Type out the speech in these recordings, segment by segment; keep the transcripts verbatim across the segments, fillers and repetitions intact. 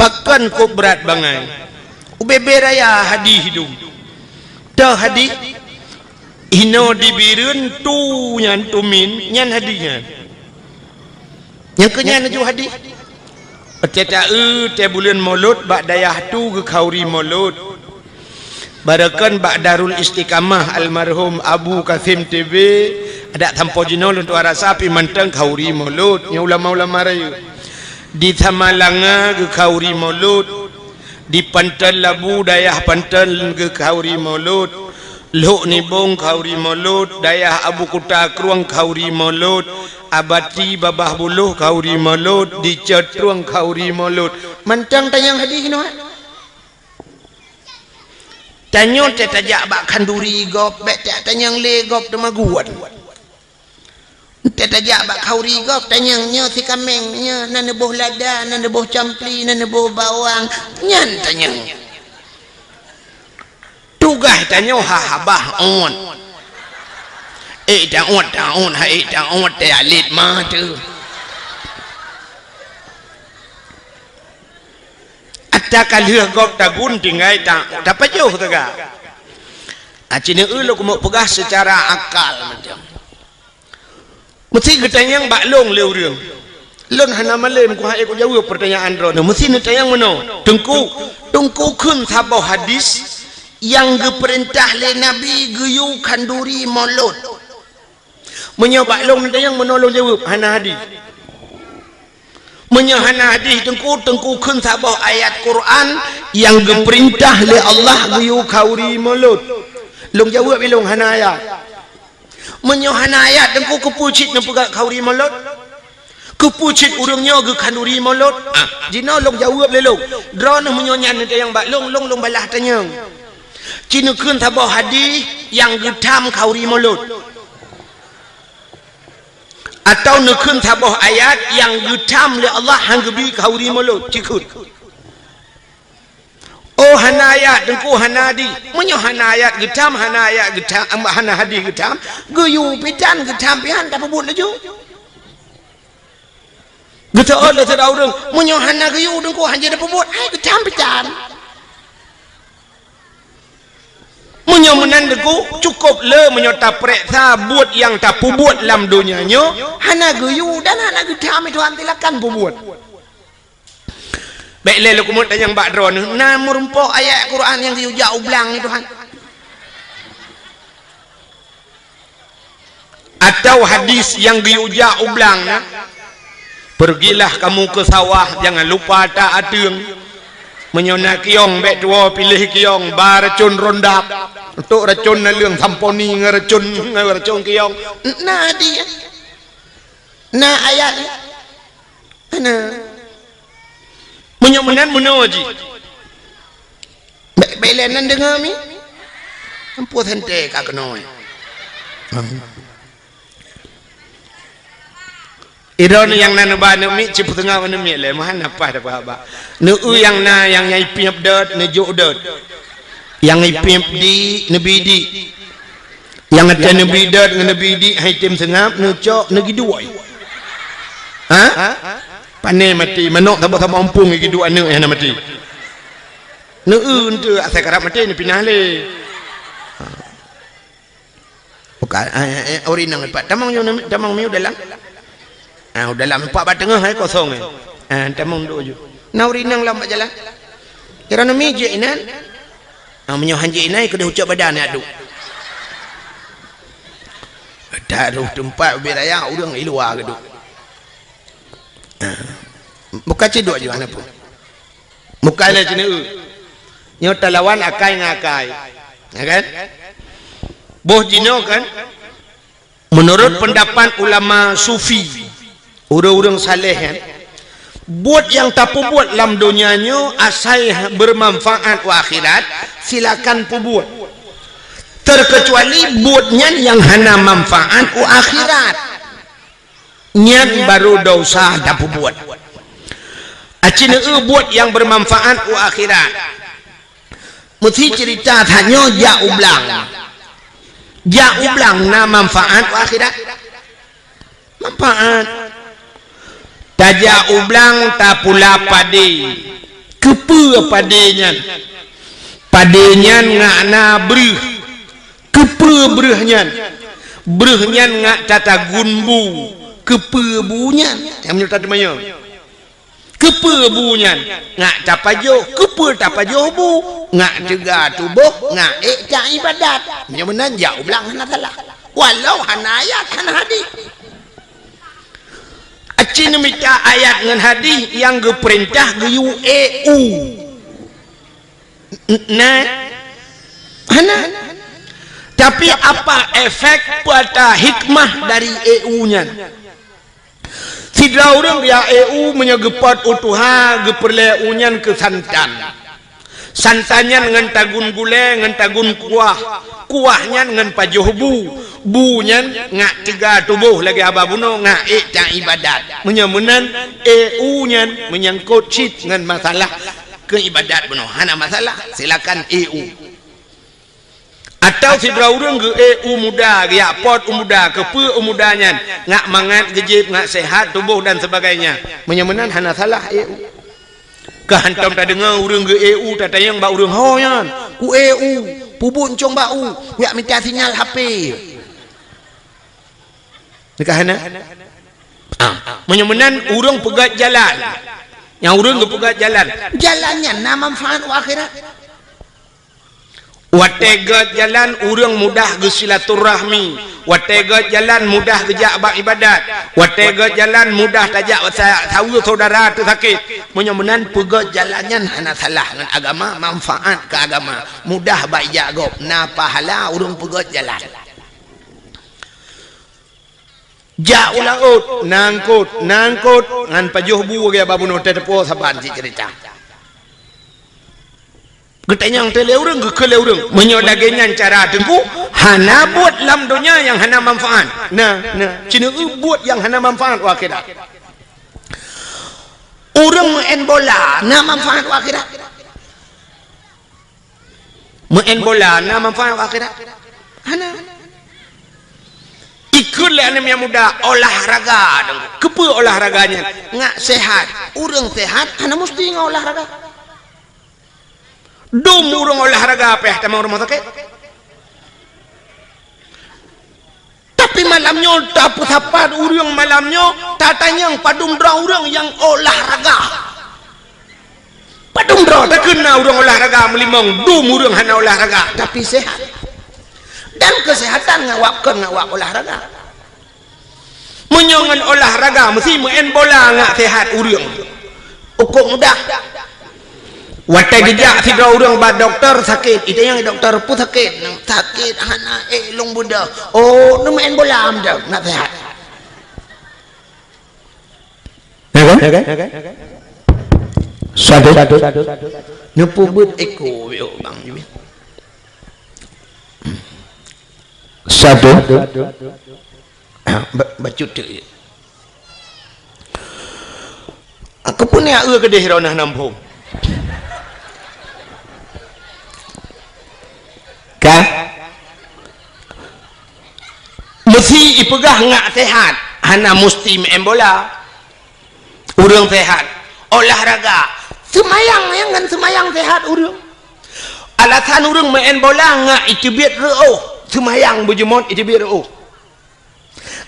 Pakon kok brat bangai? Ubé-bé raya hadih dum. Toh hadih? Inoe di Bireuen tu nyan tumin, nyan hadih nyan. Nyang keu nyan laju hadih. Watée taeu tée buleuen Molot bak dayah tu geukhauri Molot. Barokon bak Darul Istiqamah almarhum Abu Kasim T B, adak sampoe jinoe lôn tuan rasa pih mantong khauri Molot, nyoe ulama-ulama rayeuk. Di Samalanga geukhauri Molot, di Panton Labu dayah Panton geukhauri Molot, Lhok Nibong khauri Molot, dayah Abu Kuta Krueng khauri Molot, Abati Babah Buloh khauri Molot, di Cot Trueng khauri Molot. Mantong tanyong hadih nyoe. Tanyoe tée tajak bak khanduri gob, bék tée tanyong lé gob teumaguan. Tée tajak bak khauri gob, tanyong nyoe sikaméng, nyoe na neuboh lada, na neuboh campli, na neuboh bawang, nyan tanyong. Tugaih tanyoe ha habah ôt. Ék taôt, taôt, ha ék taôt, teualet ma teuh. Ata ka lheueh gob tagun tinggai ta-, tapajoh teuga. Aci neueu lôn keumeuk peugah seucara akal macam. Meusti geutanyong bak lôn lé ureuëng. Lôn hana malém kuhai kujaweueb peurtanyaan droeneuh. Meusti neutanyong meunoe, Teungku, Teungku kheun saboh hadis nyang geupeurintah lé Nabi geuyue khanduri Molot. Meunyoe bak lôn neutanyong meunoe lôn jaweueb, hana hadis. Meunyoe hana hadis Teungku, Teungku kheun saboh ayat Quran nyang geupeurintah lé Allah geuyue khauri Molot. Lôn jaweueb ilôn hana ayat. Meunyoe hana ayat Teungku, keupeue cit neupeugah khauri Molot? Keupeue cit ureuëng nyoe geukhanduri Molot? Ah, jinoe lôn jaweueb lé lôn. Droeneuh meunyoe nyan neutanyong bak lôn, lôn, lôn balah tanyong. Ci neukheun saboh hadis nyang geutham khauri Molot. Atawa neukheun saboh ayat nyang geutham lé Allah han geubi khauri Molot, ci kheun. Oh, hana ayat, Teungku, hana hadis. Meunyoe hana ayat geutham, hana ayat geutham, hana hadis geutham, geuyue pih tan geutham pih han tapeubuet laju. Geuteuôt lé sidroe ureuëng, meunyoe hana geuyue Teungku han jeuet tapeubuet, hai geutham pih tan. Meunyoe meunan Teungku, cukôp le meunyoe tapareksa buet nyang tapeubuet lam donya nyoe, hana geuyue dan hana geutham, Tuhan, silakan peubuet. Bék lé lôn keumeuk tanyong bak droeneuh, na meurumpok ayat Quran nyang geuyue jak u blang, Tuhan? Atawa hadis nyang geuyue jak u blang na, "Pergilah kamu ke sawah, jangan lupa tak ateueng. Meunyoe na kiong, bék tuwoe piléh kiong, ba racon rondap, untuk racon naleueng samponi ngon racon, ngon racon kiong." Na hadis? Na ayat? Hana. Meunyoe meunan meunoe jih. Bék, bék lé nan deungoe mi. Ampu sante ka keunoe. Idroeneuh nyang na neuba aneuk miet, cit peuteungoh aneuk miet lé, meuhan na paih dapeuhaba. Neueu nyang na, nyang, nyang ipiep dot, neujok dot. Nyang ipiep di, neubi di. Nyang watée neubi dot ngon neubi di hai tem seungab, neucok, neugiduek. Ha? Pane maté, manok saboh-saboh umpung giduek aneuk hana maté. Neueu enteuk asai karab maté neupinah lé. Bukan, eh, eh, eh, ori nang pat tamong nyoe, tamong miu dalam. Ah, dalam empat bak teungoh hai kosong eh. Ah, tamong duk ju. Na ori nang lam bak jalan. Kira nami je inan. Ah, meunyoe han jeuet inan, keudeh ucok badan nyan duek. Taroh teumpat ubé raya, ureuëng i luwa geuduek. Ah. Buka ciduk juga na pun. Buka le cina eu. Nyoe talawan akai ngon akai. Ya kan? Boh jinoe kan? Meunurot peundapat ulama sufi, ureuëng-ureuëng saleh, kan, buet nyang tapeubuet lam donya nyoe asai bermanfaat u akhirat, silakan peubuet. Terkecuali buet nyan nyang hana manfaat u akhirat. Nyan baru desya tapeubuet. Aci neueu buet nyang bermanfaat u akhirat. Meusi ceurita that nyoe jak u blang. Jak u blang na manfaat u akhirat? Manfaat. Tajak u blang tapula padé. Keupeue padé nyan? Padé nyan ngak na breuh. Keupeue breuh nyan? Breuh nyan ngak tatagun bu. Keupeue bu nyan? Nyang meunyoe tateumanyong. Keupeue bu nyan? Ngak tapajoh. Keupeue tapajoh bu? Ngak teuga tuboh, ngak ék taibadat. Meunyoe meunan, jak u blang hana salah. Walau hana ayat, hana hadih. Aci neumita ayat ngon hadih nyang geupeurintah geuyue ék u. N-, na? Hana. Tapi apa efek, peue ata hikmah dari ék u nyan? Sidroe ureuëng geujak ék u meunyoe geupot u tuha, geupeureulée u nyan keu santan. Santan nyan ngon tagun gulée, ngon tagun kuah. Kuah nyan ngon pajoh bu. Bu nyan ngak teuga tuboh lagée haba bunoe, ngak ék taibadat. Meunyoe meunan, ék u nyan meunyangkot cit ngon masalah keu ibadat bunoe. Hana masalah, silakan ék u. Atawa sidroe ureuëng geuék u muda, geujak pot u muda, keupeue u muda nyan, ngak mangat geujieb, ngak sehat tuboh dan sebagainya. Meunyoe meunan hana salah ék u. Ka hantom tadeungoe ureuëng geuék u tatanyong bak ureuëng, "Ho nyan, kuék u, peubuet ncong bak u, kujak mita sinyal H P." Nyan ka hana? Ah, meunyoe meunan ureuëng peugét jalan. Nyang ureuëng geupeugét jalan. Jalan nyan na manfaat u akhirat. Watée gét jalan, ureuëng mudah geusilaturahmi. Watée gét jalan, mudah geujak bak ibadat. Watée gét jalan, mudah tajak sa-, saweue syedara teusakét. Meunyoe meunan peugét jalan nyan hana salah ngon agama, manfaat keu agama. Mudah bak ijak gob, na pahala ureuëng peugét jalan. Jak u laôt, na eungkôt, na eungkôt, ngon pajoh bu lagée haba bunoe, teupeue saban cit ceurita. Geutanyong teuh lé ureuëng, geukheun lé ureuëng. Meunyoe lagée nyan cara Teungku, hana buet lam donya nyang hana manfaat. Na, na, ci neueu buet nyang hana manfaat u akhirat. Ureuëng meu'en bola na manfaat u akhirat? Meu'en bola na manfaat u akhirat? Hana. Ikheun lé aneuk nyang muda olahraga dong. Keupeue olahraga nyan? Ngak sehat. Ureuëng sehat hana musti ngon olahraga. Dum ureuëng olahraga payah tamong rumoh sakét. Tapi malam nyoe tapeusapat ureuëng, malam nyoe tatanyong padum droe ureuëng nyang olahraga. Padum droe takheun na ureuëng olahraga meulimong, dum ureuëng hana olahraga tapi sehat. Dan keuseuhatan ngawab kon ngawab olahraga. Meunyoe ngon olahraga meusti meu'en bola ngak sehat ureuëng. Ukok mudah. Watée geujak sidroe ureuëng bak dokto sakét, itanyong dokto peue sakét, sakét hana ék lôn beudôh. Oh, neumeu'en bola meudah ngak sehat. Ya kan? Satu. Neupeubuet eko yo bang. Satu. Ba-, bacut teuk. Aku pun ya eu keudeh rona nampung. Ka? Meusti ipeugah ngak sehat, hana meusti meu'en bola. Ureuëng sehat, olahraga, seumayang nyang ngon seumayang sehat ureuëng. Alasan ureuëng meu'en bola ngak iteubiet reuôh, seumayang beujeuet iteubiet reuôh.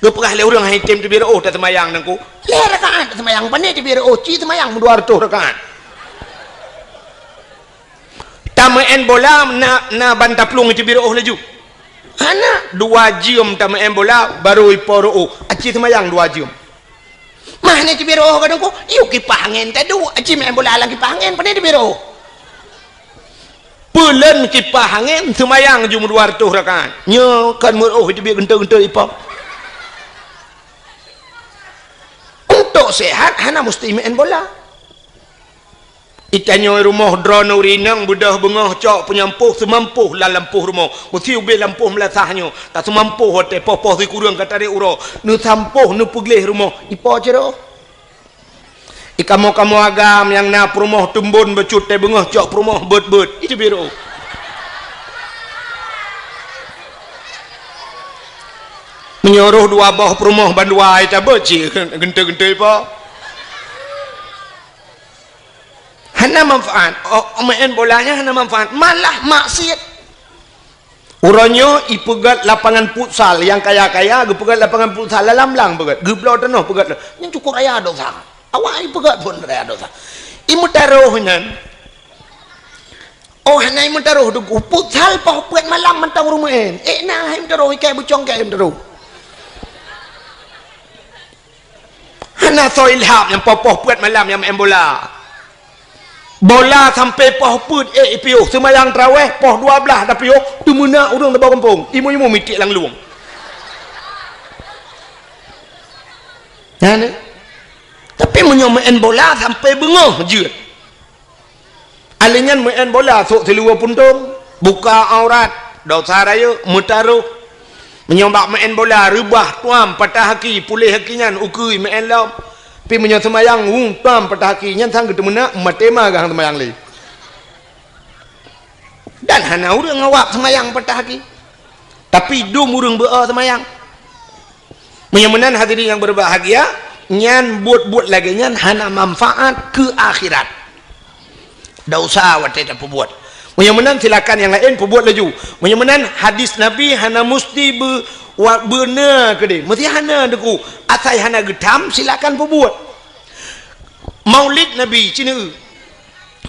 Geupeugah lé ureuëng hai tem teubiet reuôh taseumayang nangku. Lhée rakaat taseumayang, pane teubiet reuôh, ci seumayang meudua reutôh rakaat. Tameu'en bola na, na ban taplueng iteubiet reuôh laju. Hana, dua jeuem tameu'en bola baru ipo reuôh. Aci seumayang dua jeuem. Mah ni teubiet reuôh kadang ku, yuk kipah angén tadu, aci meu'en bola lam kipah angén, pane teubiet reuôh. Peuleuen kipah angén seumayang jeuem dua reutôh rakaat. Nyoe kan meureuôh iteubiet geuntôi-geuntôi ipo. Untuk sehat hana meusti meu'en bola. Itanyoe rumoh droeneuh rineng beudôh beungoh cok peunyampôh seumampoh lam lampôh rumoh. Meusti ubé lampôh meulasah nyoe. Taseumampôh watée poh-poh sikureueng ka tarek uroe. Neusampôh neupeugleh rumoh. Ipo cit reuôh? Ikamoe-kamoe agam nyang na peurumoh teumbon bacut tée beungoh cok peurumoh beuet-beuet. Iteubiet reuôh. Meunyoe reuôh dua boh peurumoh bandua itabeuet cit geuntôi-geuntôi ipo. Hana manfaat. Oh, meu'en bola nyan hana manfaat, malah maksiet. Uroe nyoe ipeugét lapangan futsal, nyang kaya-kaya geupeugét lapangan futsal lam blang peugét, geubloe tanoh peugét. Nyan cukôp raya dosa. Awak ipeugét phon raya dosa. Imeutarôh nyan. Oh, hana imeutarôh, futsal poh peuet malam mantong ureuëng meu'en. Eh, na imeutarôh, ikai bucong kai imeutarôh. Hana soe ilham nyang poh-poh peuet malam nyang meu'en bola. Bola sampai poh peuet, eh, ipiôh. Seumayang taraweh poh dua blaih tapiôh, teumeunak ureuëng saboh gampông. Imeum-imeum mitiek lam lueng. Nyan, eh. Tapi meunyoe meu'en bola sampai beungoh jeuet. Alèh nyan meu'en bola sôk siluweue puntông, buka aurat, dosa rayeuk, meutarôh. Meunyoe bak meu'en bola reubah, tuam, patah aki, puléh aki nyan, ukeue meu'en lom. Pi meunyoe seumayang, wu, tuam, patah aki, nyan sang geuteumeunak, maté ma geuh seumayang lé. Dan hana ureuëng awak seumayang patah aki. Tapi dum ureuëng beu-o seumayang. Meunyoe meunan hadirin nyang berbahagia, nyan buet-buet lagée nyan hana manfaat keu akhirat. Dosa watée tapeubuet. Meunyoe meunan silakan nyang laén peubuet laju. Meunyoe meunan hadis Nabi hana musti beu-, wa-, beuna keudeh. Meusti hana deuk. Asai hana geutam silakan peubuet. Maulid Nabi, cineue.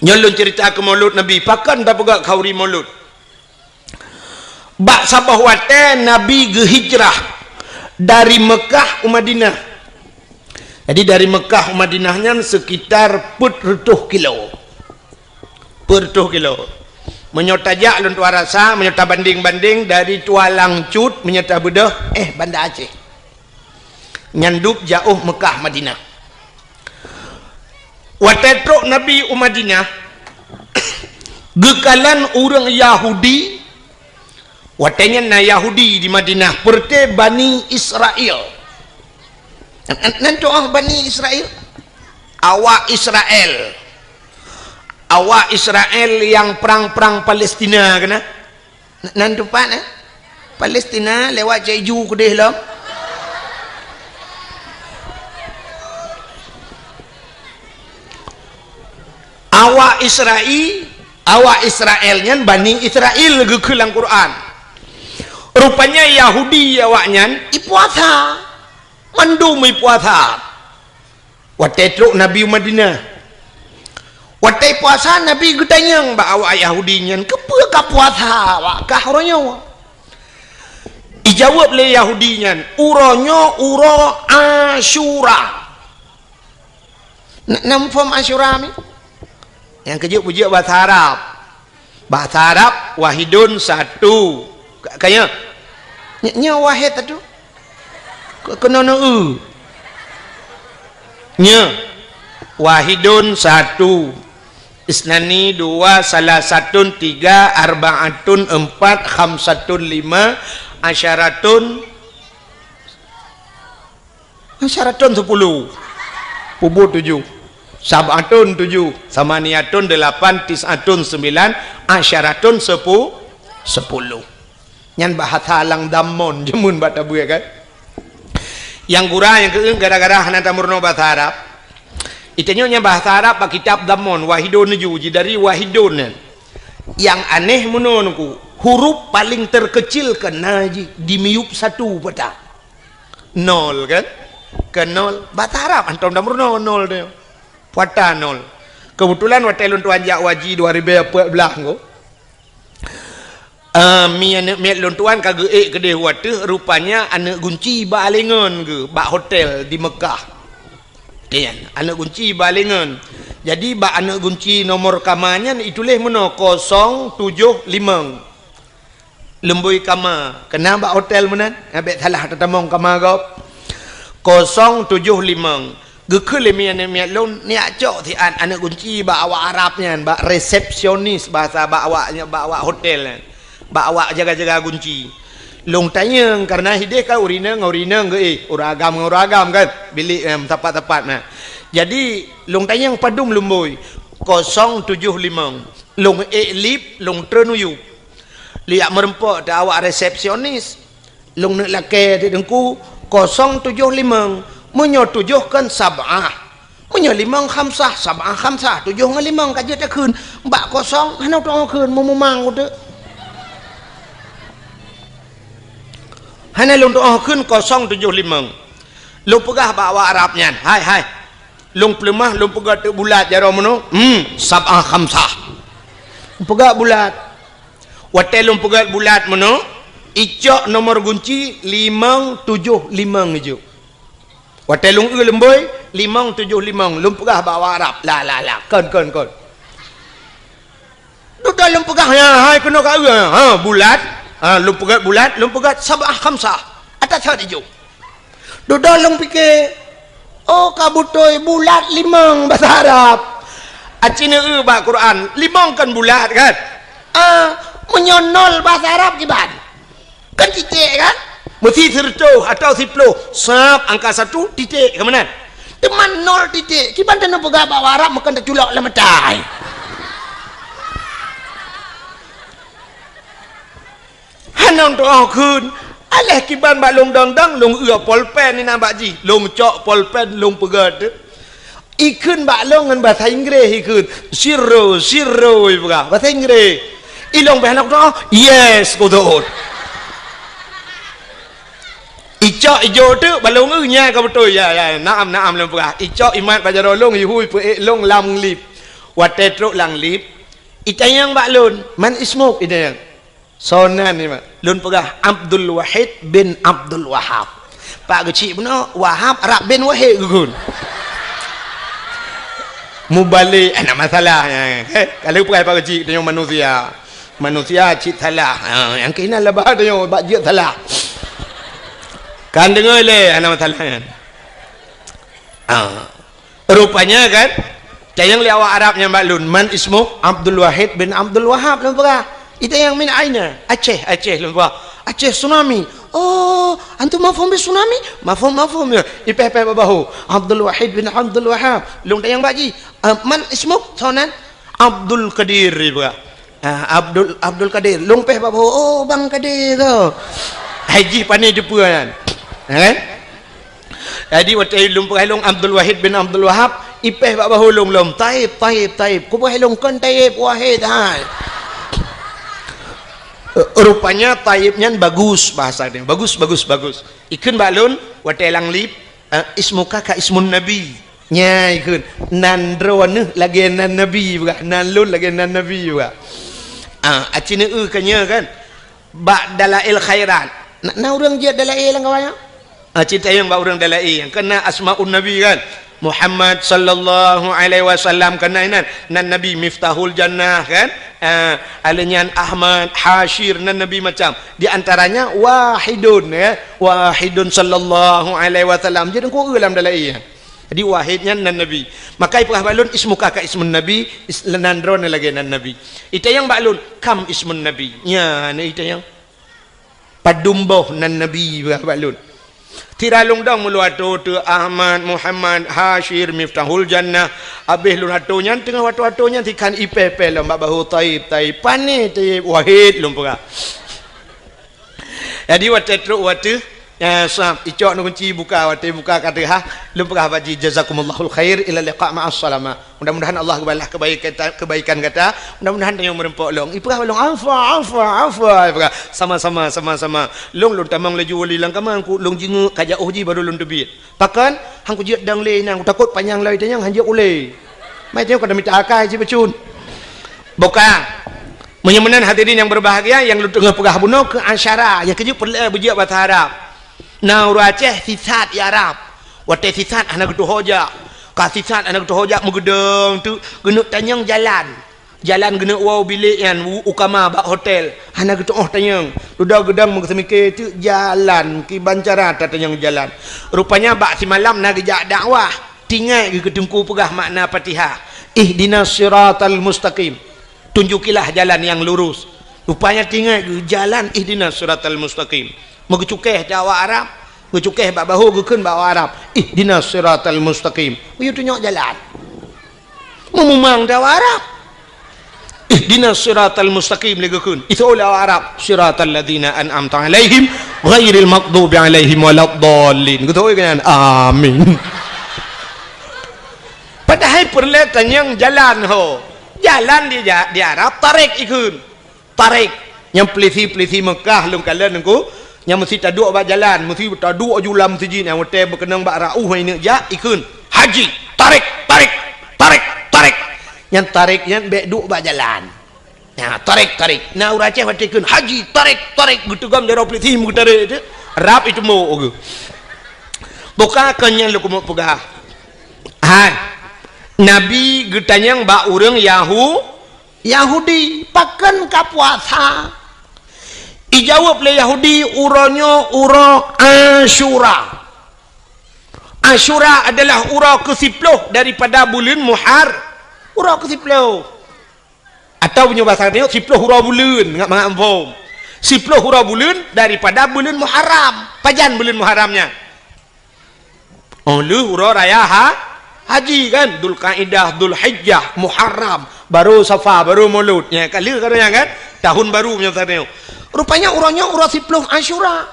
Nyoe lôn cerita keu Maulud Nabi, pakon tapeugah khauri Maulud. Bak saboh watée Nabi geuhijrah dari Meukah u Madinah. Jadi dari Meukah u Madinah nyan sekitar peuet reutôh kilo. Peuet reutôh kilo. Meunyoe tajak lôn tuan rasa, meunyoe tabandeng-bandeng dari Tualang Cut, meunyoe tabeudôh, eh, Banda Aceh. Nyan dub jaôh Meukah Madinah. Watée trok Nabi u Madinah, geukalon ureuëng Yahudi, watée nyan na Yahudi di Madinah, peureuté Bani Israel. Nan, nan tu'oh Bani Israel? Awak Israel. Awak Israel nyang prang-prang Palestina keunan? Nan teumpat, eh? Palestina lewat Cek Ju keudeh lom. Awak Israel, awak Israel nyan Bani Israel geukheun lam Quran. Rupanya Yahudi awak nyan ipuasa. Mandum ipuasa. Watée trok Nabi u Madinah. Watée puasa, Nabi geutanyong bak awak Yahudi nyan, "Keupeue ka puasa awak kah uroe nyoe?" Ijaweueb lé Yahudi nyan, "Uroe nyoe uroe Asyura." Na, na muphom Asyura mi? Nyang keujeuet peujeuet bahasa Arab. Bahasa Arab, wahidun, satu. Ka, ka nyoe? Nyoe, nyoe wahid satu. Ke-, keunoe neu-eu. Nyoe. Wahidun, satu. Isnani, dua. Salasatun, tiga. Arba'atun, empat. Khamsatun, lima. Asyaratun, Asyaratun, sepuluh. Peubuet tujoh. Sab'atun, tujoh. Samaniyatun, delapan. Tis'atun, sembilan. Asyaratun, sepu-, sepuluh. Nyan bahasa lam dhammon jameun bak tabeue kan. Nyang gura nyang keu gara-gara hana tameurunoe bahasa Arab. Itanyoe nyan bahasa Arab bak kitab dhammon, wahidun tujoh, ji dari wahidun nyan. Nyang aneh meunoe nungku, huruf paling terkecil keunan ji di miyueb satu pata. Nol kan? Ke nol. Bahasa Arab hantom tameurunoe nol tu. Pata nol. Keubeutulan watée lôn tuan jak haji dua ribée peuet blaih nyoe. Ah, mi aneuëk miet lôn tuan ka geuék keudeh wateuh, rupanya aneuëk gunci bak alengon geuh, bak hotel di Meukah. Nyan, aneuëk gunci bak alengon. Jadi bak aneuëk gunci nomor kama nyan ituléh meunoe kosong tujoh limong. Lumbôi kama, keunan bak hotel meunan, bék salah tatamong kama gob. Kosong tujoh limong. Geukheun lé miet-miet lôn, neujak cok siat aneuëk gunci bak awak Arab nyan, bak resepsionis bahasa bak awak, bak awak hotel nyan. Bak awak jaga-jaga gunci. Lôn tanyong, kareuna hideh kan ureuëng inong ngon ureuëng inong geuéh, ureuëng agam ngon ureuëng agam kan, bilék, eh, sapat-sapat na. Jadi, lôn tanyong padum lumbôi, kosong tujoh limong. Lôn ék lip, lôn treun u yup. Lôn jak meureumpok teuh awak resepsionis. Lôn neuk lakée teuh teungku, kosong tujoh limong. Meunyoe tujoh kan sab'ah. Meunyoe limong khamsah, sab'ah khamsah, tujoh ngon limong ka jeuet takheun. Bak kosong, hana tu'oh kheun, meumumang uteuk. Hana lôn tu'oh kheun kosong tujoh limong. Lôn peugah bak awak Arab nyan, "Hai, hai. Lôn peuleumah, lôn peugöt teuk bulat jaroe meunoe. Hmm, sab'ah khamsah." Peugöt bulat. Watèe lôn peugöt bulat meunoe, icok nomor gunci limong tujoh limong ijok. Watèe lôn eu leumbôi, limong tujoh limong, lôn peugah bak awak Arab. La, la, la. Kon, kon, kon. Dudoe lôn peugah, ya, hai keunoe ka eu, ha, bulat. Ha, lôn peugöt bulat, lôn peugöt sab'ah khamsah. Ata that ijok. Dudoe lôn pike, oh, ka beutôi bulat limong basa Arab. Aci neueu bak Quran, limong kan bulat kan? Ah, meunyoe nol basa Arab kiban? Kan titik kan? Meusi sireutôh atau siploh, sab angka satu, titik, ka meunan. Teuma nol titik, kiban tanoh peugah bak Arab meukeun taculok lam mata. Hana tu'oh kheun, aléh kiban bak lôn dong-dong, lôn eu polpen inan bak jih, lôn cok polpen, lôn peugöt. Ikheun bak lôn ngon basa Inggréh ikheun, "Zero, zero," ipeugah, basa Inggréh. Ilôn bèk hana kutu'oh, "Yes," kutu'oh. Icok ijok teuk bak lôn eu nyan ka beutôi, ya, ya, naam, naam lôn peugah. Icok imat bak jaroe lôn, ihui peuék lôn lam lift. Watèe trok lam lift, itanyong bak lôn, "Man ismuk?" itanyong. "Soe nan nyan?" Lôn peugah, "Abdul Wahid bin Abdul Wahab." Pak Geuchik bunoe, Wahab rab bin Wahid geukheun. Mubalek, hana masalah nyan. Heh, ka lheueh peugah Pak Geuchik, tanyoe manusia. Manusia cit salah. Ha, nyang keuh inan laba tanyoe bak jeuet salah. Kan deungö lé, hana masalah nyan. Ha. Rupanya kan, tanyong lé awak Arab nyan bak lôn, "Man ismuk?" "Abdul Wahid bin Abdul Wahab," lôn peugah. Itanyong, "Min aina?" "Aceh, Aceh," lôn peugah. "Aceh tsunami." "Oh, antum mafhum bi tsunami?" "Mafhum, mafhum," ya. Ipèh-pèh bak bahô. "Abdul Wahid bin Abdul Wahab." Lôn tanyong bak jih, "Ah, man ismuk?" "Soe nan?" "Abdul Qadir," ipeugah. Ah, Abdul, Abdul Qadir. Lôn pèh bak bahô, "Oh, Bang Qadir tu." Hai jih pané jeupeue nyan. Kan? Jadi, watèe lôn peugah lôn Abdul Wahid bin Abdul Wahab, ipèh bak bahô lôn lom, "Taib, Taib, Taib." Kupeugah lôn, "Kon Taib, Wahid hai." Rupanya Taib nyan bagus bahasa dia. Bagus, bagus, bagus. Ikheun bak lôn, watèe lam lift, eh, "Ismuka ka ismun Nabi." Nyan ikheun, "Nan droeneuh lagèe nan Nabi," ipeugah, "nan lôn lagèe nan Nabi," ipeugah. Ah, aci neueu ka nyoe kan. Bak Dalail Khairat. Na, na ureueng jeuet Dalail lam kawan nyoe? Ah, cit tanyong bak ureueng Dalail nyang keunan Asmaun Nabi kan. Muhammad sallallahu alaihi wasallam keunan inan, nan Nabi Miftahul Jannah kan. Ah, alèh nyan Ahmad, Hasyir, nan Nabi macam. Di antaranya Wahidun ya. Wahidun sallallahu alaihi wasallam. Jadi ku eu lam Dalail nyan. Jadi Wahid nyan nan Nabi. Maka ipeugah bak lôn, "Ismuka ka ismun Nabi," is-, nan droeneuh lagèe nan Nabi. Itanyong bak lôn, "Kam ismun Nabi?" Nyan itanyong. "Padum boh nan Nabi?" ipeugah bak lôn. Sira lôn dong meuluwa atô teu Ahmad, Muhammad, Hasyir, Miftahul Jannah. Abéh lôn atô nyan, teungoh watèe atô nyan sikhan ipèh-pèh lom bak bahô, "Taib, Taib." Pané Taib, Wahid lôn peugah. Jadi watèe trok watèe, eh, sab, icok neukunci buka, watèe buka ka teuhah, lôn peugah bak jih, "Jazakumullahul khair, ila liqa ma'as salamah." Mudah-mudahan Allah geubalah kebaikan, kebaikan gata. Mudah-mudahan tanyoe meureumpok lôn. Ipeugah bak lôn, "Afwa, afwa, afwa." Ipeugah, "Sama-sama, sama-sama." Lôn, lôn tamong laju wali lam kama, ku lôn jingeuk ka jiôh jih baru lôn teubiet. Pakon? Han kujeuet dong lé nyan, kutakot panyang lom itanyong han jeuet ulèe. Mai tanyoe ka mita akai cit bacut. Buka. Meunyoe meunan hadirin nyang berbahagia, nyang lôn teungoh peugah bunoe keu asyara, nyang keujeuet peureulèe beujeuet basa Arab. Na ureueng Aceh sisat i Arab. Watèe sisat hana geutuho jak. Ka sisat hana geutuho jak meugeudong teuk geuneuk tanyong jalan. Jalan geuneuk woe bilék nyan u, u kama bak hotel. Hana geutu'oh tanyong. Dudoe geudong meuseumike teuk jalan, kiban cara tatanyong jalan. Rupanya bak simalam na geujak dakwah. Teuingat geuh keu teungku peugah makna Fatihah. Ihdinas siratal mustaqim. Tunjukilah jalan yang lurus. Rupanya teuingat geuh jalan ihdinas siratal mustaqim. Meucukéh di awak Arab, meucukéh bak bahô geukheun bak awak Arab. Ihdinas siratal mustaqim. Geuyue tunyok jalan. Meumumang di awak Arab. Ihdinas siratal mustaqim lé geukheun. Iseuôt lé awak Arab, "Siratal ladzina an'amta 'alaihim, ghairil maghdubi 'alaihim waladdallin." Geutôi keu nyan? Amin. Peureulée tanyong jalan ho. Jalan di ja-, di Arab, tarik ikheun. Tarik. Nyang peulisi-peulisi Mekah lôn kalon nengku, nyang meusi taduek bak jalan, meusi taduek aju lam sijin, nyang watée beukeunong bak rauh ineuk jak, ikheun, "Haji, tarik, tarik, tarik, tarik." Nyang tarik nyan bék duek bak jalan. Nah, tarik, tarik. Nah, ureuëng Aceh watée kheun, "Haji, tarik, tarik." Geuteugom jaroe peulisi meugeutarék teuh. Rab itu mo ugu. Buka keu nyan lôn keumeung peugah. Hai. Nabi geutanyong bak ureuëng Yahu-, Yahudi, "Pakon ka puasa?" Ijaweueb lé Yahudi, "Uroe nyoe uroe Asyura." Asyura adalah uroe keusiploh daripada buleuen Muhar-, uroe keusiploh. Atau meunyoe basa tanyoe, siploh uroe buleuen, ngat mangat muphom. Siploh uroe buleuen daripada buleuen Muharram. Pajan buleuen Muharram nyan? Oh, lheueh uroe raya ha-, haji kan? Dzulqaidah, Dzulhijjah, Muharram, baru Safar, baru Maulud. Nya, ka lheueh ka nyan kan? Tahun baru meunyoe basa tanyoe. Rupanya uroe nyoe uroe siploh Asyura.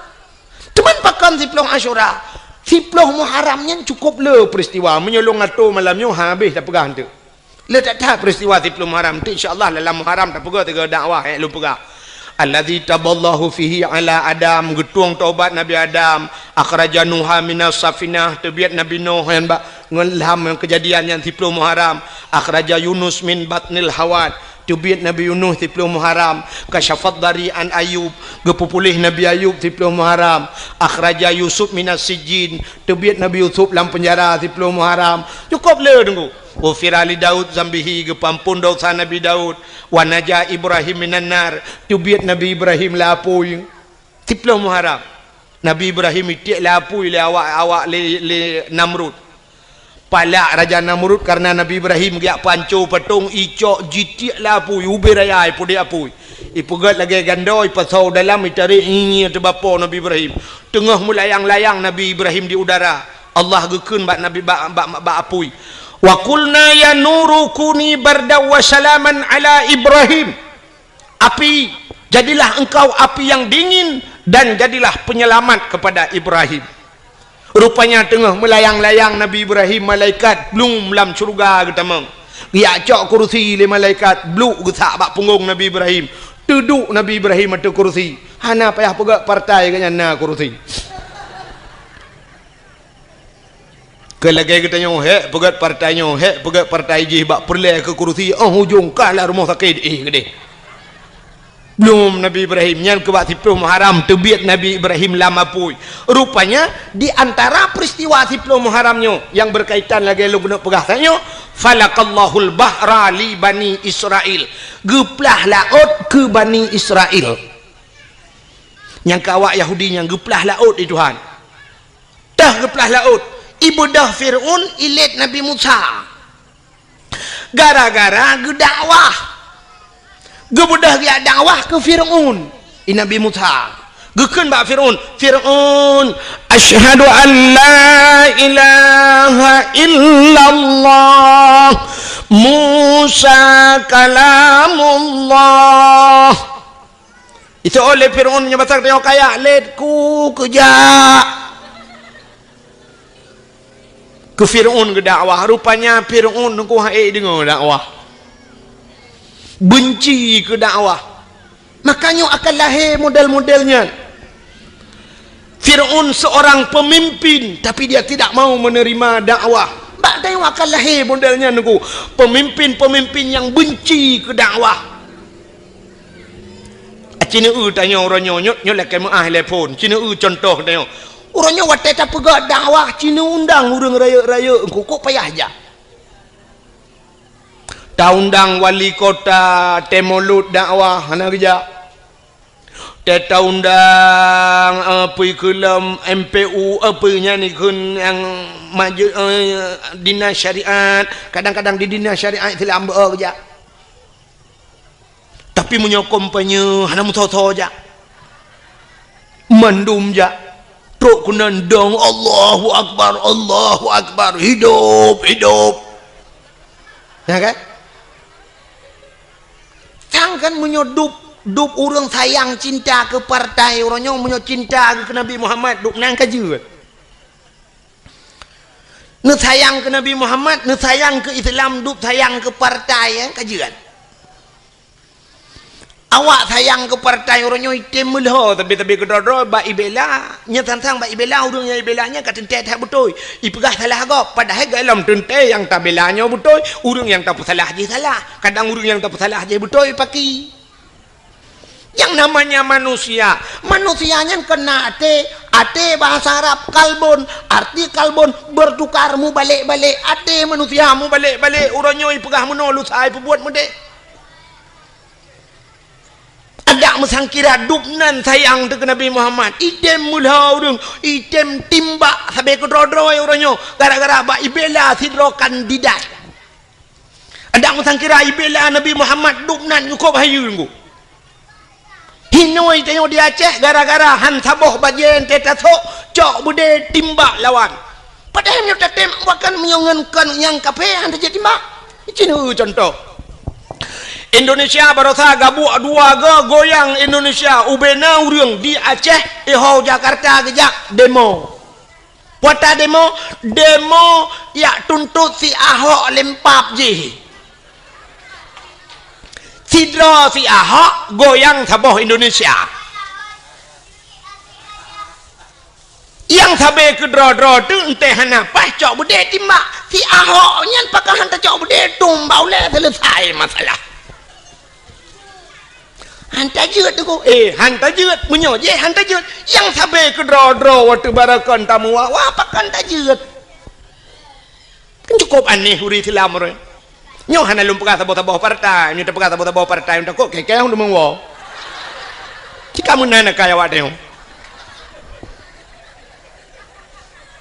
Cuman pakon siploh Asyura? Siploh Muharram nyan cukup le peristiwa. Meunyoe lôn ngato malam nyoe, habéh tapeugah eunteuk. Le that-that peristiwa siploh Muharram tu, insya Allah dalam Muharram tapeugah tiga dakwah, eh, lôn peugah. Allazi taballahu fihi ala Adam, geutueng taubat Nabi Adam, akhraja Nuha minas safinah, teubiet Nabi Nuh nyan bak ngon lam Keujadian nyan siploh Muharram, akhraja Yunus min batnil hawat, teubiet Nabi Yunus siploh Muharram, kasyafad dari an Ayub, geupeupuléh Nabi Ayub siploh Muharram, akhraja Yusuf minas sijjin, teubiet Nabi Yusuf lam peunjara siploh Muharram. Cukup le teungku. Ghufira li Daud zambihi, geupeuamphon desya Nabi Daud. Wa naja Ibrahim minan nar, teubiet Nabi Ibrahim lé apui. Siploh Muharram, Nabi Ibrahim itiek lé apui lé awak, awak lé, lé Namrud. Palak Raja Namrud kareuna Nabi Ibrahim geujak panco patong, icok jitiek lé apui, ubé raya ipudek apui. Ipeugét lagée gandô, ipasoe dalam, itarek ngieng-ngieng teubapo Nabi Ibrahim. Teungoh meulayang-layang Nabi Ibrahim di udara, Allah geukheun bak Nabi, bak, bak, bak apui, "Wa qulna ya nuru kuni bardan wa salaman ala Ibrahim." "Api, jadilah engkau api yang dingin dan jadilah penyelamat kepada Ibrahim." Rupanya teungoh meulayang-layang Nabi Ibrahim, malaikat blum lam syeuruga geutamong. Geujak cok kurusi lé malaikat, bluk geusak bak punggong Nabi Ibrahim. Teuduek Nabi Ibrahim ateueh kurusi. Hana payah peugét partai, gobnyan na kurusi. Keu lagée geutanyoe, hék peugét partai nyoe, hék peugét partai jih, bak peureulée keu kurusi, óh ujong kalah rumoh sakét, eh, keudeh. Blum Nabi Ibrahim, nyan keu bak siploh Muharram, teubiet Nabi Ibrahim lam apui. Rupanya, di antara peristiwa siploh Muharram nyoe, nyang beukaitan lagée lôn keuneuk peugah tanyoe, "Falaqallahul bahra li Bani Israil." Geuplah laôt keu Bani Israil. Nyang keu awak Yahudi nyan geuplah laôt lé Tuhan. Teuh geuplah laôt, ibeudôh Fir'aun ilét Nabi Musa. Gara-gara geudakwah. Geubeudôh geujak dakwah keu Fir'aun, i Nabi Musa. Geukheun bak Fir'aun, "Fir'aun, asyhadu an la ilaha illallah, Musa kalamullah." Iseuôt lé Fir'aun meunyoe basa tanyoe kaya, "Lét ku keujak." Keu Fir'aun geudakwah, rupanya Fir'aun teungku hana deungoe dakwah. Beunci keu dakwah. Makanya akan lahé model-model nyan. Fir'aun seorang pemimpin, tapi dia tidak mau menerima dakwah. Bak tanyoe akan lahé model nyan teungku. Pemimpin-pemimpin nyang beunci keu dakwah. Ci neueu tanyoe uroe nyoe, nyoe, nyoe lakée meuáh lé phon. Ci neueu cuntoh tanyoe. Uroe nyoe watée tapeugah dakwah, ci neuundang ureuëng rayeuk-rayeuk, engkukuk payah jak. Taundang wali kota, tée mulod dakwah, hana geujak. Tée taundang, eh, peue keu lom M P U, eh, peue nyan ikheun nyang maju, eh, dinas syariat, kadang-kadang di dinas syariat Islam beu geujak. Tapi meunyoe kampanye hana meusoe-soe jak. Mandum jak. Trok keunan dong, "Allahu Akbar, Allahu Akbar, hidup, hidup." Ya kan? Sang kan meunyoe dub, dub ureuëng sayang cinta keu partai, uroe nyoe meunyoe cinta keu Nabi Muhammad, dub nan ka jeuet. Neusayang keu Nabi Muhammad, neusayang keu Islam, dub sayang keu partai, eh, kajian. Awak sayang keu partai, uroe nyoe item meulhô tabi-tabi keudroe-droe bak ibela. Nyan sang-sang bak ibela, ureuëng nyang ibela nyan ka teuntée that beutôi. Ipeugah salah gob, padahai gohlom teuntée nyang tabela nyoe beutôi, ureuëng nyang tapeusalah jih salah. Kadang ureuëng nyang tapeusalah jih beutôi paki. Nyang namanya manusia, manusia nyan keunan até, até bahasa Arab kalbun, arti kalbun bertukar, mubalek-balek, até manusia mubalek-balek, uroe nyoe ipeugah meunoe lusa ipeubuet meudeh. Adak meusangkira dub nan sayang teuh keu Nabi Muhammad, item meulhô ureuëng, item timbak sabe keudroe-droe uroe nyoe, gara-gara bak ibela sidroe kandidat. Adak meusangkira ibela Nabi Muhammad dub nan nyukôb hayeue ngon. Hinoe tanyoe di Aceh gara-gara han saboh bajée teuh tasok, cok beudé timbak lawan. Padahai meunyoe tatem bahkan meunyoe ngon kon nyang kafé han tajeuet timbak. Cit contoh. Indonesia barosa gabuek dua go goyang Indonesia ubena ureuëng di Aceh, iho Jakarta geujak demo. Peue ta demo, demo jak tuntot si Ahok lempap jih. Sidroe si Ahok goyang saboh Indonesia. Nyang sabe keudroe-droe teuh entée hana paih cok beudé timbak. Si Ahok nyan pakon han tacok beudé tumbak ulée seuleusai masalah. Han tajeuet Teungku. Eh, han tajeuet. Meunyoe jih han tajeuet, nyang sabe keudroe-droe watée barakon tamuwa, wah pakon tajeuet. Kan cukup aneh ureuëng Islam ureuëng. Nyoe hana lôn peugah saboh-saboh partai, nyoe tapeugah saboh-saboh partai, takot keu-keu hana meuwoe. Cika meunan akai awak teuh.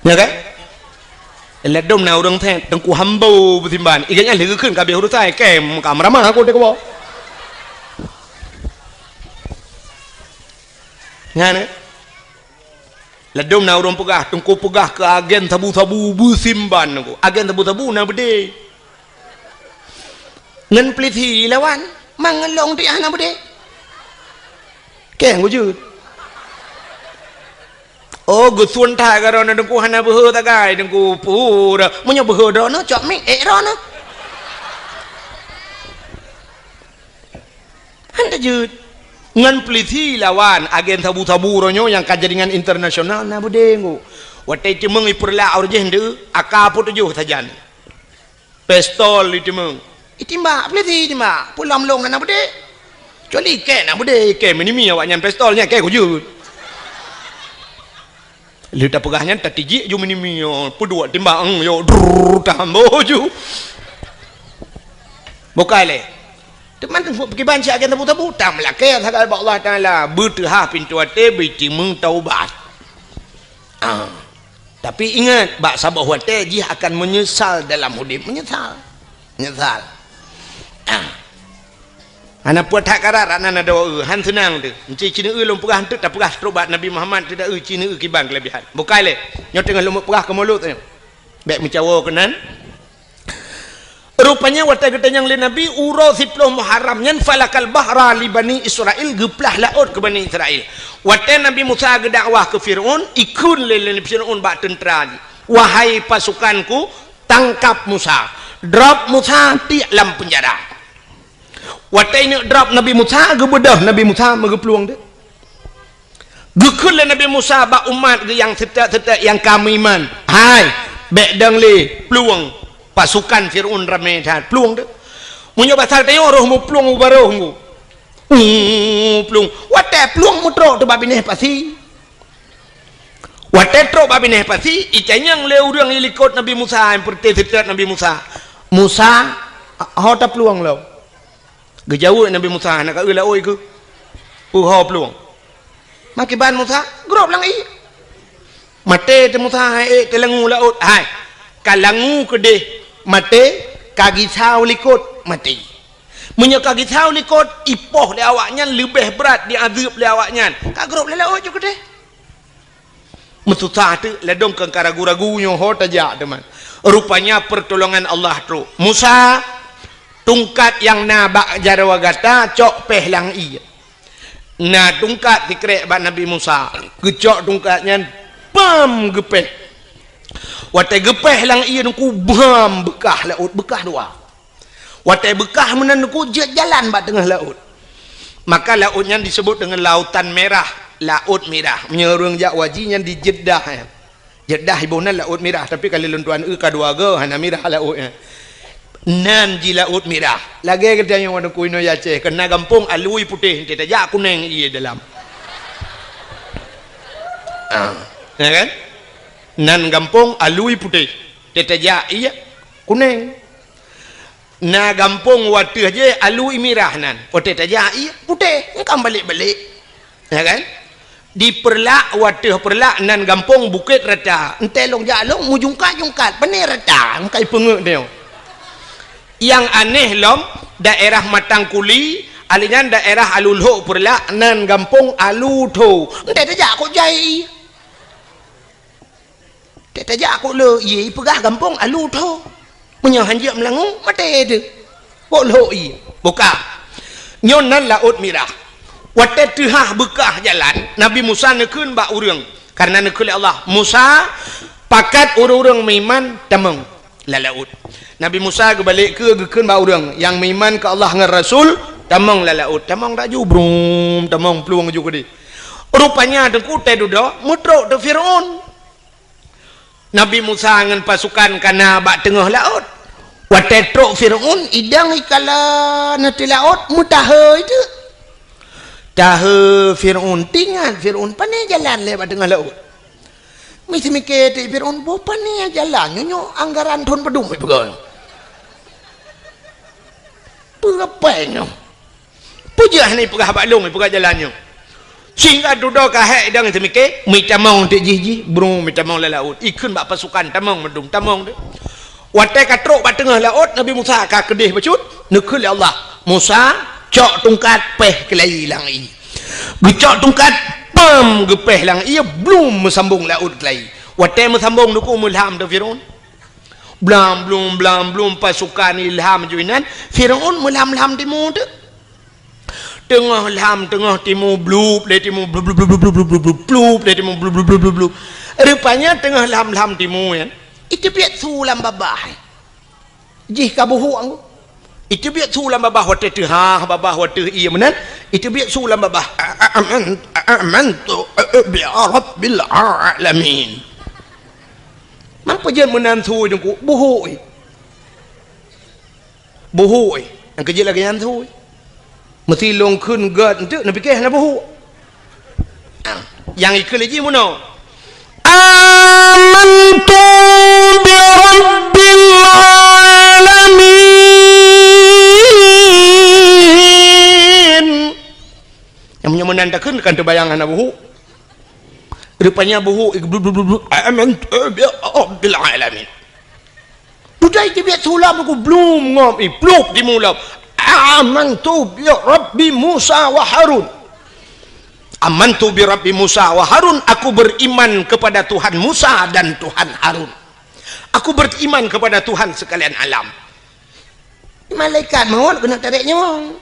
Ya kan? Ladom na ureuëng thét, Teungku Hambo beusimban. Iga nyan lheueh geukheun ka habéh urusan, kém ka meuramah aku teuh keubo. Nyan, eh? Ladom na ureuëng peugah, Teungku peugah keu agen sabu-sabu beusimban Teungku. Agen sabu-sabu na beudé. Ngon peulisi lawan, mangelong tiah na beudé. Keng gujut. Oh, geusun that karoe na Teungku hana beuhe tagai, Teungku pura. Meunyoe beuhe droeneuh, cok mic ék droeneuh. Han tajeuet. Ngon peulisi lawan agen sabu-sabu uroe nyoe nyang ka jaringan internasional na beudé Teungku. Watée teumeung ipeurlak ureuëng jih ndeuh, AK peutujoh sajan. Pistol iteumeung. Itimbak, peulisi itimbak. Peue lom-lom hana beudé. Kecuali ikée na beudé, ikée meunimi awaknyan pistol nyan, ikée kujut. Lheueh tapeugah nyan, tatijik ju meunimi nyoe, peuduek timbak, eng, yo, drrrr, tambo ju. Bukai lé. Teuma teungku peukiban siat agen tabu-tabu, tam lakée sagai bak Allah Taala, beuteuhah pintoe até, beutimeung taubat. Ah. Tapi ingat, bak saboh watée jih akan meunyeusal dalam udeb, meunyeusal. Meunyeusal. Ah. Hana peue that karat, rak nan adoe, han seunang teuh. Enci cineue lôn peugah eunteuk tapeugah trok bak Nabi Muhammad teuh da eu cineue kiban keulebihan. Bukai lé, nyoe teungoh lôn peugah keu mulod nyoe. Bék meucawo keunan. Rupanya watée geutanyong lé Nabi uroe siploh Muharram nyan falakal bahra li Bani Israil, geuplah laôt keu Bani Israil. Watée Nabi Musa geudakwah keu Fir'aun, ikheun lé, lé Fir'aun bak teuntra jih, "Wahai pasukanku, tangkap Musa, drop Musa tiek lam peunjara." Watée ineuk drop Nabi Musa, geubeudôh Nabi Musa meugeuplueng teuh. Geukheun lé Nabi Musa bak umat geuh nyang seutôt-seutôt nyang ka meuiman, "Hai, bék dong lé, plueng, pasukan Fir'aun ramé that, plueng teuh." Meunyoe basa tanyoe roh meuplueng u barôh ngu. Uh, plueng. Watée plueng meutrok teuh bak binéh pasi. Watée trok bak binéh pasi, itanyong lé ureuëng ilikot Nabi Musa, nyang peureuté seutôt Nabi Musa, "Musa, ho taplueng lom?" Geujaweueb Nabi Musa, "Hana ka eu laôt keuh, peue ho plueng." Makiban Musa, grob lam ié. Maté teuh Musa, hai ék teuh langue laôt, hai. Ka langue keudeh maté, ka gisau likot maté. Meunyoe ka gisau likot, ipoh lé awaknyan leubeh brat diazeueb lé awaknyan. Ka grob lé laôt ju keudeh. Meususah teuk, ladôm keu ka ragu-ragu nyoe ho tajak teuma. Rupanya peurtolongan Allah trok. Musa, tungkat nyang na bak jaroe gata cok péh lam ié. Na tungkat sikrek bak Nabi Musa. Geucok tungkat nyan, pam geupéh. Watée geupéh lam ié Teungku, bam, beukah laôt, beukah dua. Watée beukah meunan Teungku, jeuet jalan bak teungoh laôt. Maka laôt nyan disebut deungon Lautan Merah, Laôt Mirah. Meunyoe ureuëng jak haji nyan di Jeddah, eh. Jeddah iboh nan Laôt Mirah, tapi ka lheueh lôn tuan eu ka dua goe hana mirah laôt nyan. Nan ji Laôt Mirah. Lagée geutanyoe Teungku inoe Aceh, keu na gampông alui putéh, teuh tajak kunéng ié dalam. Ah, ya kan? Nan gampông alui putéh, teuh tajak ié kunéng. Na gampông wateueh jih alui mirah nan, watée tajak ié putéh, engkam balek-balek. Ya kan? Di Peureulak, wateueh Peureulak nan gampông Bukét Rata. Entée lôn jak lôn meujungkat-jungkat, pane rata, engkai peungeuet nyoe. Nyang aneh lom, daerah Matang Kuli, ali nyan daerah Alu Lhok Peureulak nan gampông Alu Tho. Entée tajak kok jai ié. Teuh tajak kok le ié, ipeugah gampông Alu Tho. Meunyoe hanjeuet meulangue, maté teuh. Kok lhok ié, bukak. Nyoe nan Laôt Mirah. Watée teuhah beukah jalan, Nabi Musa neukheun bak ureuëng. Karena neukheun lé Allah, "Musa, pakat ureuëng-ureuëng meuiman tamong lam laôt." Nabi Musa geubalek keu geukheun bak ureuëng, "Nyang meuiman keu Allah ngon Rasul, tamong lam laôt." Tamong laju, brum, tamong plueng ju keudeh. Rupanya Teungku teuh dudoe meutrok teuh Fir'aun. Nabi Musa ngon pasukan ka na bak teungoh laôt. Watée trok Fir'aun, idang ikala na teuh laôt, meutahe itu. Tahe Fir'aun, teuingat Fir'aun, pane jalan lé bak teungoh laôt. Miseumiké teuk Fir'aun, boh pane jalan, nyoe, nyoe anggaran thon padum ipeugah. Peue rapai nyoe? Peue jeuet hana ipeugah bak lôn, ipeugah jalan nyoe. Sehingga dudoe ka hék idang teumiké, meutamong teuk jih-jih, brung meutamong lam laôt. Ikheun bak pasukan, tamong mandum, tamong teuk. Watée ka trok bak teungoh laôt, Nabi Musa ka keudeh bacut, neukheun lé Allah, "Musa, cok tungkat péh keulayi lam ié." Geucok tungkat, pam, geupéh lam ié, blum, meusambong laôt keulayi. Watée meusambong Teungku, meulham teuh Fir'aun. Blam blum, blam blum, pasukan ilham ju inan, Fir'aun meulam-lam timu teuk. Teungoh lam, teungoh timu, blup lé timu, blup, blup, blup, blup, blup, blup, blup, blup lé timu, blup, blup, blup, blup, blup. Rupanya teungoh lam-lam timu nyan, iteubiet su lam babah. Jih ka buhuk anggô. Iteubiet su lam babah watée teuhah, babah watée ié meunan, iteubiet su lam babah. A-, a-, aman-, a-, amantu, a-, a-, bi rabbil alamin. Meupeue jeuet meunan su Teungku, buhuk, eh. Buhuk, eh. Nyang keujeuet lagée nyan su, eh. Meusi lôn kheun gét enteuk, neupiké hana buhuk. Ah, nyang ikheun lé jih meunoe. Amantu bi rabbil alamin. Nyang meunyoe meunan takheun kan teubayang hana buhuk. Rupanya buhuk, blu, blu, blu, blu. Amantu bi rabbil alamin. Dudoe iteubiet su lam Teungku, blum ngom, iplup timu lam. Amantu bi rabbi Musa wa Harun. Amantu bi rabbi Musa wa Harun, aku beriman kepada Tuhan Musa dan Tuhan Harun. Aku beriman kepada Tuhan sekalian alam. Malaikat maut keuneuk tarek nyawöng.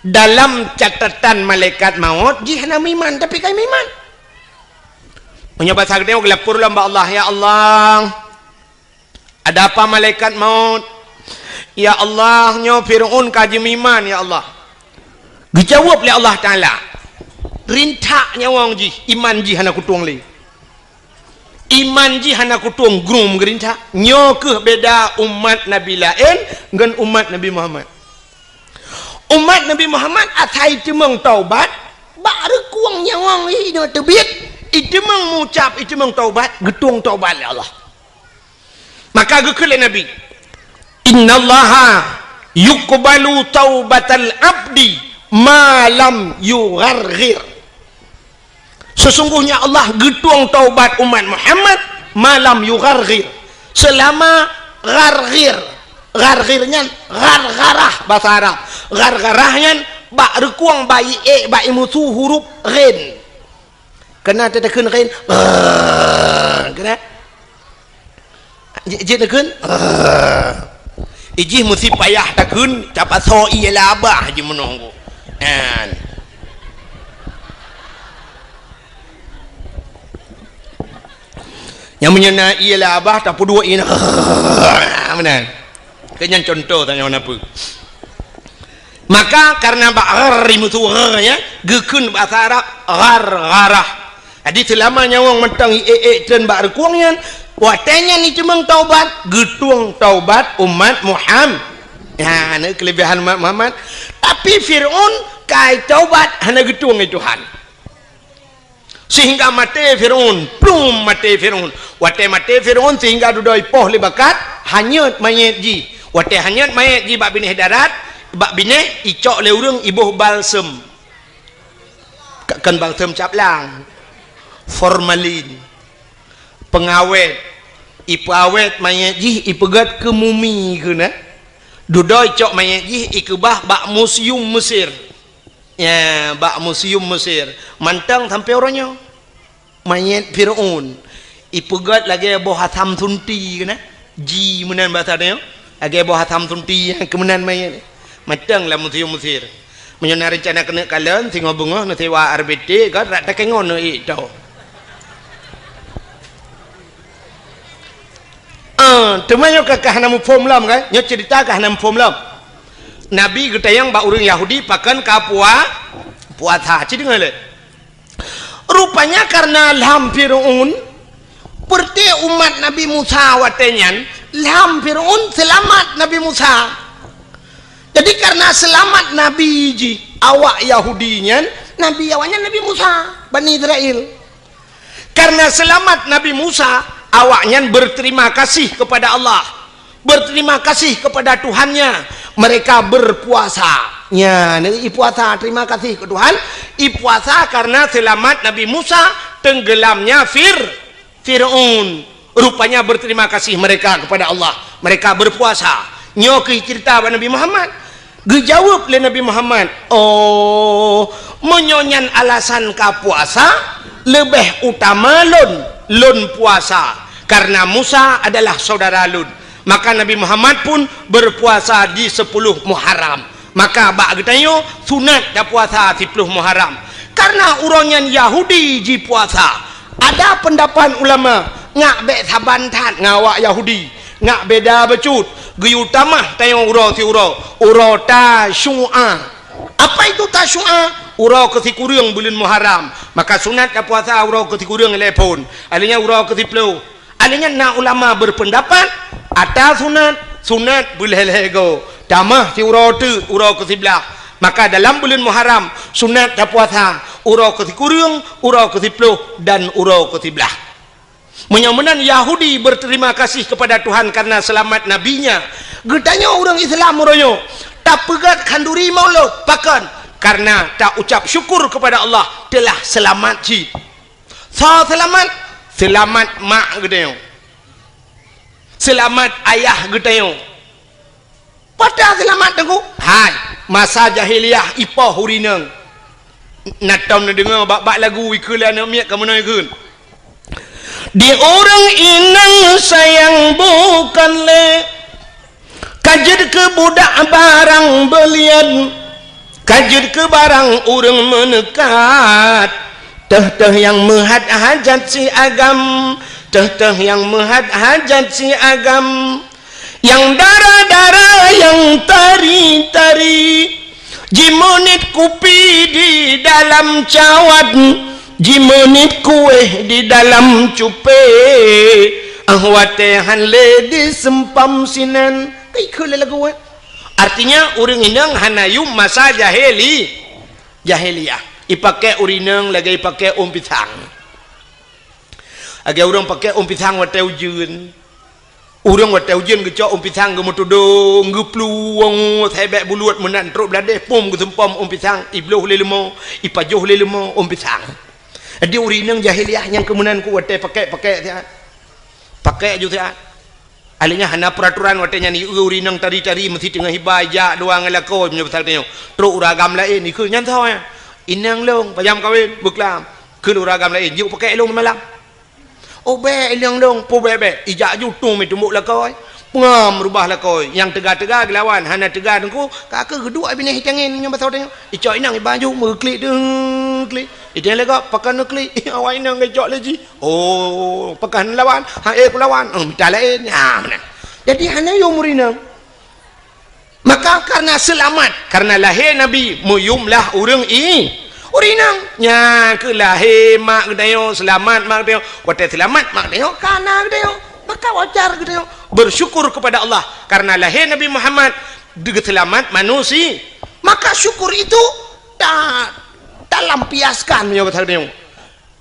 Dalam catatan malaikat maut, jih hana meuiman, tapi ka meuiman. Meunyoe basa geutanyoe geulapor lom bak Allah, "Ya Allah, ada apa malaikat maut? Ya Allah, nyoe Fir'aun ka jimeuiman, ya Allah." Geujaweueb lé Allah Taala, "Rintak nyawöng jih, iman jih hana kutueng lé." Iman jih hana kutueng, grung geurintak. Nyoe kheueh beda umat Nabi laén ngon umat Nabi Muhammad. Umat Nabi Muhammad asai teumeung taubat, bak reukueng nyawöng jih inoe teubiet, iteumeung mucab, iteumeung taubat, geutueng taubat lé Allah. Maka geukheun lé Nabi, "Innallaha yuqbalu taubatal abdi ma lam yugharghir." Sesungguhnya Allah geutueng taubat umat Muhammad ma lam yugharghir, selama gharghir. Gharghir nyan ghargharah basa Arab. Ghargharah nyan bak reukueng bak ié, bak imusu huruf ghin. Keunan takheun ghin, ghin. Keunan? Jeuet takheun? Ijih meusti payah takheun, tapasoe ié labah jih meunoe. Nyan. Nyang meunyoe na ie lam babah, tapeuduek ie na. Meunan. Keu nyan contoh tanyoe na peue. Maka karena bak ghar imeusue ghar, ya, geukheun bahasa Arab ghar, gharah. Jadi seulama nyawöng mantong i ék-ék treun bak reukong nyan, watée nyan iteumeung taubat, geutueng taubat umat Muhammad. Ya, na keulebihan umat Muhammad. Tapi Fir'aun ka taubat hana geutueng lé Tuhan. Sehingga maté Fir'aun, plum maté Fir'aun. Watée maté Fir'aun sehingga dudoe ipoh lé bakat, hanyot manyét jih. Watée hanyot manyét jih bak binéh darat, bak binéh icok lé ureuëng iboh balsem. Ka-, kan balsem cap lang. Formalin. Pengawét. Ipeuawét manyét jih, ipeugét keu mumi keunan. Dudoe icok manyét jih ikeubah bak museum Mesir. Ya, bak museum Mesir. Mantong sampoe uroe nyoe. Manyét Fir'aun. Ipeugét lagée boh asam sunti keunan. Ji meunan bahasa nyoe. Lagée boh asam sunti, ya, keu meunan manyét. Mantong lam museum Mesir. Meunyoe na reuncana keuneuk kalon, singoh beungoh, neusewa R B T, kan, rak takengon neuék tho. Ah, teuma nyoe ka, ka hana muphom lom, kan? Nyoe cerita ka hana muphom lom. Nabi geutanyong bak ureuëng Yahudi pakon ka pua-, puasa. Ci deungoe lé. Rupanya karena lham Fir'aun, peureuté umat Nabi Musa watée nyan, lham Fir'aun seulamat Nabi Musa. Jadi karena seulamat Nabi jih awak Yahudi nyan, Nabi awaknyan Nabi Musa, Bani Israel. Karena seulamat Nabi Musa, awaknyan berterima kasih kepada Allah, berterima kasih kepada Tuhannya. Mereka berpuasa. Nya, ipuasa terima kasih ke Tuhan. Ipuasa karena seulamat Nabi Musa tenggelamnya Fir-, Fir'aun. Rupanya berterima kasih mereka kepada Allah. Mereka berpuasa. Nyoe keuh cerita bak Nabi Muhammad. Geujaweueb lé Nabi Muhammad, "Oh, meunyoe nyan alasan ka puasa, leubeh utama lôn, lôn puasa, karena Musa adalah saudara lôn." Maka Nabi Muhammad pun berpuasa di sepuluh Muharram. Maka bak geutanyoe sunat tapuasa siplôh Muharram. Karena uroe nyan Yahudi jipuasa. Ada pendapat ulama, ngak bék saban that ngon awak Yahudi. Ngak beda bacut, geuyue tamah tanyoe uroe siuroe, uroe Tasyu'a. Apa itu Tasyu'a? Uroe keusikureueng buleuen Muharram. Maka sunat tapuasa uroe keusikureueng ilée phon. Alheuh nyan uroe keusiplôh. Alheuh nyan na ulama berpendapat, ata sunat, sunat beulhée-lhée goe. Tamah siuroe teuk uroe keusiblaih. Maka dalam buleuen Muharram, sunat tapuasa uroe keusikureueng, uroe keusiplôh, dan uroe keusiblaih. Meunyoe meunan Yahudi berterima kasih kepada Tuhan karena selamat nabinya, geutanyoe ureuëng Islam uroe nyoe tapeugét khanduri Maulud, pakon? Karena ta ucap syukur kepada Allah telah selamat cit. Soe seulamat? Seulamat mak geutanyoe. Seulamat ayah geutanyoe. Pat seulamat teungku? Hai, masa jahiliyah ipoh ureuëng inong. Na tom neudeungoe bak-bak lagu ikheun lé aneuk miet ka meunoe kheun. Di ureuëng inong sayang bukan lé, ka jeuet keu budak barang beulian, ka jeuet keu barang ureuëng meuneukat. Teuh-teuh nyang meuhat hajat si agam, teuh-teuh nyang meuhat hajat si agam. Nyang dara-dara, nyang tari-tari, jimeuniet kupi di dalam cawat, jimeuniet kuéh di dalam cupé. Ah, watée han lé diseumpam sinan. Ka ikheun lé lagu, eh. Artinya, ureuëng inong hana yum masa jahili-, jahiliyah. Ipaké ureuëng inong lagée ipaké ôn pisang. Lagée ureuëng paké ôn pisang watée ujeuen. Ureuëng watée ujeuen geucok ôn pisang geumeutudong, geuplueng, sabé buleuen meunan trok beuladeh, pom geuseumpom ôn pisang, ibloh lé leumo, ipajoh lé leumo ôn pisang. Jadi ureuëng inong jahiliyah nyang keu meunan ku watée paké-paké siat. Paké aju siat. Alheuh nyan hana peuraturan watée nyan, ureuëng inong tari-tari meusi teungoh hiba ijak dua ngon lakoe meunyoe pasal tanyoe. Trok ureuëng agam laén, ikheun nyan soe nyan? Inong lôn, panyang kawen, beuklam. Kheun ureuëng agam laén, jeuet paké lôn malam. Oh bék, inong lôn, peue bék-bék. Ijak ju tueng meutumbok lakoe. Peungam rubah lakoe. Nyang teuga-teuga geulawan, hana teuga teungku, ka keu geuduek binéh tangen nyoe basa tanyoe. Icok inong iba ju meuklik deuh klik. Ideh lé gob, pakon neuklik, awak inong geucok lé jih. Oh, pakon lawan, ha, eh, kulawan. Oh, mita laén. Ha, meunan. Jadi, hana yum ureueng inong. Maka, karena seulamat, karena lahé Nabi, meuyumlah ureueng i-, ureueng inong. Nyan keuh lahé mak geutanyoe, seulamat mak geutanyoe. Watée seulamat mak geutanyoe, ka na geutanyoe. Maka wajar geutanyoe bersyukur kepada Allah karena lahé Nabi Muhammad, geuseulamat manusia. Maka syukur itu ta-, talampiaskan meunyoe bahasa geutanyoe.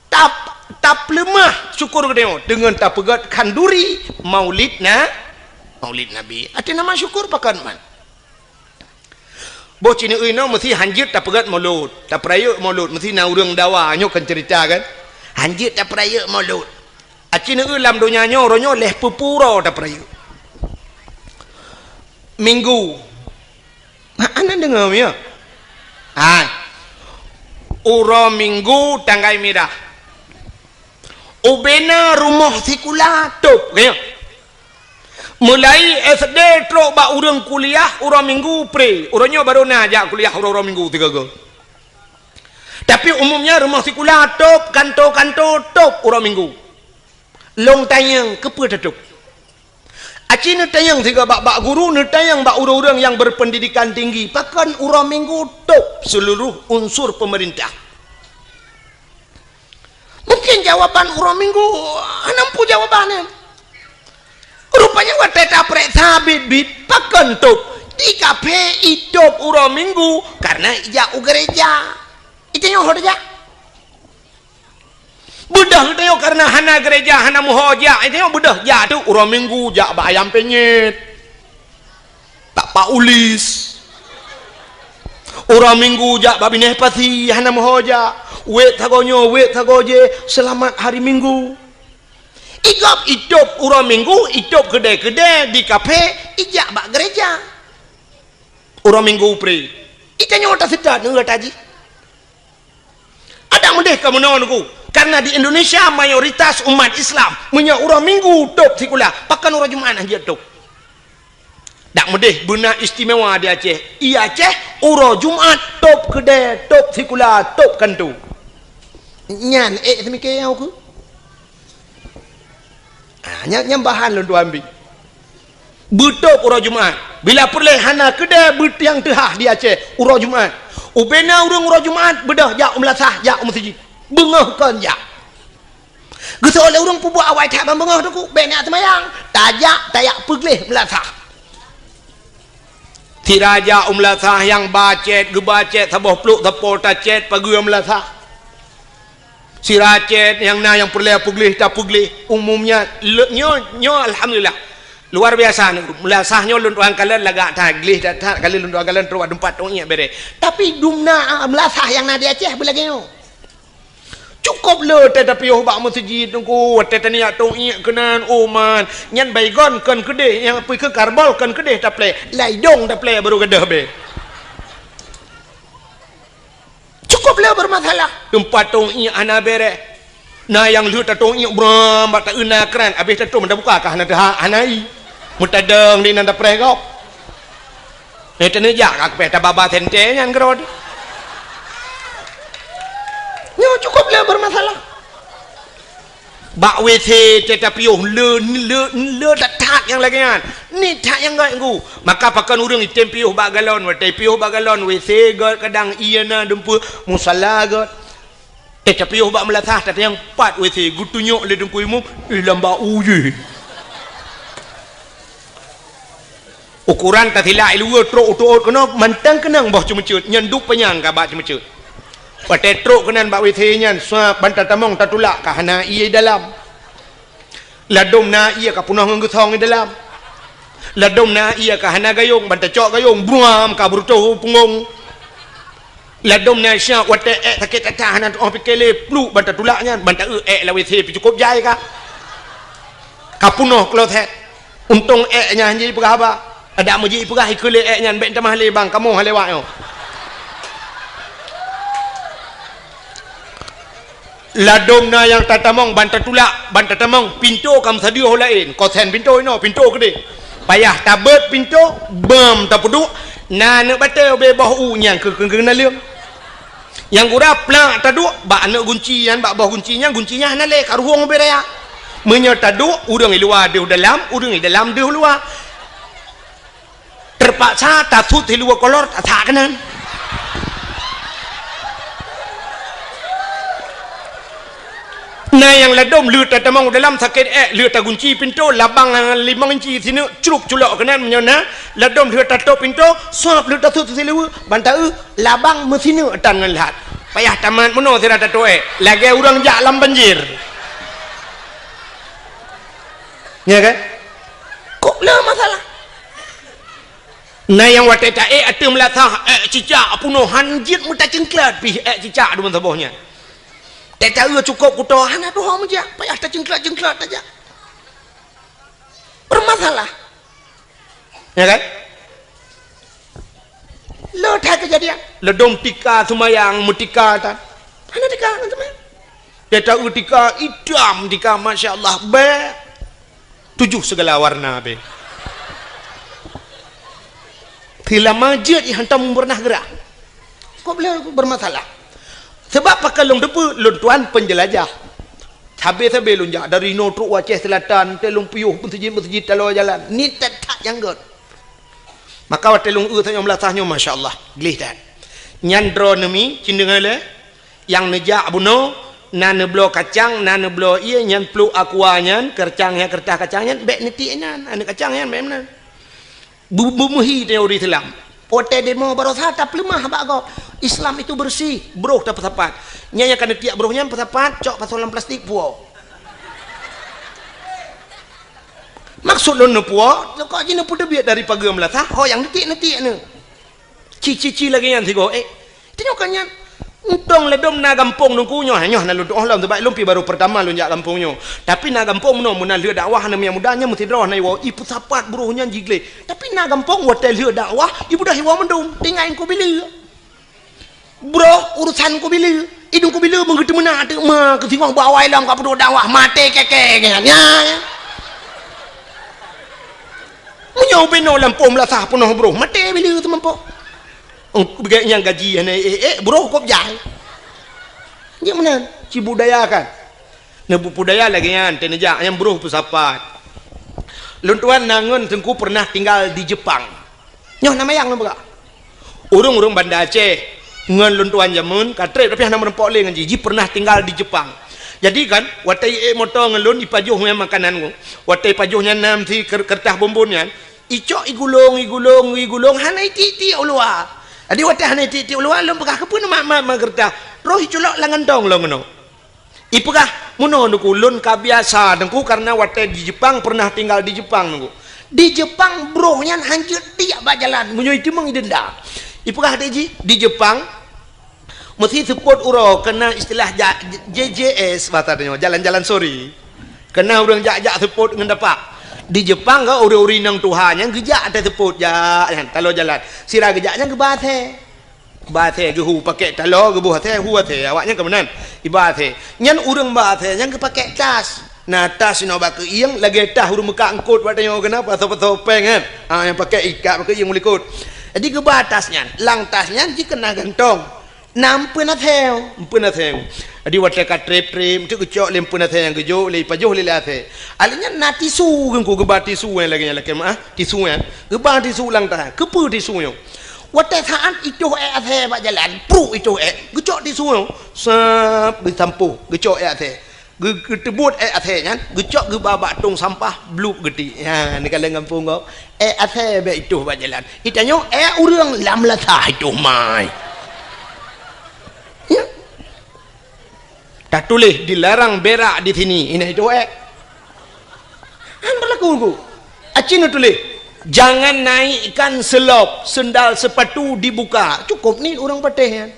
Tap-, tapeuleumah syukur geutanyoe deungon tapeugét khanduri Maulid na-, Maulid Nabi. Arti nama syukur pakon man? Boh ci neueu inoe meusti hanjeuet tapeugét Maulud, tapeurayeuk Maulud, meusti na ureueng dawa, nyoe kon ceurita kan? Hanjeuet tapeurayeuk Maulud. Aci neueu lam donya nyoe, uroe nyoe lhèe peuet ploh uroe tapeurayeuk. Minggu. Ha, hana deungoe, ya? Hai. Uroe Minggu tanggai mirah. Ubena rumoh sikula tôb, ya. Mulai S D trok bak ureueng kuliah, uroe Minggu pre. Uroe nyoe barô na jak kuliah uroe-uroe Minggu sigoe-goe. Tapi umumnya rumoh sikula tôb, kanto-kanto tôb uroe Minggu. Lôn tanyong, keupeue tatôb? Aci neutanyong sigoe bak, bak guru, neutanyong bak ureueng-ureueng nyang berpendidikan tinggi, pakon uroe Minggu tôb seluruh unsur pemerintah? Mungkin jawaban uroe Minggu hana muphom jawaban nyan. Rupanya watée tapeuriksa biet-biet, pakon tôb? Di kaphé itôb uroe Minggu karena ijak u gereja. Itanyoe ho tajak. Beudôh geutanyoe karena hana gereja, hana meuho jak, itanyoe beudôh jak tu uroe Minggu jak bak Ayam Penyet. Bak Pak Ulis. Uroe Minggu jak bak Binéh Pasi, hana meuho jak. Wék sagoe nyoe, wék sagoe jéh, seulamat hari Minggu. Igob itôb uroe Minggu, itôb keudè-keudè di kaphé, ijak bak gereja. Uroe Minggu pre. Itanyoe taseutôt ngon gata jih. Adak meudeh ka meunoe Teungku, karena di Indonesia mayoritas umat Islam meunyoe uroe Minggu tôb sikula, pakon uroe Jumat hanjeuet tôb? Dak meudeh beuna istimewa di Aceh. I Aceh uroe Jumat tôb keudè, tôb sikula, tôb kanto. Nyan ék seumike nyang ukeue. Ah, nyan, nyan bahan lôn tuan bi. Beutôb uroe Jumat. Bila peureulée hana keudè beutiang teuhah di Aceh uroe Jumat. Ubena ureuëng uroe Jumat beudôh jak u meulasah, jak u meuseujid. Beungoh kon jak. Geusoe lé ureuëng peubuet awai that ban beungoh Teungku, bék na seumayang. Tajak, tajak peugleh meulasah. Sira jak u meulasah nyang ba cét, geuba cét saboh plôk sapo tacét pageue meulasah. Sira cét nyang na nyang peureulée peugleh tapeugleh. Umumnya le-, nyoe, nyoe alhamdulillah. Luar biasa nyoe. Meulasah nyoe lôn tuan kalon lagak that, gleh that-that, kali lôn tuan kalon trok bak teumpat tong iék bereh. Tapi dumna meulasah nyang na di Aceh beulagée nyoe. Cukôp le watée tapiôh bak meuseujid Teungku, watée taniyak tong iék keunan, oh man, nyan baygon kon keudeh, nyang pih keu karbol kon keudeh taplée, lam idong taplée barô gadôh bée. Cukôp le bermasalah. Teumpat tong iék hana bereh. Na nyang lheueh tatong iék bram bak taeu na kran, abéh tatom tabuka ka hana teuhah, hana ie. Meutadong di nan tapreh gob. Eh, teuneujak ka kupéh tababa sentée nyan keudroe. Nyoe cukôp le bermasalah. Bak W C teuh tapiôh le, le, le that-that nyang lagée nyan. Ni that nyang gét Teungku. Maka pakon ureuëng item piôh bak galon, watée piôh bak galon, W C gét kadang ie na dumpeue, musala gét. Eh, tapiôh bak meulasah, tatanyong pat W C, geutunyok lé Teungku Imum, eh, lam bak u jih. Ukoran tasilak i luwa trok u teuôt keunoe, mantong keunong boh ceumeuceuet, nyan duek panyang ka bak ceumeuceuet. Watée trok keunan bak W C nyan, suap ban tatamong tatulak ka hana ie dalam. Ladôm na ie ka peunoh ngon geusong i dalam. Ladôm na ie ka hana gayông, ban tacok gayông, buam ka beureutoh u punggông. Ladôm na syak watée ék sakét that-that hana tu'oh pike lé, pluek ban tatulak nyan, ban taeu ék lam W C pih cukôp jai ka. Ka peunoh kloset. Untông ék nyan han jipeugah haba. Adak meujih ipeugah ikeue lé ék nyan bék tamah lé bang, kamoe han lewat nyoe. Ladôm na nyang tatamong ban tatulak, ban tatamong, pintoe ka meusadeuh laén, kosen pintoe inoe, pintoe keudeh. Payah tabeuet pintoe, beuem tapeuduek, na aneuk batée ubé boh u nyang keu, keu, keu naleueng. Nyang gura plak taduek bak aneuk gunci nyan, bak boh gunci nyan, gunci nyan hana lé, ka ruhueng ubé raya. Meunyoe taduek, ureuëng i luwa deuh dalam, ureuëng i dalam deuh luwa. Teupaksa tasut siluweue kolor, tasak keunan. Na nyang ladom lheueh tatamong dalam sakét ék, lheueh tagunci pintoe, labang limong inci sineuk, crup culok keunan meunyoe na, ladom lheueh tatôp pintoe, sop lheueh tasut siluweue, ban taeu, labang meusineuk tan ngon lhat. Payah tamat meunoe sira tatôp ék, lagée ureuëng jak lam banjir. Ya kan? Kok le masalah? Na nyang watée taék ateueh meulasah, ék cicak punoh han jeuet meutacengklat pih ék cicak deungon saboh nyan. Teuka cukôp kuto hana tuho meujak, payah tacengklat-cengklat tajak. Bermasalah. Ya kan? Lo that kejadian. Ladom tika seumayang meutika tan. Hana tika ngon seumayang. Teuka tika itam tika, masya Allah, bek. Tujoh segala warna be. Seulama jeuet i hantom pernah gerak. Kok boleh bermasalah? Sebab pakon lôn teupeu lôn tuan penjelajah. Sabe-sabe lôn jak dari noe trok u Aceh Selatan, teuh lôn piôh meuseujid-meuseujid taloe jalan. Ni that-that nyang gét. Maka watée lôn eu tanyoe meulasah nyoe, masya Allah, gleh that. Nyan droe neumi, cindeueng lé, nyang neujak bunoe, na neubloe kacang, na neubloe ié, nyan pluek aqua nyan, kacang nyan, keureutah kacang nyan, bék neutiek nyan, aneuk kacang nyan bék meunan. Bu-, bu-, meuhi teori Islam. Watée demo barosa tapeuleumah bak gob. Islam itu bersih, broh tapeusapat. Nyan nyang ka neutiek broh nyan peusapat, cok pasoe lam plastik puwoe. Maksud lôn neupuwoe, kok jih neupeuteubiet dari pageue meulasah, ho nyang neutiek-neutiek neu. Ci-ci-ci lagée nyan sigoe, eh. Tanyoe ka nyan. Untông ladom na gampông nungku nyoe, nyoe na lôn tuoh lom, sabab lôn pi barô peurtama lôn jak gampông nyoe. Tapi na gampông meunoe, meunan lheueh dakwah na miet muda nyan meusidroe na iwoe, ipeusapat broh nyan jigleh. Tapi na gampông watée lheueh dakwah, ibeudôh iwoe mandum, tinggai kubileue. Broh urusan kubileue, idong kubileue meugeuteumeunak teuk ma keusingoh bak awai lom ka peuduek dakwah, maté keke nyan. Ya, ya. Meunyoe ubenoe lampôh meulasah peunoh broh, maté bileue teumampoh. Eng, beuget nyang gaji hana ék-ék, broh kop jai. Jeuet meunan, cibudayakan. Neubudaya lagée nyan, teuneujak nyang broh peusapat. Lôn tuan na ngon teungku pernah tinggal di Jepang. Nyoh na mayang lôn peugah. Ureuëng-ureuëng Banda Aceh ngon lôn tuan jameun ka treb tapi hana meurumpok lé ngon jih. Jih pernah tinggal di Jepang. Jadi kan, watée ék moto ngon lôn ipajoh ngon makanan ngon. Watée ipajoh nyan nam si ker-, keureutah bumbon nyan, icok igulong, igulong, igulong, hana itiek-tiek u luwa. Jadi watée hana itiek-tiek u luwa, lôn peugah, "Keupeue neumat-mat keureutah?" Roh iculok lam gantong lôn keunoe. Ipeugah, "Meunoe Teungku, lôn ka biasa Teungku, kareuna watée di Jepang, pernah tinggal di Jepang Teungku. Di Jepang broh nyan hanjeuet tiek bak jalan, meunyoe iteumeung idenda." Ipeugah deh jih, di Jepang, meusi seupôt uroe keunan istilah ja-, J J S bahasa tanyoe, jalan-jalan sore. Keunan ureuëng jak-jak seupôt ngon dapak. Di Jepang ka ureuëng-ureuëng inong tuha nyan geujak até seupôt jak nyan, taloe jalan. Sira geujak nyan geuba asèe. Ba asèe geuhu pakèk taloe, geuboh asèe, hu asèe, awaknyan ka meunan. Iba asèe. Nyan ureuëng ba asèe nyan geupakèk tas. Na tas inoe bak keuieng, lagèe tas ureuëng meukat eungkôt bak tanyoe keunan, pasoe-pasoe péng kan. Ha, nyang pakèk ikat bak keuieng u likôt. Jadi geuba tas nyan. Lam tas nyan jih keunan gantong. Na empeuen asèe, empeuen asèe. Jadi watèe ka trép-trép, enteuk geucok lé empeuen asèe nyang geujok lé, ipajoh lé, lé asèe. Alèh nyan na tisu, Teungku, geuba tisu nyang lagèe nyan lakèe meu'ah, tisu nyan. Geuba tisu lam tas. Keupeue tisu nyoe? Watèe saát itoh èk asèe bak jalan, pruek itoh èk, geucok tisu nyoe, sab, geusampôh, geucok èk asèe. Geu-, geuteubuet èk asèe nyan, geucok geuba bak tong sampah, blueb geutiek. Ha, neukalon gampông gob. Èk asèe bèk itoh bak jalan. Itanyoe èk ureuëng lam lasah itoh mai. Ya. Tatuléh dilarang berak di sini, inan itoh èk. Han berlaku, Teungku. Aci neutuléh, "Jangan naikkan selop, sendal sepatu dibuka." Cukôp niet ureuëng patéh nyan.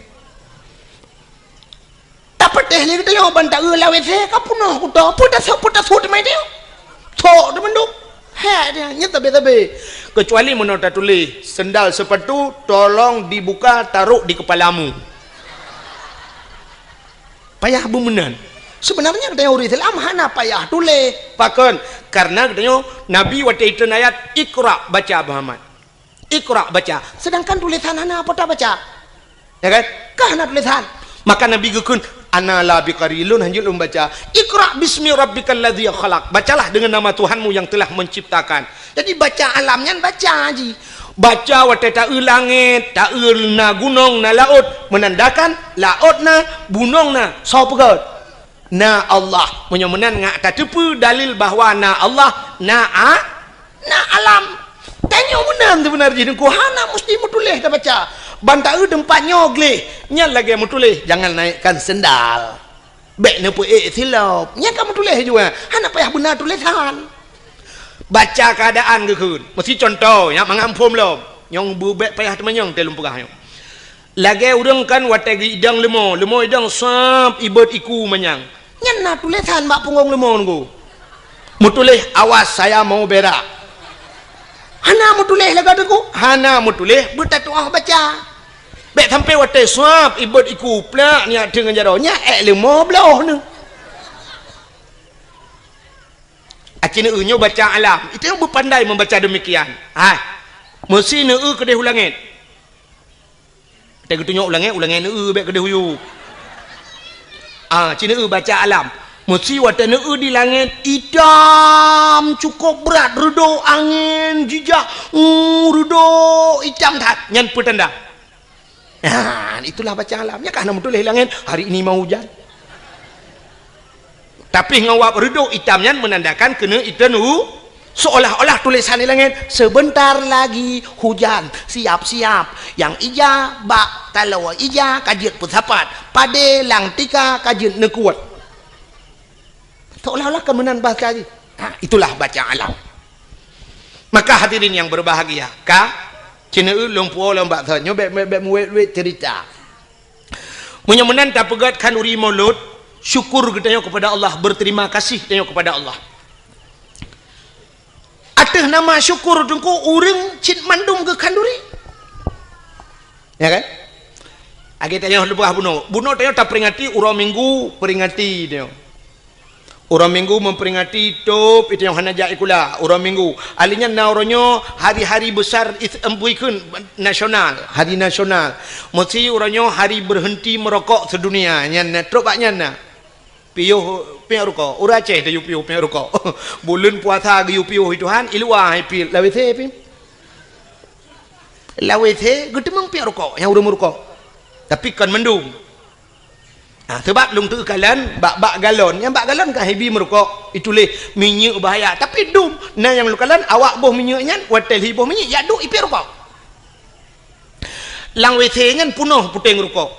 Tapatéh lé geutanyoe ban taeu lam WC ka peunoh kuto, peue tasôk, peue tasôk teumai teuh. Sok teumandum. Hèk dia, nyan tabe-tabe. Keucuali meunoe tatuléh, "Sendal sepatu tolong dibuka, taruh di kepalamu." Payah beumeunan. Seubeunarnya geutanyoe ureuëng Islam hana payah tuléh. Pakon? Karena geutanyoe Nabi watèe itreun ayat, "Iqra," baca, Muhammad. "Iqra," baca. Sedangkan tulisan hana apa tabaca. Ya kan? Ka hana tulisan. Maka Nabi geukheun, "Ana la biqari, lôn hanjeuet lôn baca. Iqra bismi rabbikal ladzi khalaq. Bacalah dengan nama Tuhanmu yang telah menciptakan." Jadi baca alam nyan baca ji. Baca watée taeu langét, taeu na gunong, na laôt, menandakan laôt na, gunong na, soe peugét? Na Allah. Meunyoe meunan ngat tateupeue dalil bahwa na Allah, na a-, na alam. Tanyoe meunan seubeuna jih Teungku, hana musti meutuléh tabaca. Ban taeu teumpat nyoe gleh, nyan lagée meutuléh, "Jangan naikkan sendal." Bék neupeuék silop. Nyan ka meutuléh jua, hana payah beuna tulésan. Baca keuadaan geukheun. Meusi cuntoh, nyan mangat phom lom. Nyang beubék payah teumanyong teuh lôn peugah nyoe. Lagée ureuëng kan watée geuidong leumo, leumo idong sab ibot iku manyang. Nyan na tulésan bak punggong leumo nunggu. Meutuléh, "Awas, saya mau berak." Hana meutuléh lagée teungku, hana meutuléh beutatuah baca. Bék sampai watée sab ibot iku plak nyak teungon jaroe, nyak ék leumo bloh neu. Aci neu nyoe baca alam, itu yang beupandai membaca demikian. Hai, meusi neu keudeh u langét. Watée geutunyok u langét, u langét neu bék keudeh u yue. Ah, ci neu baca alam. Meusi watée neu di langét itam cukop brat, reudok angén jijak, uh, reudok itam that. Nyan peutanda. Nah, itulah baca alam. Nyan ka na meutuléh langét, "Hari ini mau hujan." Tapi ngon wab reudok itam nyan menandakan keuneuk iteun u-, seolah-olah tulésan di langét, "Sebentar lagi hujan, siap-siap." Nyang ija bak taloe ija ka jeuet peusapat, padé lam tika ka jeuet neukuet. Seolah-olah ka meunan bahasa jih. Ha, itulah baca alam. Maka hadirin yang berbahagia, ka, ci neu lôn puwoe lom bak thon nyoe bék, bék, bék meuwét-wét cerita. Meunyoe meunan tapeugét khanduri Maulud, syukur geutanyoe kepada Allah, berterima kasih tanyoe kepada Allah. Ateueh nama syukur teungku ureuëng cit mandum geukhanduri. Ya kan? Lagée tanyoe leubeh bunoe. Bunoe tanyoe taperingati uroe Minggu, peringati tanyoe. Uroe Minggu memperingati tôb itu nyang hana jak sikula, uroe Minggu. Ahli nyan na uroe nyoe hari-hari besar is-, em, buikheun nasional, hari nasional. Meusi uroe nyoe hari berhenti merokok sedunia. Nyan na, trok bak nyan na. Piôh piek rukok. Ureuëng Aceh tayue piôh piek rukok. Buleuen puasa geuyue piôh i Tuhan, i luwa hai piet. Lam W C pih. Lam W C geuteumeung piek rukok, nyang ureuëng meurukok. Tapi kon mandum. Ah, sebab lôn teukalon bak, bak galon. Nyang bak galon ka hibi meurukok, ituléh minyeuk bahaya. Tapi dum, na nyang lôn kalon awak boh minyeuk nyan, watée lhi boh minyeuk, jak duek ipiek rukok. Lam W C nyan punoh puténg rukok.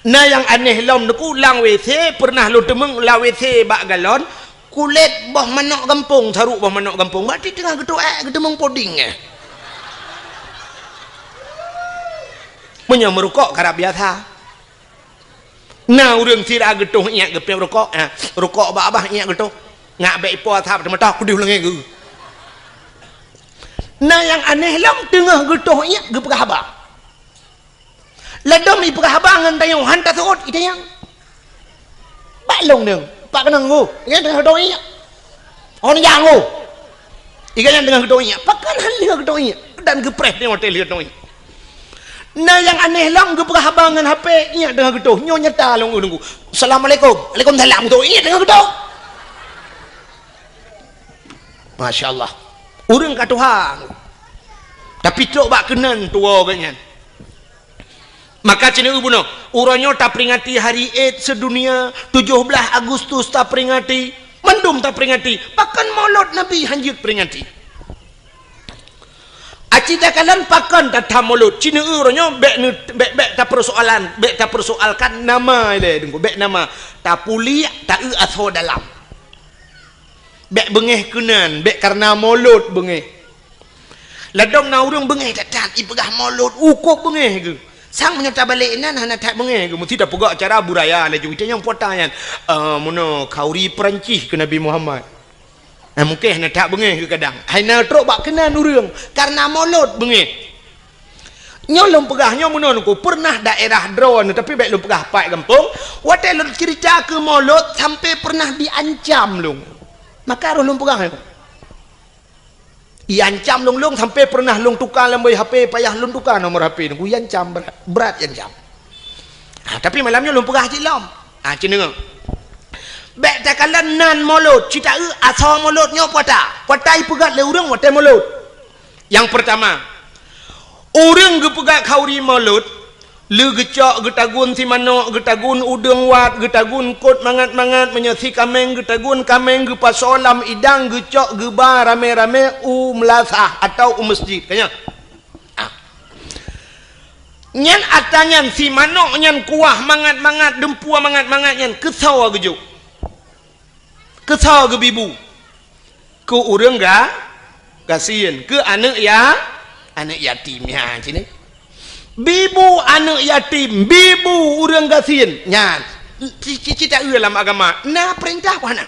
Na nyang aneh lom teungku, lam W C pernah lôn teumeung lam W C bak galon, kulét boh manok gampông, saruk boh manok gampông. Berarti teungoh geutuek, geuteumong poding, eh. Meunyoe meurukok karab biasa. Na ureuëng sira geutoh iék geupiep rukok, ha, rukok bak babah iék geutoh. Ngak bék ipo asap teumatah kudeh lengée geu. Na nyang aneh lom teungoh geutoh iék geupeugah haba. Ladom ipeugah haba ngon tanyoe han taseuôt itanyong. Bak lông deueng, pak keunong gu, nyan teungoh geutoh iék. Hon nyang gu. Iga nyan teungoh geutoh iék. Pakon han lheueh geutoh iék dan geupreh tanyoe watée lheueh geutoh iék. Na nyang aneh lom geupeugah haba ngon H P iék teungoh geutoh. Nyoe nyata lông ureuëng gu. Assalamualaikum. Waalaikumsalam. Geutoh iék teungoh geutoh. Masya Allah. Ureuëng ka tuha. Tapi trok bak keunan tuwoe geuh nyan. Maka ci neu bunoe, uroe nyoe taperingati hari Id sedunia, tujoh blaih Agustus taperingati, mandum taperingati, pakon Maulud Nabi han jeuet peringati. Aci takalon pakon tatham Maulud, ci neu uroe nyoe bék neu-, bék, bék tapersoalan, bék tapersoalkan nama ilée teungku, bék nama, tapuliek, taeu asoe dalam. Bék beungéh keunan, bék kareuna Maulud beungéh. Ladom na ureuëng beungéh that-that, ipeugah Maulud, ukôb beungéh geuh. Sang meunyoe tabalek inan hana that beungéh geuh, meusti tapeugah acara buraya laju. Itanyong puta nyan, "Eh, meunoe khanduri Peurancih keu Nabi Muhammad." Nah, mungken hana that beungéh geuh kadang. Hai na trok bak keunan ureuëng, kareuna Maulud beungéh. Nyoe lôn peugah nyoe meunoe teungku, pernah daerah droeneuh, tapi bék lôn peugah pat gampông, watée lôn cerita keu Maulud sampai pernah diancam lôn. Maka roh lôn peugah nyoe. Iancam lôn, lôn sampai pernah lôn tuka lam boh H P, payah lôn tuka nomor H P teungku, iancam brat, brat iancam. Ah, tapi malam nyoe lôn peugah cit lom. Ah, ci deungoe. Bék takalon nan Maulud, ci taeu asoe Maulud nyoe puasa. Puasa ipeugét lé ureuëng watée Maulud. Nyang peurtama, ureuëng geupeugét khauri Maulud, le geucok, geutagun si manok, geutagun udeueng wat, geutagun kot mangat-mangat, meunyoe si kaméng geutagun kaméng, geupasoe lam idang, geucok geuba ramé-ramé u meulasah atawa u meuseujid. Ka nyan? Ah. Nyan atra nyan, si manok nyan kuah mangat-mangat, deumpue mangat-mangat nyan, keu soe geujok? Keu soe geubi bu? Keu ureuëng ga-, gasien, keu aneuëk ya-, aneuëk yatim nyan cit. Bi bu aneuëk yatim, bi bu ureuëng gasien. Nyan, ci-, ci-, ci taeu lam agama, na peurintah peue hana?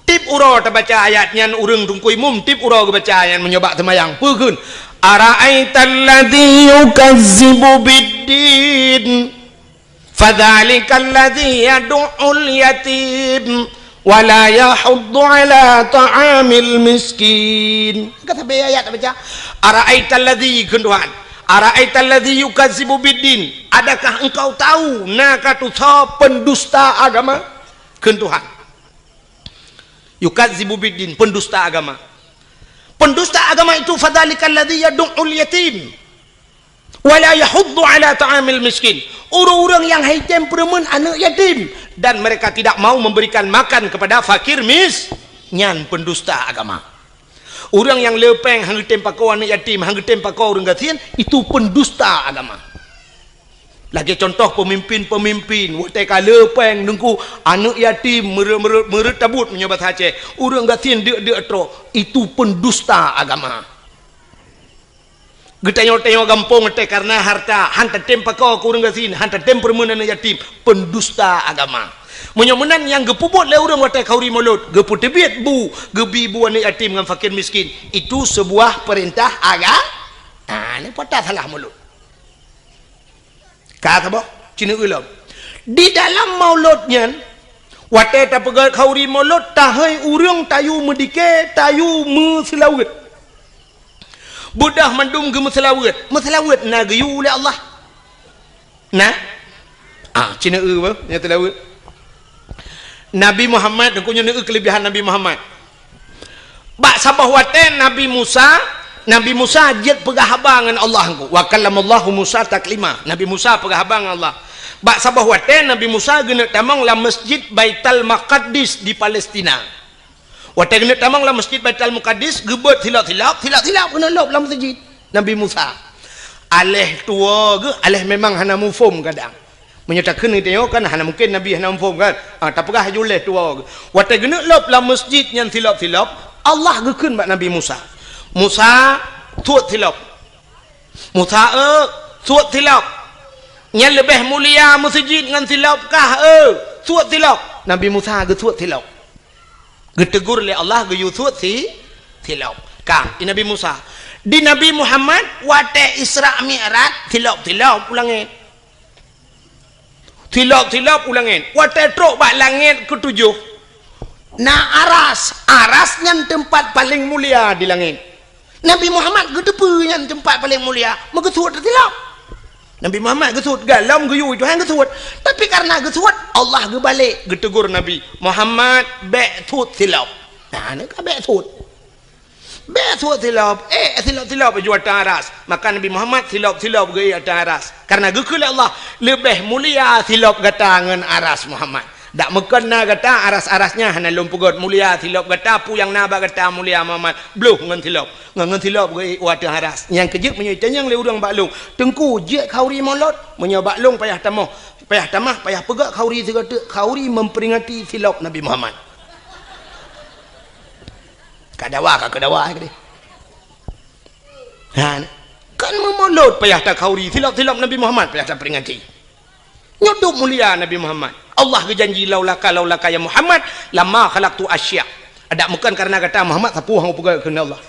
Tiep uroe tabaca ayat nyan, ureuëng teungku imum tiep uroe geubaca ayat nyan meunyoe bak seumayang. Peue kheun? "Ara'aital ladzi yukazzibu biddin, fadzalikal ladzi yadu'ul yatim, wa la yahuddu ala ta'amil miskin." Ka sabe ayat tabaca. "Ara'aital ladzi," kheun Tuhan. "Ara'aital ladzi yukazzibu biddin." Adakah engkau tahu na ka tusoe pendusta agama? Kheun Tuhan. Yukazzibu biddin, pendusta agama. Pendusta agama itu, fadzalikal ladzi yadu'ul yatim, wa la yahuddu ala ta'amil miskin. Ureuëng-ureuëng nyang hana tem peureumeun aneuëk yatim dan mereka tidak mau memberikan makan kepada fakir mis-, nyan pendusta agama. Ureuëng nyang le péng hana geutem pakoe aneuëk yatim, hana geutem pakoe ureuëng gasien, itu pendusta agama. Lagée contoh pemimpin-pemimpin, watée ka le péng teungku, aneuëk yatim meureuet-meureuet, meureuet tabot meunyoe basa Aceh, ureuëng gasien deuk-deuk trok, itu pendusta agama. Geutanyoe-tanyoe gampông watée karna harta, hana tatem pakoe keu ureuëng gasien, hana tatem peureumeun aneuëk yatim, pendusta agama. Meunyoe meunan nyang geupeubuet lé ureuëng watée khauri Maulud, geupeuteubiet bu, geubi bu aneuëk yatim ngon fakir miskin, itu sebuah perintah aga-, ah, ni patah salah Maulud. Ka saboh, ci neueu lom. Di dalam Maulud nyan, watée tapeugét khauri Maulud, tahôi ureuëng tayue meudike, tayue meuseulaweuet. Beudôh mandum geumeuseulaweuet. Meuseulaweuet na geuyue lé Allah. Na? Ah, ci neueu bah, nyang seulaweuet. Nabi Muhammad, teungku nyoe neueu keulebihan Nabi Muhammad. Bak saboh watée Nabi Musa, Nabi Musa jeuet peugah haba ngon Allah teungku. Wa kallamallahu Musa taklima. Nabi Musa peugah haba ngon Allah. Bak saboh watée Nabi Musa geuneuk tamong lam Masjid Baitul Maqdis di Palestina. Watée geuneuk tamong lam Masjid Baitul Maqdis, geubeuet silop-silop, silop-silop geuneuk lôb lam masjid Nabi Musa. Aléh tuwoe geuh, aléh memang hana muphom kadang. Meunyoe takheun geutanyoe kan hana mungken Nabi hana muphom kan? Ah, tapeugah laju lé tuwoe geuh. Watée geuneuk lôb lam masjid nyan silop-silop, Allah geukheun bak Nabi Musa, "Musa, suet silop." "Musa, eu, suet silop. Nyan leubeh mulia meuseujid ngon silop kah, eu, suet silop." Nabi Musa geusuet silop. Geuteugur lé Allah geuyue suet si, silop. Ka, di Nabi Musa. Di Nabi Muhammad, watée Isra Mi'raj, silop-silop u langét. Silop-silop u langét. Watée trok bak langét keutujoh, na aras. Aras nyan teumpat paleng mulia di langét. Nabi Muhammad geuteupeue nyan teumpat paleng mulia, meugeusuet silop. Nabi Muhammad geusuet, galom geuyue Tuhan geusuet. Tapi karna geusuet, Allah geubalek geuteugur Nabi, "Muhammad, bék suet silop." Nah, ni ka bék suet. Bék suet silop, eh, silop-silop ju ateueh aras. Maka Nabi Muhammad silop-silop geuék ateueh aras. Karna geukheun lé Allah, "Leubeh mulia silop gata ngon aras Muhammad." Dak meukon na gata aras-aras nyan hana lôn peugét mulia silop gata, peue nyang na bak gata mulia Muhammad, bloh ngon silop. Ngon, ngon silop geuék u ateueh aras. Nyang keujeuet meunyoe itanyong lé ureuëng bak lôn, "Teungku, jeuet khauri Maulud?" Meunyoe bak lôn payah tamoh, payah tamah, payah peugét khauri sigoe teuk, khauri memperingati silop Nabi Muhammad. Ka dawa, ka keudawa, eh, keudeh. Ha, kan meumaulud payah takhauri, silop-silop Nabi Muhammad payah taperingati. Nyoe dum mulia Nabi Muhammad. Allah geujanji, "Laulaka, laulaka ya Muhammad, lama khalaqtu asya." Adak meukon karena gata Muhammad, sapeue hana peugah keunan Allah.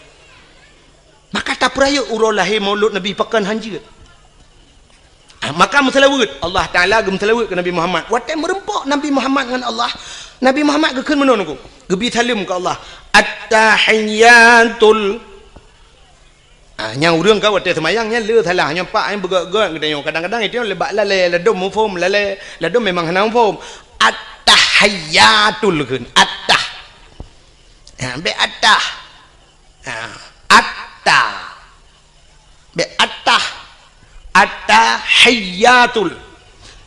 Maka tapeurayeuk uroe lahé maulud Nabi pakon hanjeuet. Ah, maka meuseulaweuet, Allah Taala geumeuseulaweuet keu Nabi Muhammad. Watée meureumpok Nabi Muhammad ngon Allah, Nabi Muhammad geukheun meunoe nunggu, geubi saleuem keu Allah. At-tahiyyatul, Ah, nyang ureuëng ka watée seumayang nyan le salah, nyan pak nyang beugét-gét geutanyoe. Kadang-kadang itu le bak lalée, ladom muphom, lalée, ladom memang hana muphom. At-tahiyyatul kheun, at-tah. Ha, bék at-tah. Ha, at-tah. Bék at-tah. At-tahiyyatul.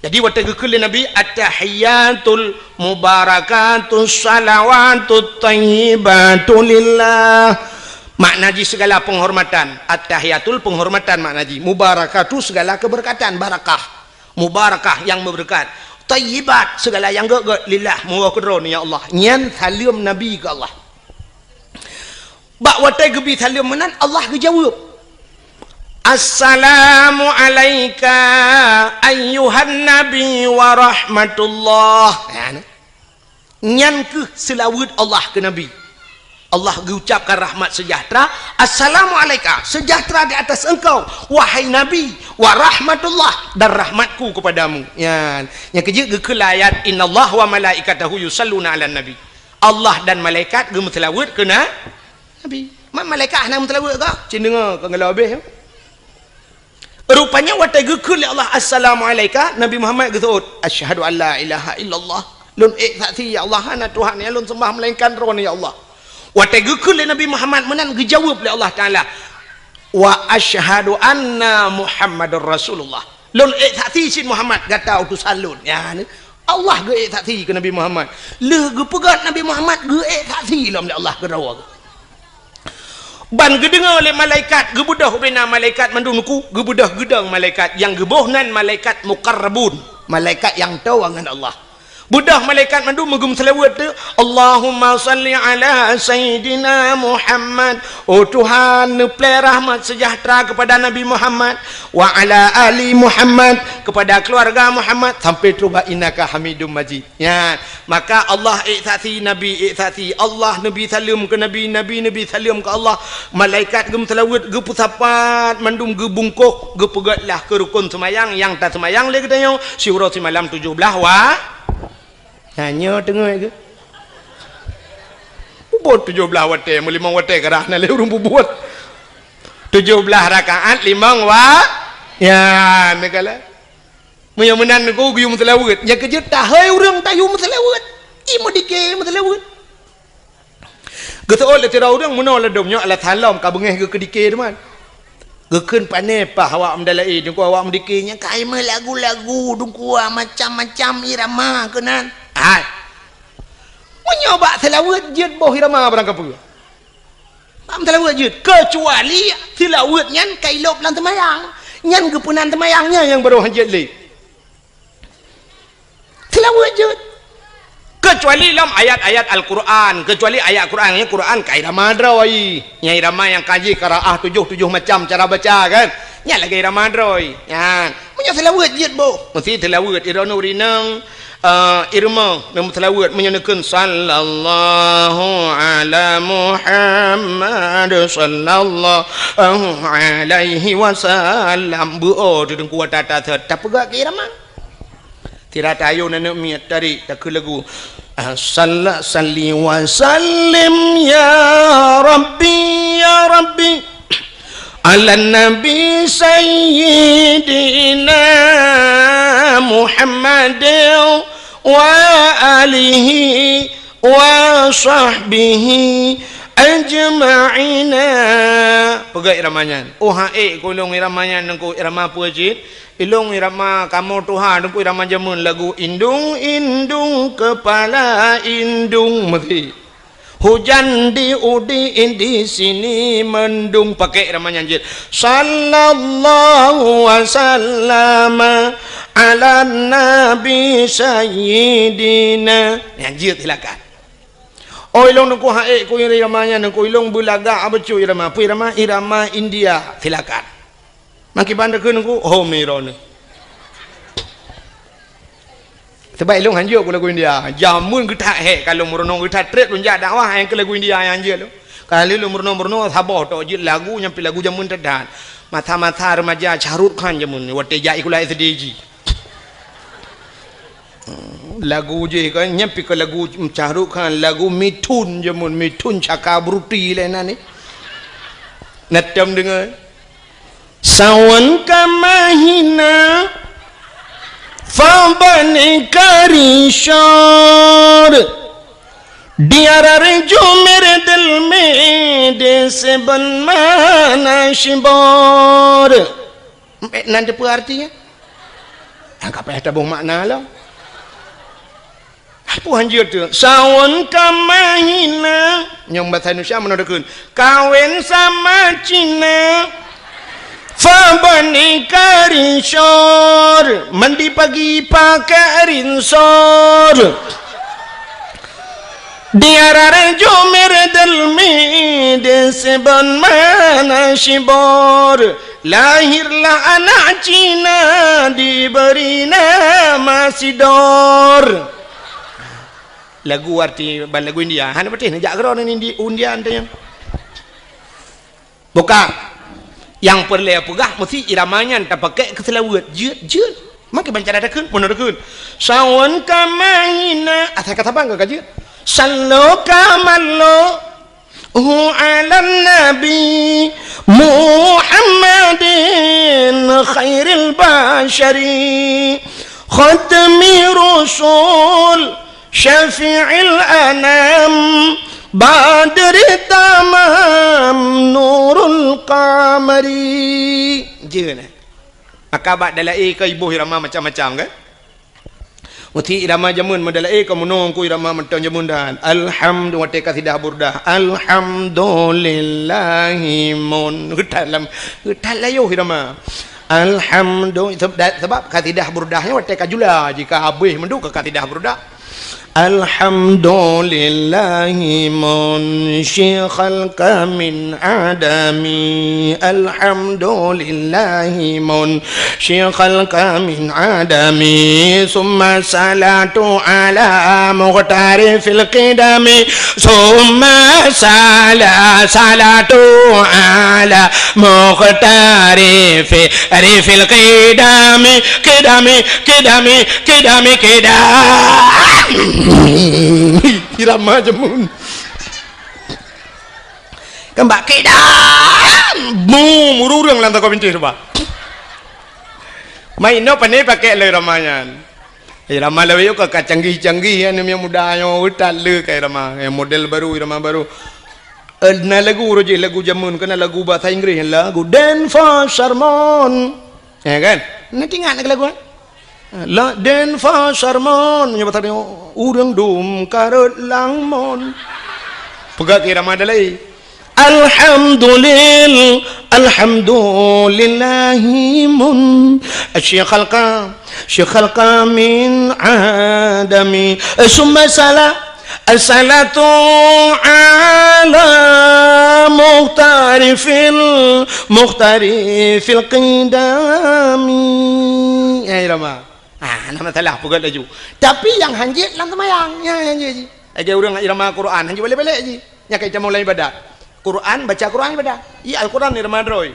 Jadi watée geukheun lé Nabi, "At-tahiyyatul mubarakatus salawatut thayyibatu lillah." Makna jih segala penghormatan. At-tahiyyatul penghormatan makna jih. Mubarakatu segala keberkatan, barakah. Mubarakah yang berkat. Thayyibat segala yang gét-gét lillah, meuwoe keudroe ya Allah. Nyan saleuem Nabi keu Allah. Bak watée geubi saleuem meunan, Allah geujaweueb, "Assalamu alaika ayyuhan nabi wa rahmatullah." Nyan keuh seulaweuet Allah keu Nabi. Allah geucapkan rahmat sejahtera, "Assalamu alaika, sejahtera di atas engkau, wahai Nabi, wa rahmatullah, dan rahmatku kepadamu." Nyan, nyang keujeuet geukheun ayat, "Innallaha wa malaikatahu yusalluna 'alan nabi." Allah dan malaikat geumeuseulaweuet keu na-, Nabi. Ma-, malaikat hana meuseulaweuet kah? Cit deungoe, ka geulaweuet habéh. Rupanya watée geukheun lé Allah, "Assalamu alaika," Nabi Muhammad geuseuôt, "Asyhadu an la ilaha illallah." Lôn ék saksi, ya Allah, hana Tuhan nyang lôn sembah melainkan Droe, ya Allah. Watée geukheun lé Nabi Muhammad meunan, geujaweueb lé Allah Taala, "Wa asyhadu anna Muhammadar Rasulullah." Lôn ék saksi cit Muhammad gata utusan lôn. Ya, ni. Allah geuék saksi keu Nabi Muhammad. Lheueh geupeugét Nabi Muhammad, geuék saksi lom lé Allah keudroe. Ban geudeungoe lé malaikat, geubeudôh ubena malaikat mandum nuku, geubeudôh geudong malaikat, nyang geuboh nan malaikat muqarrabun, malaikat nyang toe ngon Allah. Beudôh malaikat mandum meugeumeuseulaweuet tu, "Allahumma salli ala Sayyidina Muhammad." Oh Tuhan, neuplée rahmat sejahtera kepada Nabi Muhammad, "wa ala ali Muhammad," kepada keluarga Muhammad, sampai trok bak "innaka Hamidum Majid." Ya, maka Allah ék saksi, Nabi ék saksi, Allah neubi saleuem keu Nabi, Nabi neubi saleuem keu Allah, malaikat geumeuseulaweuet, geupeusapat mandum, geubungkôh, geupeugét lah keu rukon seumayang nyang taseumayang lé geutanyoe siuroe simalam tujoh blaih wa-, nyan nyoe teungoh geuh. Peubuet tujoh blaih watée, meulimong watée karah na lé ureuëng peubuet. Tujoh blaih rakaat limong wa-, ya, neugala. Meunyoe meunan nyoe geuyue meuseulaweuet, nyang keujeuet tahôi ureuëng tayue meuseulaweuet. I meudike meuseulaweuet. Geuseuôt lé sidroe ureuëng meunoe ladom nyoe alah salom ka beungéh geuh keudike teuma. Geukheun pané paih awak meudalaé, deungku awak meudike nyang ka imeuh lagu-lagu, deungku macam-macam irama keunan. Hai. Meunyoe bak seulaweuet jeuet boh irama barang kapeue. Bak meuseulaweuet jeuet, keucuali seulaweuet nyan ka ilôb lam teumayang. Nyan geupeunan teumayang nyan nyang barô hanjeuet lé. Seulaweuet jeuet. Keucuali lom ayat-ayat Al-Quran, keucuali ayat Quran, nyang Quran ka irama droe. Nyang irama nyang ka jih qiraah tujoh, tujoh macam cara baca kan. Nyan lagée irama droe. Nyan. Meunyoe seulaweuet jeuet boh. Meusti seulaweuet iroe nuri nang, eh, irama nang seulaweuet meunyoe neukheun sallallahu ala Muhammad sallallahu alaihi wasallam. Beuo tu deungku tata tapeugah keu irama. Tira tayue aneuk miet tari takheun lagu. Ah, salla salli wa sallim ya Rabbi, ya Rabbi. Ala Nabi Sayyidina Muhammad wa alihi wa sahbihi ajma'ina. Peugah irama nyan. Oh, ha, ék keu lôn irama nyan, deungku, irama peue cit? Ilôn irama kamoe tuha, deungku, irama jameun lagu indung-indung kepala indung meusi. Hujan di udi di sini mendung, pakai irama nyan jeuet. Sallallahu wasallama ala nabi sayyidina. Nyan jeuet silakan. Oh, ilôn deungku ha ék keu irama nyan, deungku ilôn beulagak beutôi irama. Peue irama? Irama India. Silakan. Makiban takheun ku, oh, mi droeneuh. Sebab ilôn hanjeuet ku lagu India. Jameun geuthat hék ka lôn meurunoe, geuthat trép lôn jak dakwah nyang keu lagu India nyang hanjeuet lôn. Ka lheueh lôn meurunoe-meurunoe saboh tok jeuet lagu nyang pih lagu jameun that-that. Masa-masa remaja Shah Rukh Khan jameun watée jak sikula S D jih. Lagu jih kan nyang pih ka lagu Shah Rukh Khan, lagu Mithun jameun, Mithun Chakraborty lé nan ni. Na tom deungoe. Sawan ka mahina, fa bani ka risor. Di arah reju merdel mede sebon mana sibor. Mpek nan teupeu artinya? Angka payah taboh makna lom. Peue hanjeuet tu? Sawan ka mahina. Nyang bahasa Indonesia meunoe deukheun. Kawin sama Cina. Fa bani ka risor. Mandi pagi pakai rinsor. Di arah reju merdel mede sebon mana sibor. Lahirlah anak Cina diberi nama Sidor. Lagu arti ban lagu India. Hana beutih neujak keudroe ngon Indi-, India teuh nyan. Buka. Nyang peureulée peugah meusti irama nyan tapakék keu seulaweuet. Jeuet, jeuet. Makai banca deukheun, meunoe deukheun. Sawan ka mahina. Asai ka saban ka jeuet. Sallo ka mallo. Hu 'alan nabi Muhammadin khairil basyari, khatmi rusul, syafi'il anam, badri tamam, nurul qamari. Jeuet, eh? Maka bak dalai ka iboh irama macam-macam, kan? Meusti irama jameun meudalai ka meunoe ku irama mantong jameun dan. Alhamdu-, watée kasidah burdah. Alhamdulillahi mun. Geutat lam, geutat layoh irama. Alhamdu-, seb-, da-, sebab kasidah burdah nyan watée ka jula, jika habéh mandum ka kasidah burdah. Alhamdulillahi munsyi khalqa min adami. Alhamdulillahi munsyi khalqa min adami. Summa salatu ala muqtari fil qidami. Summa sala-, salatu ala muqtari fi, ri fil qidami. Qidami, qidami, qidami, qidami. Irama jameun. Keumbak kidam. Mu, mururung lam toko bintéh cuba. Mai inoe pane pakai lé irama nyan. Irama lawét ka, ka canggih-canggih, ya, aneuk muda nyoe utat le ka irama. Eh, model baru, irama baru. Eh, na lagu roh jih, lagu jameun, kena lagu bahasa Inggris, lagu Dance for Sermon. Ya kan? Nanti ingat lagi lagu, eh? La Dance for Sermon. Nyoe bahasa dia, ureueng dum karot langmon. Peugah ke irama dalai. Alhamdulil-, alhamdulillahi mun-, syikhalqa, syikhalqa min adami. Summa sala-, As-salatu ala muhtari fil, muhtari fil qidami. Ya, irama. Ah, nama salah peugah laju. Tapi nyang hanjeuet lam seumayang. Ya, hanjeuet ji. Lagée ureueng irama Quran, hanjeuet balek-balek ji. Nyang ka itamong lam ibadat. Quran, baca Quran ibadat. Iya, Al-Quran irama droe.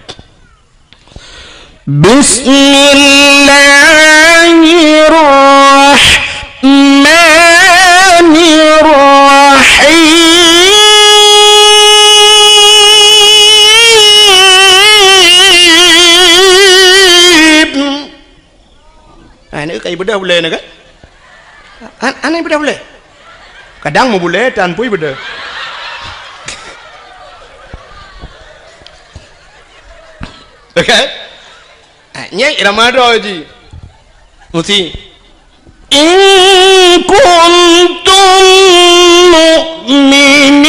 Bismillahirrahmanirrahim. Ah, ni kai bedah boleh ni kan? An-, aneh bedah boleh? Kadang mau boleh, tan pui bedah. Okey? Ah, nyan irama droe ji. Mesti. In kuntum mu'minin.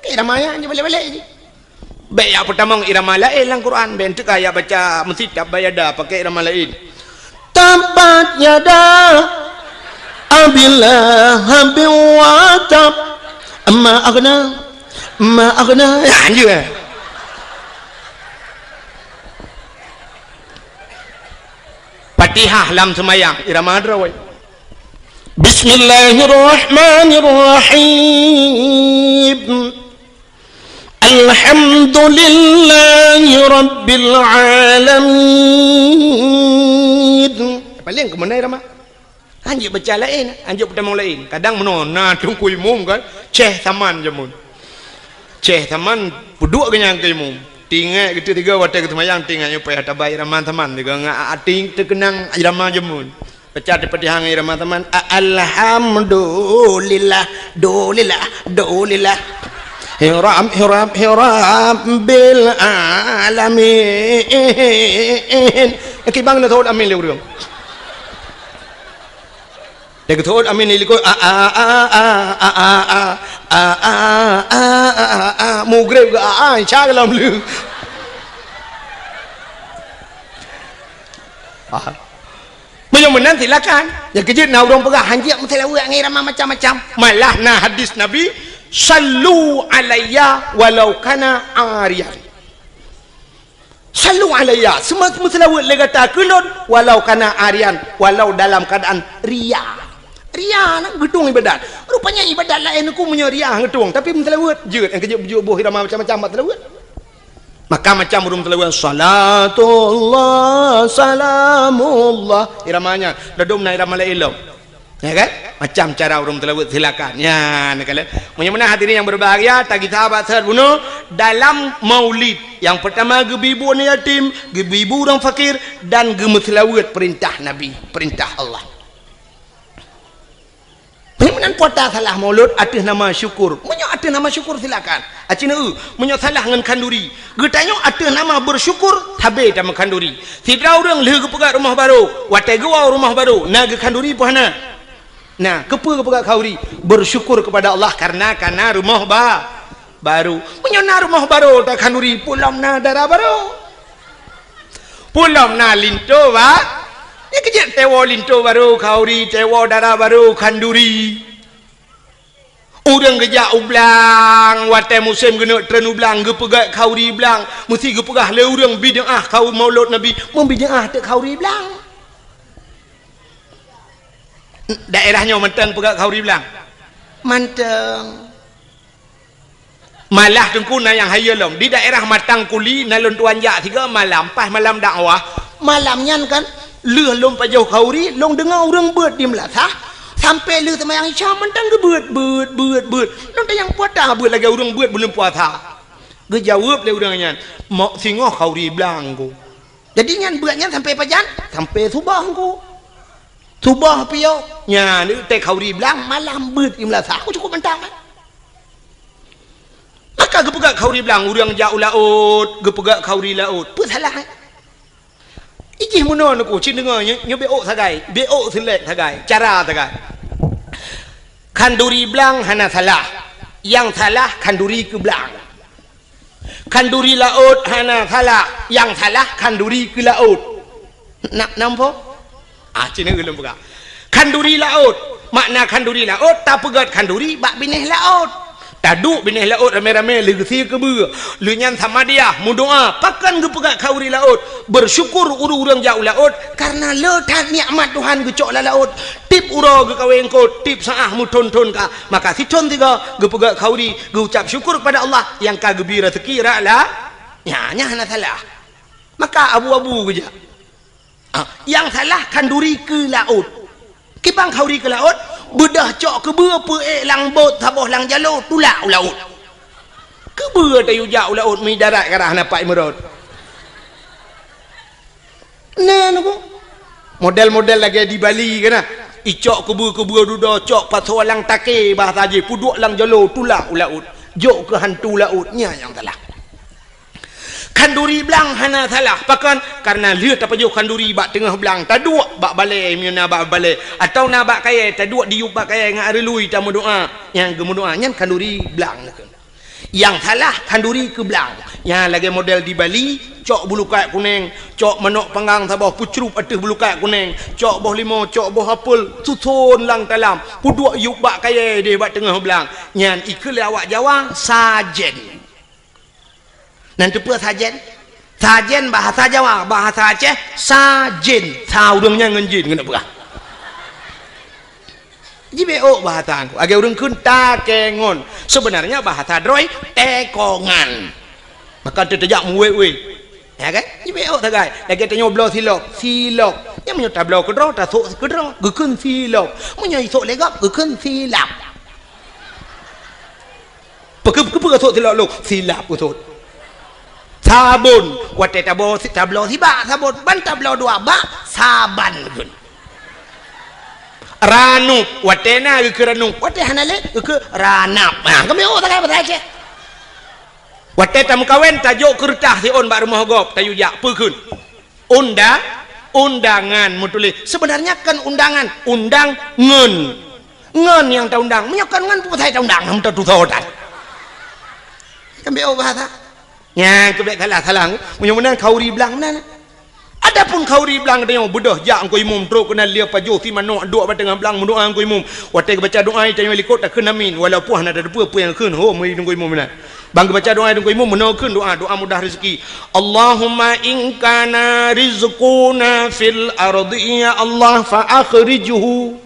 Okey, irama nyan je balek-balek ji. Bék jak peutamong irama laén lam Quran, bék teuka jak baca meusitab bayada pakai irama laén. Tabbat yada Abi Lahabin wa tab. Ma aghna, ma aghna. Ya, anjur, eh. Fatihah lam seumayang, irama droe. Bismillahirrahmanirrahim. Alhamdulillahi rabbil alamin. Paléng keumeunai rama. Ha, Anjeuet baca laén, anjeuet peutamong laén. Kadang meunoe na teungku imum kan, ceh saman jameun. Ceh saman peuduek geuh nyan keu imum. Tinggai geuteuk tiga watée geuseumayang, tinggai nyoe payah tabai irama saman, tiga ngat ating teukeunang irama jameun. Baca teupeutihang irama saman, a-, alhamdulillah, dulillah, dulillah. Hiram, hiram, hiram bil alamin. Kibang na thot amin lé ureuëng. Dia kata, "Oh, amin ni likot." A, a, a, a, a, a, a, a, a, a, a, a, a, a, a, mugrib ke, a, a, insya Allah lom lé. Ah. Meunyoe meunan silakan. Nyang keujeuet na ureuëng peugah, "Hanjeuet meuseulaweuet ngon irama macam-macam." Malah na hadis Nabi, "Sallu alayya walau kana ariyan." Sallu alayya, seuma-, meuseulaweuet lé gata keu lôn, walau kana ariyan, walau dalam keadaan riya. Riya na geutueng ibadat. Rupanya ibadat laén ku meunyoe riya geutueng, tapi meuseulaweuet jeuet, nyang keujeuet beujeuet boh irama macam-macam bak seulaweuet. Maka macam ureuëng seulaweuet, salatullah, salamullah. Irama nyan, dadum na irama laén lom. Ya kan? Macam cara ureuëng teulaweuet silakan. Ya, nak kala. Meunyoe meunan hadirin yang berbahagia, tagisa bak seuhat bunoe dalam maulid. Yang pertama geubi bu aneuk yatim, geubi bu ureuëng fakir dan geumeuseulaweuet perintah Nabi, perintah Allah. Meunyoe meunan puasa salah maulud ateueh nama syukur. Meunyoe ateueh nama syukur silakan. Aci neu, meunyoe salah ngon khanduri. Geutanyoe ateueh nama bersyukur, sabe tameu khanduri. Sidroe ureuëng lheueh geupeugah rumoh barô, watée geuwoe rumoh barô, na geukhanduri peue hana? Na, keupeue geupeugah khanduri? Bersyukur kepada Allah karena kana rumoh ba-, barô. Meunyoe na rumoh barô takhanduri, peue lom na dara barô. Peue lom na linto ba-, ya keujeuet tewoe linto barô khanduri, tewoe dara barô khanduri. Ureuëng geujak u blang, watée musém geuneuk treun u blang, geupeugah khanduri blang, meusti geupeugah lé ureuëng bid'ah khanduri maulud Nabi, meubid'ah teuk khanduri blang. Daerah nyoe mantong peugah khanduri blang? Mantong. Malah teungku na nyang hayeue lom. Di daerah Matang Kuli na lôn tuan jak sigoe malam, pas malam dakwah. Malam nyan kan, lheueh lôn pajoh khanduri, lôn deungoe ureuëng beuet di meulasah, sampoe lheueh seumayang Isya mantong geubeuet, beuet, beuet, beuet. Lôn tanyong peue ata beuet lagée ureuëng beuet buleuen puasa. Geujaweueb lé ureuëng nyan, "Mok singoh khanduri blang ku." Jadi nyan beuet nyan sampoe pajan? Sampoe suboh ku. Suboh piôh, nyan teuh khanduri blang malam beuet di meulasah. Ku cukup mantong kan? Maka geupeugah khanduri blang, ureuëng jak u laôt, geupeugah khanduri laôt. Peue salah, eh? Ijih meunoe neuku, cit deungoe nyoe, nyoe beuôk sagai, beuôk seulek sagai, cara sagai. Khanduri blang hana salah, nyang salah khanduri keu blang. Khanduri laôt hana salah, nyang salah khanduri keu laôt. Nak nampak? Ah, cina ulôn peugah. Khanduri laôt. Makna khanduri laôt, tapeugét khanduri bak binéh laôt. Taduek binéh laôt ramé-ramé lheueh geusie keubeue. Lheueh nyan samadiyah, meudoá, pakon geupeugét khanduri laôt. Bersyukur ureuëng-ureuëng jak u laôt, kareuna le that nikmat Tuhan geucok lam laôt. Tiep uroe geukawen eungkôt, tiep saát meuthon-thon ka. Maka sithon sigoe geupeugét khanduri, geuucap syukur kepada Allah nyang ka geubri raseuki rot la-, nyan, nyan hana salah. Maka abu-abu geujak. Ah, nyang salah khanduri keu laôt. Kiban khanduri keu laôt, beudôh cok keubeue peuék lam bot saboh lam jaloe tulak u laôt. Keubeue tayue jak u laôt, mi darat ka rhah na pat meurot. Na neuku. Model-model lagée di Bali kan na. Icok keubeue-keubeue dudoe, cok pasoe lam takée bahasa jih, peuduek lam jaloe tulak u laôt. Jok keu hantu laôt, nyan nyang salah. Khanduri blang hana salah. Pakon? Kareuna lheueh tapajoh khanduri bak teungoh blang, taduek bak balée meunyoe na bak balée, atawa na bak kayée, taduek diyueb bak kayée ngon areului tameudoá. Nyang geumeudoá nyan khanduri blang. Nyang salah khanduri keu blang. Nyang lagée model di Bali, cok bulukat kuneng, cok manok panggang saboh peucrup ateueh bulukat kuneng, cok boh limo, cok boh apel, suson lam talam, peuduek yueb bak kayée deh bak teungoh blang. Nyan ikheun lé awak Jawa sajen. Nan teupeue sajen? Sajen bahasa Jawa, bahasa Aceh, sajen. Sa ureuëng nyan ngon jin, keuneuk peugah. Jibeuôk bahasa angku. Lagée ureuëng kheun takengon. Sebenarnya bahasa droe, tekongan. Maka teutajak muwét-wét. Ya kan? Jibeuôt sagai. Lagèe tanyoe bloe silop, silop. Nyan meunyoe tabloe keudroe, tasôk keudroe, geukheun silop. Meunyoe isôk lé gob, geukheun silap. Peue-, peue-, peue sôk silop lôn? Silap sôk. Sabon. Watèe tabloe si-, tabloe sibak sabon, ban tabloe dua bak, saban geukheun. Ranup. Watèe na geukheun ranup. Watèe hana lé, geukheun ranap. Ha, kami oh, sagai bahasa Aceh. Watèe tameukawen, tajok keureutah siôn bak rumoh gob, tayue jak, peue kheun? Unda-, undangan meutuléh. Seubeunarnya kon undangan, undang ngon. Ngon nyang taundang. Meunyoe kon ngon, peue pasai taundang? Hana tatusoe that. Kan bèk bahasa. Nyan keuh bèk salah-salah. Meunyoe meunan khauri blang meunan. Adapun khauri blang tanyoe beudôh jak Teungku Imum trok keunan lé pajoh si manok duek bak teungoh blang meudoa Teungku Imum. Watèe geubaca doa tanyoe likot takheun amin, walaupun hana tateupeue peue nyang kheun ho meuri Teungku Imum meunan. Ban geubaca doa Teungku Imum meunoe kheun doa, doa mudah rezeki. Allahumma in kana rizquna fil ardi ya Allah fa akhrijhu.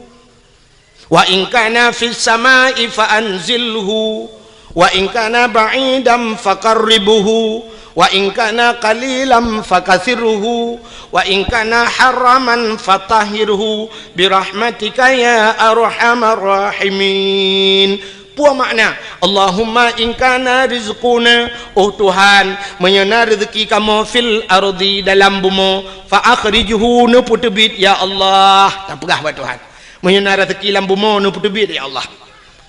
Wa in kana fis samai fa anzilhu, wa in kana ba'idan fa qarribhu, wa in kana qalilan fa kathirhu, wa in kana haraman fa tahhirhu, bi rahmatika ya arhamar rahimin. Peue makna, Allahumma in kana rizquna, oh Tuhan, meunyoe na rezeki kamoe fil ardi dalam bumoe, fa akhrijhu, neupeuteubiet ya Allah. Tapeugah bak Tuhan. Meunyoe na raseuki lam bumoe neupeuteubiet, ya Allah.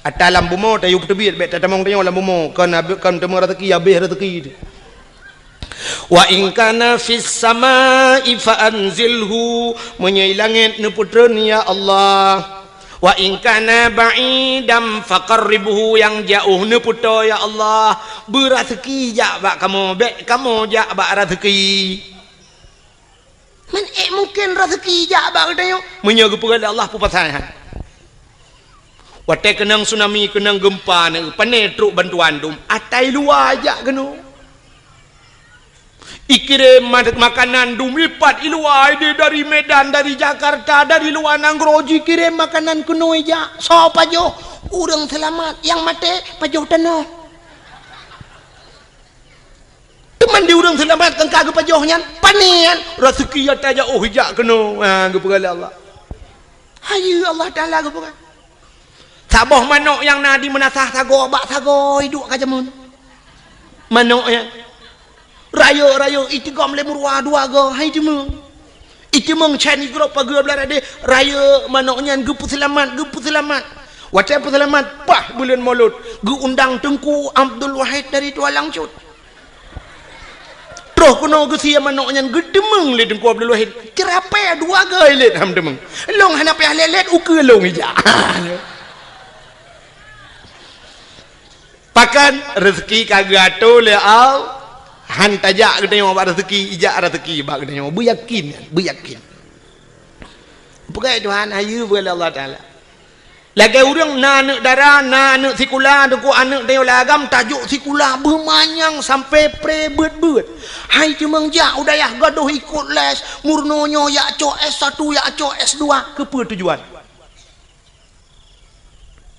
Ata lam bumoe tayue peuteubiet, bèk tatamong tanyoe lam bumoe, kon abéh, kon teuma raseuki, abéh raseuki teuh. Wa in kana fis samai fa anzilhu, meunyoe i langét neupeutreun, ya Allah. Wa in kana ba'idan faqarribhu, nyang jiôh neupeutoe, ya Allah. Beuraseuki jak bak kamoe, bèk kamoe jak bak raseuki. Man ék mungken raseuki jak bak geutanyoe? Meunyoe geupeugah lé Allah, peue pasai han? Watèe keunong tsunami, keunong geumpa na, pané trok bantuan dum, ata i luwa jak keunoe. Ikirém ma-, makanan dum ipat i luwa, idéh dari Medan, dari Jakarta, dari luwa nanggroe jikirém makanan keunoe jak. Soe pajoh? Ureueng seulamat, nyang maté pajoh tanoh. Teuma di ureueng seulamat kan ka geupajoh nyan, pané nyan, raseuki ata jak oh jak keunoe, ha, geupeugah lé Allah. Hayeue Allah Taala geupeugah. Saboh manok nyang na di meunasah sagoe bak sagoe iduek ka jameun. Manok nyan. Rayeuk-rayeuk itigom lé meuruwa dua goe, hai teumeung. Iteumeung chan igrôp pageue blah radeh, rayeuk manok nyan geupeuseulamat, geupeuseulamat. Watèe peuseulamat, paih buleuen Molot, geuundang Teungku Abdul Wahid dari Tualang Cut. Troh keunoe geusie manok nyan geuteumeung lé Teungku Abdul Wahid. Keurapèe dua goe lét han teumeung. Lôn hana payah lét-lét, ukeue lôn ijak. Pakon raseuki ka geuatoe lé Allah, han tajak geutanyoe bak raseuki, ijak raseuki bak geutanyoe. Beuyakin, beuyakin. Peugah Tuhan, hayeue peugah lé Allah Taala. Lagèe ureueng na aneuk dara, na aneuk sikula, teungku aneuk tanyoe lam agam tajok sikula beumanyang sampai pre beuet-beuet. Hai teumeung jak u dayah gadôh ikot les, meurunoe nyoe jak cok S satu, jak cok S dua, keupeue tujuan?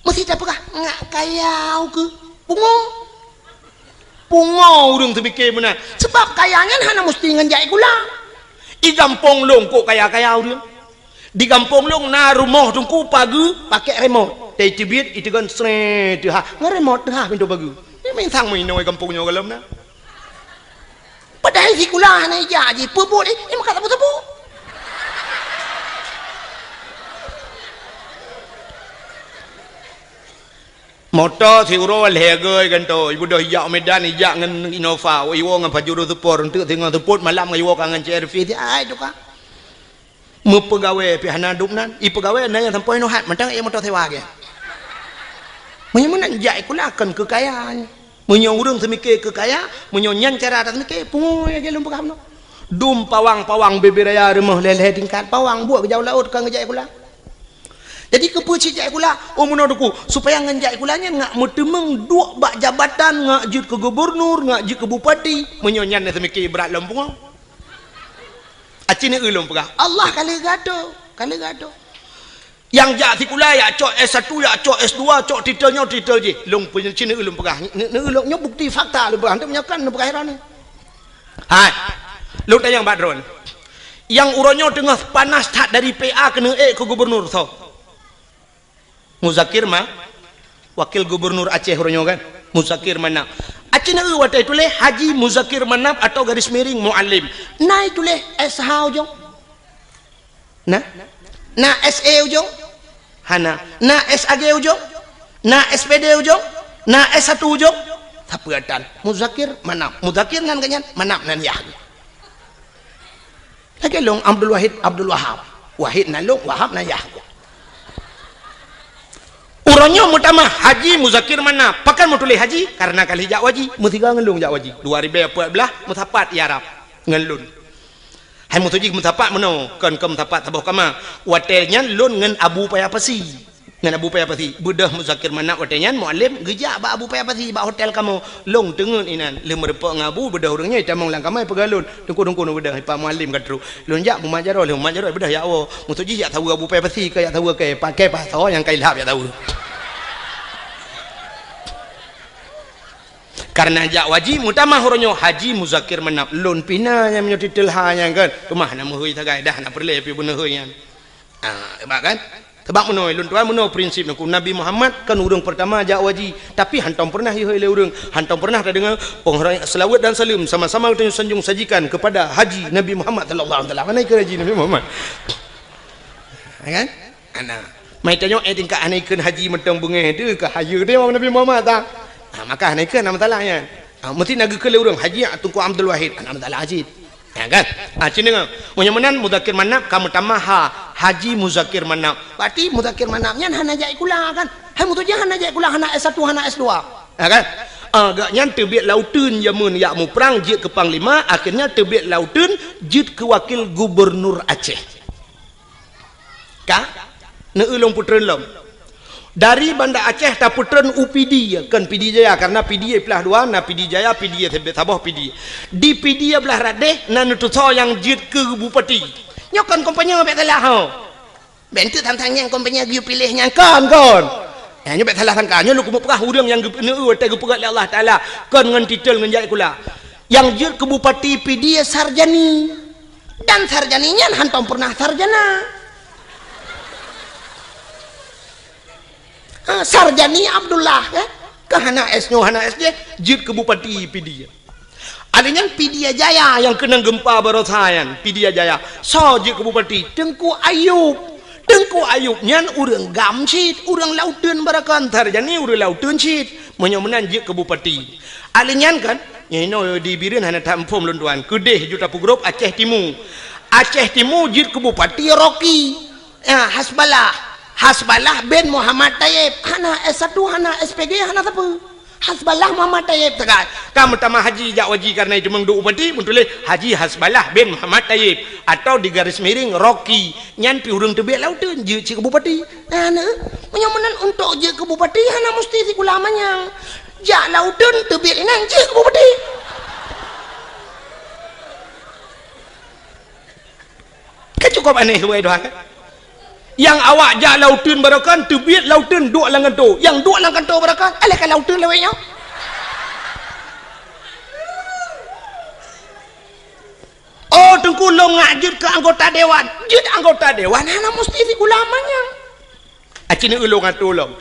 Meusti tapeugah, ngak kaya ukeue. Pungo. Pungo ureueng teupike meunan. Sebab kaya nyan hana meusti ngon jak sikula. I gampông lôn kok kaya-kaya ureueng. Di gampông lôn na rumoh teungku pageue pakèk remot. Teubiet iteugon sré teuhah. Ngon remot teuhah pintoe pageue. Nyan mantong meuinoe gampông nyoe gohlom na. Padahai sikula hana ijak jih, peubuet, eh, eh, maka sapeue-sapeue. Moto siuroe lhèe goe gantoe, ibeudôh ijak Medan, ijak ngon Innova, iwoe ngon Pajero Sport, eunteuk singoh seupôt malam ngon iwoe ka ngon C R V, ai tukang. Meupeugawée pih hana dum nan. Ipeugawée na nyang sampoe nyoe hat, mantong ék moto sewa geuh. Meunyoe meunan jak sikula kon keu kaya nyan. Meunyoe ureueng seumike keu kaya, meunyoe nyan cara taseumike, pungo lagée lôn peugah bunoe. Dum pawang-pawang bubé raya rumoh lhée-lhée tingkat, pawang buet geujak u laôt kon geujak sikula. Jadi keupeue cit jak sikula? Oh meunoe teungku, supaya ngon jak sikula nyan ngak meuteumeung duek bak jabatan, ngak jeuet keu gubernur, ngak jeuet keu bupati. Meunyoe nyan na seumike brat lom pungo. Aci neueu lôn peugah, Allah ka lheueh geuatoe, ka lheueh geuatoe. Nyang jak sikula, jak cok S satu, jak cok S dua, cok titel nyoe, titel jih. Lôn peunyeuci neueu lôn peugah, neueu lôn nyoe bukti fakta lôn peugah, hana meunyoe kon lôn peugah droeneuh. Hai. Lôn tanyong bak droeneuh. Nyang uroe nyoe teungoh panas that dari P A keuneuk ék keu gubernur soe? Muzakir Ma-, wakil gubernur Aceh uroe nyoe kan? Muzakir Manaf. Aci na watèe tuléh Haji Muzakir Manaf atau garis miring Mualem. Na tuléh S H ujong? Na? Na S E ujong? Hana. Na S A G ujong? Na S P D ujong? Na S satu ujong? Sapeue tan? Muzakir Manaf. Muzakir nan geuh nyan, Manaf nan yah. Lagèe lôn Abdul Wahid, Abdul Wahab. Wahid nan lôn, Wahab nan yah. Uroe nyoe meutamah Haji Muzakir Manaf. Pakon meutuléh Haji? Karena ka lheueh jak u haji. Meusigoe ngon lôn jak u haji. Dua ribèe peuet blah meusapat i Arab ngon lôn. Hai meutuju meusapat meunoe, kon keu meusapat saboh kama. Watèe nyan lôn ngon Abu Paya Pasi. Ngon Abu Paya Pasi. Beudôh Muzakir Manaf watèe nyan Mualem geujak bak Abu Paya Pasi bak hotel kamoe. Lôn teungeut inan. Lheueh meurumpok ngon Abu, beudôh ureueng nyoe tamong lam kama peugah lôn. Teungku-teungku neubeudôh, Pak Mualem ka trôk. Lôn jak mumat jaroe, lheueh mumat jaroe beudôh jak woe. Meutuju jak saweue Abu Paya Pasi, keu jak saweue keu pakai pasoe nyang ka ilhab jak saweue. Karena jak u haji, meutamah uroe nyoe Haji Muzakir Manaf. Lôn pih na nyang meunyoe titel ha nyan kan. Teuma hana meuhôi sagai dah, hana peureulèe pih beuneuhôi nyan. Ah, hebat kan? Sabab meunoe, lôn tuan meunoe prinsip Teungku. Nabi Muhammad kan ureueng peurtama jak u haji, tapi hantom peureunah ihôi lé ureueng, hantom peureunah tadeungoe, "Penghargaan selawat dan salam sama-sama geutanyoe sanjung sajikan kepada Haji Nabi Muhammad sallallahu alaihi wasallam." Mana ikut Haji Nabi Muhammad? Ya kan? Ana. Mai tanyoe, eh, tingkat hana ikheun haji mantong beungéh teuh, ka hayeue teuh Nabi Muhammad ta. Ha, maka hana ikheun, hana masalah nyan. Ha, meusti na geukheun lé ureueng, "Haji Teungku Abdul Wahid," hana masalah cit. Ya kan? Ha, cit deungoe. Meunyoe meunan Muzakir Manaf ka meutamah ha, Haji Muzakir Manaf. Berarti Muzakir Manaf nyan hana jak sikula kan? Hai meutuju hana jak sikula, hana S satu, hana S dua. Ya kan? Ha, gobnyan teubiet lam uteuen jameun jak muprang jeuet keu panglima, akhirnya teubiet lam uteuen jeuet keu wakil gubernur Aceh. Ka? Neu-eu lôn peutreun lom. Dari Banda Aceh tapeutreun u Pidie, kon Pidie Jaya, karena Pidie plah dua, na Pidie Jaya, Pidie saboh Pidie. Di Pidie blah radeh na neutusoe nyang jeuet keu bupati. Nyoe kon kompanye bèk salah ho. Bèk enteuk sang-sang nyang kompanye geuyue piléh nyang kon, kon. Nyoe bèk salah sangka. Nyoe lôn keumeung peugah ureueng nyang geu-, neu-eu watèe geupeugah lé Allah Taala kon ngon titel ngon jak sikula. Nyang jeuet keu bupati Pidie Sarjani. Dan Sarjani nyan hantom peureunah sarjana. Ha, Sarjani Abdullah, ya. Ka hana S nyoe, hana S jih, jeuet keu bupati Pidie. Alèh nyan Pidie Jaya nyang keunong geumpa baroesa nyan, Pidie Jaya. Soe jeuet keu bupati? Teungku Ayub. Teungku Ayub nyan ureueng gam cit, ureueng lam uteuen baroekon, Sarjani ureueng lam uteuen cit. Meunyoe meunan jeuet keu bupati. Alèh nyan kan, nyoe inoe di Bireuen hana that muphom lôn tuan. Keudeh ju tapeugrup Aceh Timu. Aceh Timu jeuet keu bupati Rocky. Ya, Hasbalah. Hasbalah bin Muhammad Taib. Hana S satu, hana S P G, hana sapeue. Hasbalah Muhammad Taib tegai. Ka meutamah haji jak u haji karena itu meuduek bupati, meutuléh Haji Hasbalah bin Muhammad Taib. Atau di garis miring Rocky. Nyan pih ureueng teubiet lam uteuen jeuet cit keu bupati. Nah, nah. Meunyoe meunan untuk jeuet keu bupati hana musti sikula manyang. Jak lam uteuen teubiet inan jeuet keu bupati. Kan cukup aneh subhanallah kan? Nyang awak jak lam uteuen baroekon teubiet lam uteuen duek lam kantô. Nyang duek lam kantô baroekon, alah ka lam uteuen lawét nyoe. Oh, Teungku lôn ngak jeuet keu anggota dewan. Jeuet anggota dewan hana musti sikula manyang. Aci neu-eu lôn atô lom.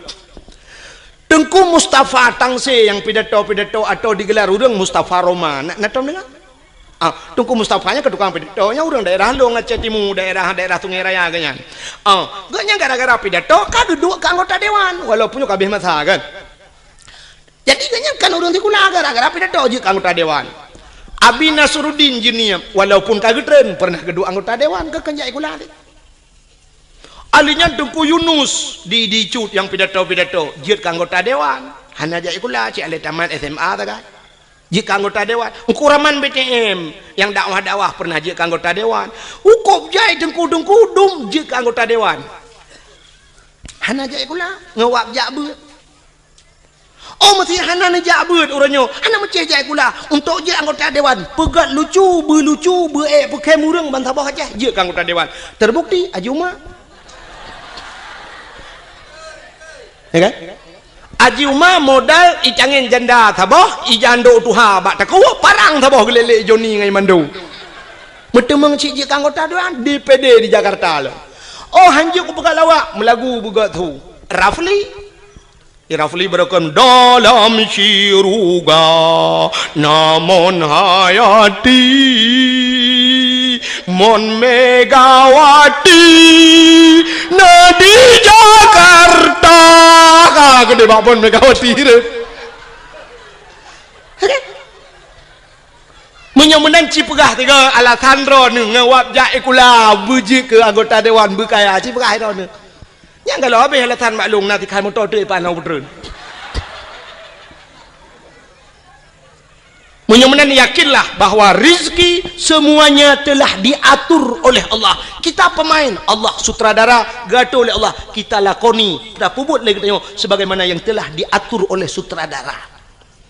Teungku Mustafa Tangse nyang pidato-pidato atau digelar ureueng Mustafa Roma. Na, na tom deungoe? Ah, Teungku Mustafa nyan keu tukang pidato, nyan ureueng daerah lôn Aceh Timu, daerah, daerah Sungai Raya geuh nyan. Ah, geuh nyan gara-gara pidato ka geuduek keu anggota dewan, walaupun nyoe ka habéh masa kan. Jadi geuh nyan kan ureueng sikula gara-gara pidato jeuet keu anggota dewan. Abi Nasruddin Juniab, walaupun ka geutreun, pernah geuduek anggota dewan, keu keu jak sikula teuh. Alèh nyan Teungku Yunus di, di Cut nyang pidato-pidato, jeuet keu anggota dewan. Hana jak sikula, cit alah tamat S M A sagai. Jeuet keu anggota dewan. Teungku Rahman B T M nyang dakwah-dakwah pernah jeuet keu anggota dewan. Cukup jai teungku-teungku dum jeuet keu anggota dewan. Hana jak sikula, ngon wab jak beuet. Oh, meusti hana neujak beuet uroe nyoe. Hana meucéh jak sikula. Untuk jeuet anggota dewan, peugöt lucu, beuet lucu, beuet ék peukhém ureueng ban saboh Aceh jeuet keu anggota dewan. Terbukti, Haji Uma. Ya kan? Haji Uma modal icangén janda saboh, ijandô tuha bak takue, parang saboh geulélek Joni ngon Imando. Meuteumeung cit jeuet keu anggota dewan D P D di Jakarta lom. Oh, hanjeuet kupeugah lawak, meulagu beugöt thu. Rafli. Rafli beureukom dalam syuruga, na Mon Hayati, Mon Megawati, na di Jakarta. Ka keudeh bak Mon Megawati tu. Meunyoe meunan ci peugah tiga alasan droeneuh ngon wab jak ikula beujeuet keu anggota dewan beukaya, ci peugah droeneuh. Nyang galak habéh alasan maklum na tikhan moto trek pan na peutreun. Meunyoe meunan yakinlah bahwa rezeki semuanya telah diatur oleh Allah. Kita pemain, Allah sutradara, geuatur oleh Allah. Kita lakoni, kita peubuet lé geutanyoe sebagaimana yang telah diatur oleh sutradara.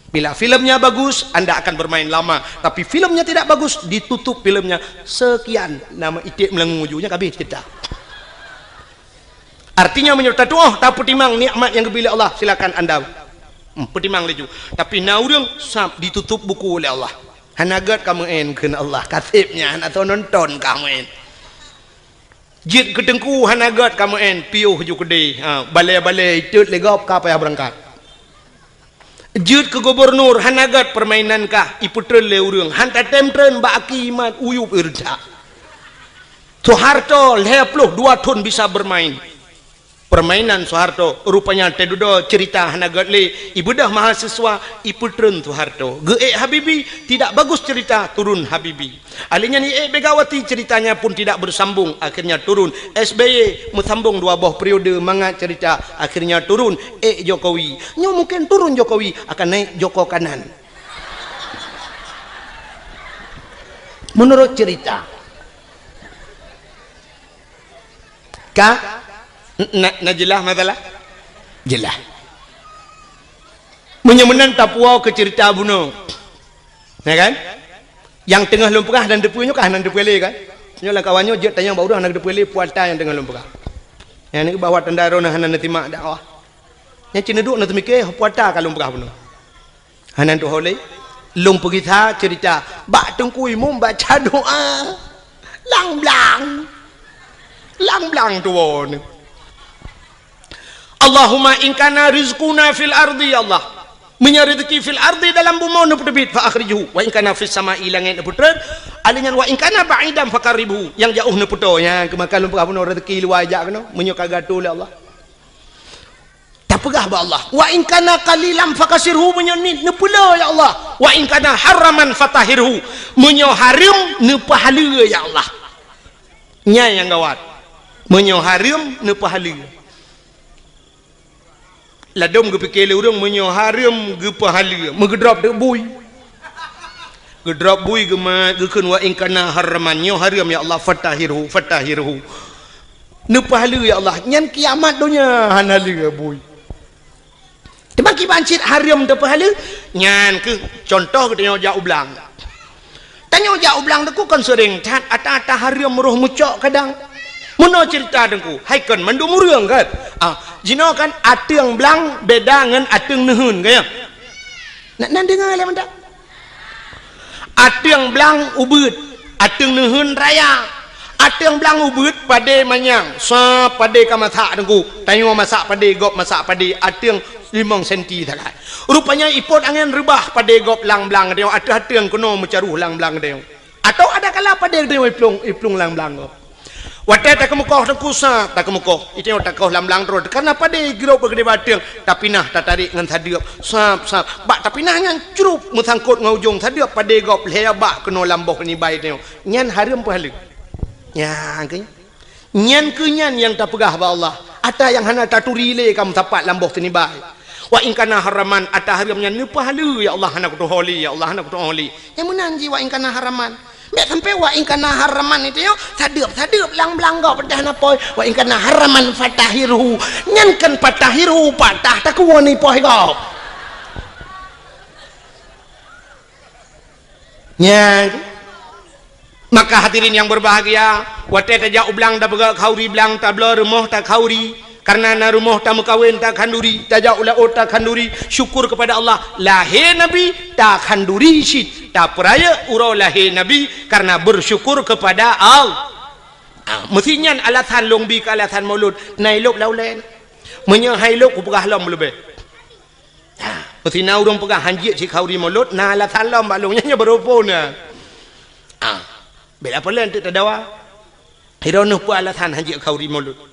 Bila filmnya bagus, anda akan bermain lama. Tapi filmnya tidak bagus, ditutup filmnya. Sekian, nama iték meulangui ju, nyan ka habéh cerita. Artinya, meunyoe tatuoh, tapeutimang nikmat nyang geubri lé Allah, silakan anda, hmm, peutimang laju. Tapi na ureuëng sab ditutup buku oleh Allah. Hana gét ka meu'en kheun Allah, ka seb nyan atau nonton ka meu'en. Jeuet keu teungku hana gét ka meu'en, piôh ju keudeh, ha, balée-balée itot lé gob ka payah beurangkat. Jeuet keu gubunur hana gét, peurmainan kah ipeutreun lé ureuëng, han tatem treun bak aki mat uyueb ireutha. Soeharto lhée ploh dua thon bisa beurmain. Peurmainan Soeharto, rupanya teududoe ceurita hana gét lé, ibeudoh mahasiswa ipeutreun Soeharto. Geuék Habibie, tidak bagus cerita, turun Habibie. Ahli nyan iék Megawati, ceritanya pun tidak bersambung, akhirnya turun. S B Y meusambong dua boh periode mangat cerita, akhirnya turun. Ék Jokowi. Nyoe mungkin turun Jokowi, akan naik Joko Kanan. Menurut cerita. Ka? Na, na jeulaih masalah? Jeulaih. Meunyoe meunan tapuwoe keu ceurita bunoe. Ya kan? Nyang teungoh lôn peugah dan teupeue nyoe kah nan teupeue lé kan? Nyoe lam kawan nyoe jeuet tanyong bak ureuëng hana teupeue lé puata nyang teungoh lôn peugah. Nyang nyoe bahwa tanda droeneuh hana neutimak dakwah. Nyang cit neuduek neuteumike puata ka lôn peugah bunoe. Hana tuho lé. Lôn peugisa ceurita bak Teungku Imum baca doa. Lang blang. Lang blang tuwoe nyoe. Allahumma in kana rizquna fil ardi, ya Allah. Meunyoe rezeki fil ardi dalam bumoe neupeuteubiet fa akhrijhu, wa in kana fis sama'i langét neupeutreun, alèh nyan wa in kana ba'idan faqarribhu, nyang jaoh neupeutoe, nyang keumakan lôn peugah bunoe rezeki luwa jak keunoe, meunyoe ka geuatur lé Allah. Tapeugah bak Allah, "Wa in kana qalilan fakasirhu," meunyoe niet neupeulé, ya Allah. "Wa in kana haraman fatahhirhu," meunyoe hareuem neupeuhaleue, ya Allah. Nyan nyang gawat. Meunyoe hareuem neupeuhaleue. Ladôm geupike lé ureuëng meunyoe hareuem geupeuhaleue, meugeudrop teuk bui. Geudrop bui geumat, geukheun, "Wa in kana haraman," nyoe hareuem, ya Allah, "fatahhirhu, fatahhirhu." Neupeuhaleue, ya Allah, nyan kiamat donya hana lé bui. Teuma kiban cit hareuem teupeuhaleue, nyan keuh contoh geutanyoe jak u blang. Tanyoe jak u blang teungku kon seuréng that, ata-ata hareuem roh meucok kadang. Meunoe ceurita teungku, hai kon mandum ureuëng kan? Ah, jinoe kan ateueng blang beda ngon ateueng neuheun, kan ya? Nak nan deungoe lé mantap. Ateueng blang ubeuet, ateueng neuheun raya. Ateueng blang ubeuet padé manyang, sa padé ka masak teungku. Tanyoe masak padé, gob masak padé, ateueng limong senti sagai. Rupanya ipot angén reubah padé gob lam blang tanyoe, ateueh ateueng keunoe meucaroh lam blang tanyoe. Atau ada kala padé tanyoe iplueng, iplueng lam blang gob. Watée takeumeukoh teungku sa, takeumeukoh. Itanyoe takoh lam blang droe, karna padé girok bak keudéh bak ateueng, tapinah tatarek ngon sadeueb. Sab, sab. Bak tapinah nyan crup meusangkot ngon ujong sadeueb padé gob lhée bak keunoe lam boh nibai tanyoe. Nyan hareuem peuhaleue. Nyan keuh. Nyan keuh nyan nyang tapeugah bak Allah. Ata nyang hana taturi lé ka meusapat lam boh teunibai. Wa in kana haraman, ata hareuem nyan neupeuhaleue, ya Allah, hana kutuho lé, ya Allah, hana kutuho lé. Nyang meunan jih wa in kana haraman. Bék sampoe wa in kana haraman itu yo, sadeueb-sadeueb lam blang gob peutah na poi. Wa in kana haraman fatahhirhu. Nyan kan fatahhirhu patah takuwoe ni poi gob. Nyan. Maka hadirin yang berbahagia, watée tajak u blang tapeugah khauri blang tabloe rumoh takhauri, karna na rumoh tameukawen takhanduri, tajak u laôt takhanduri, syukur kepada Allah, lahé Nabi takhanduri cit. Tapeurayeuk uroe lahé Nabi karena bersyukur kepada Allah. Ha, meusi nyan alasan lôn bi keu alasan Maulud, na ilôb lam ulèe. Meunyoe hai lôb kupeugah lom leubeh. Ha, meusi na ureueng peugah hanjeuet cit khauri Maulud, na alasan lom bak lôn nyan, nyan baroe phon na. Ha, bela peulén teuk tadawa. Hiroe neuh peue alasan hanjeuet khauri Maulud.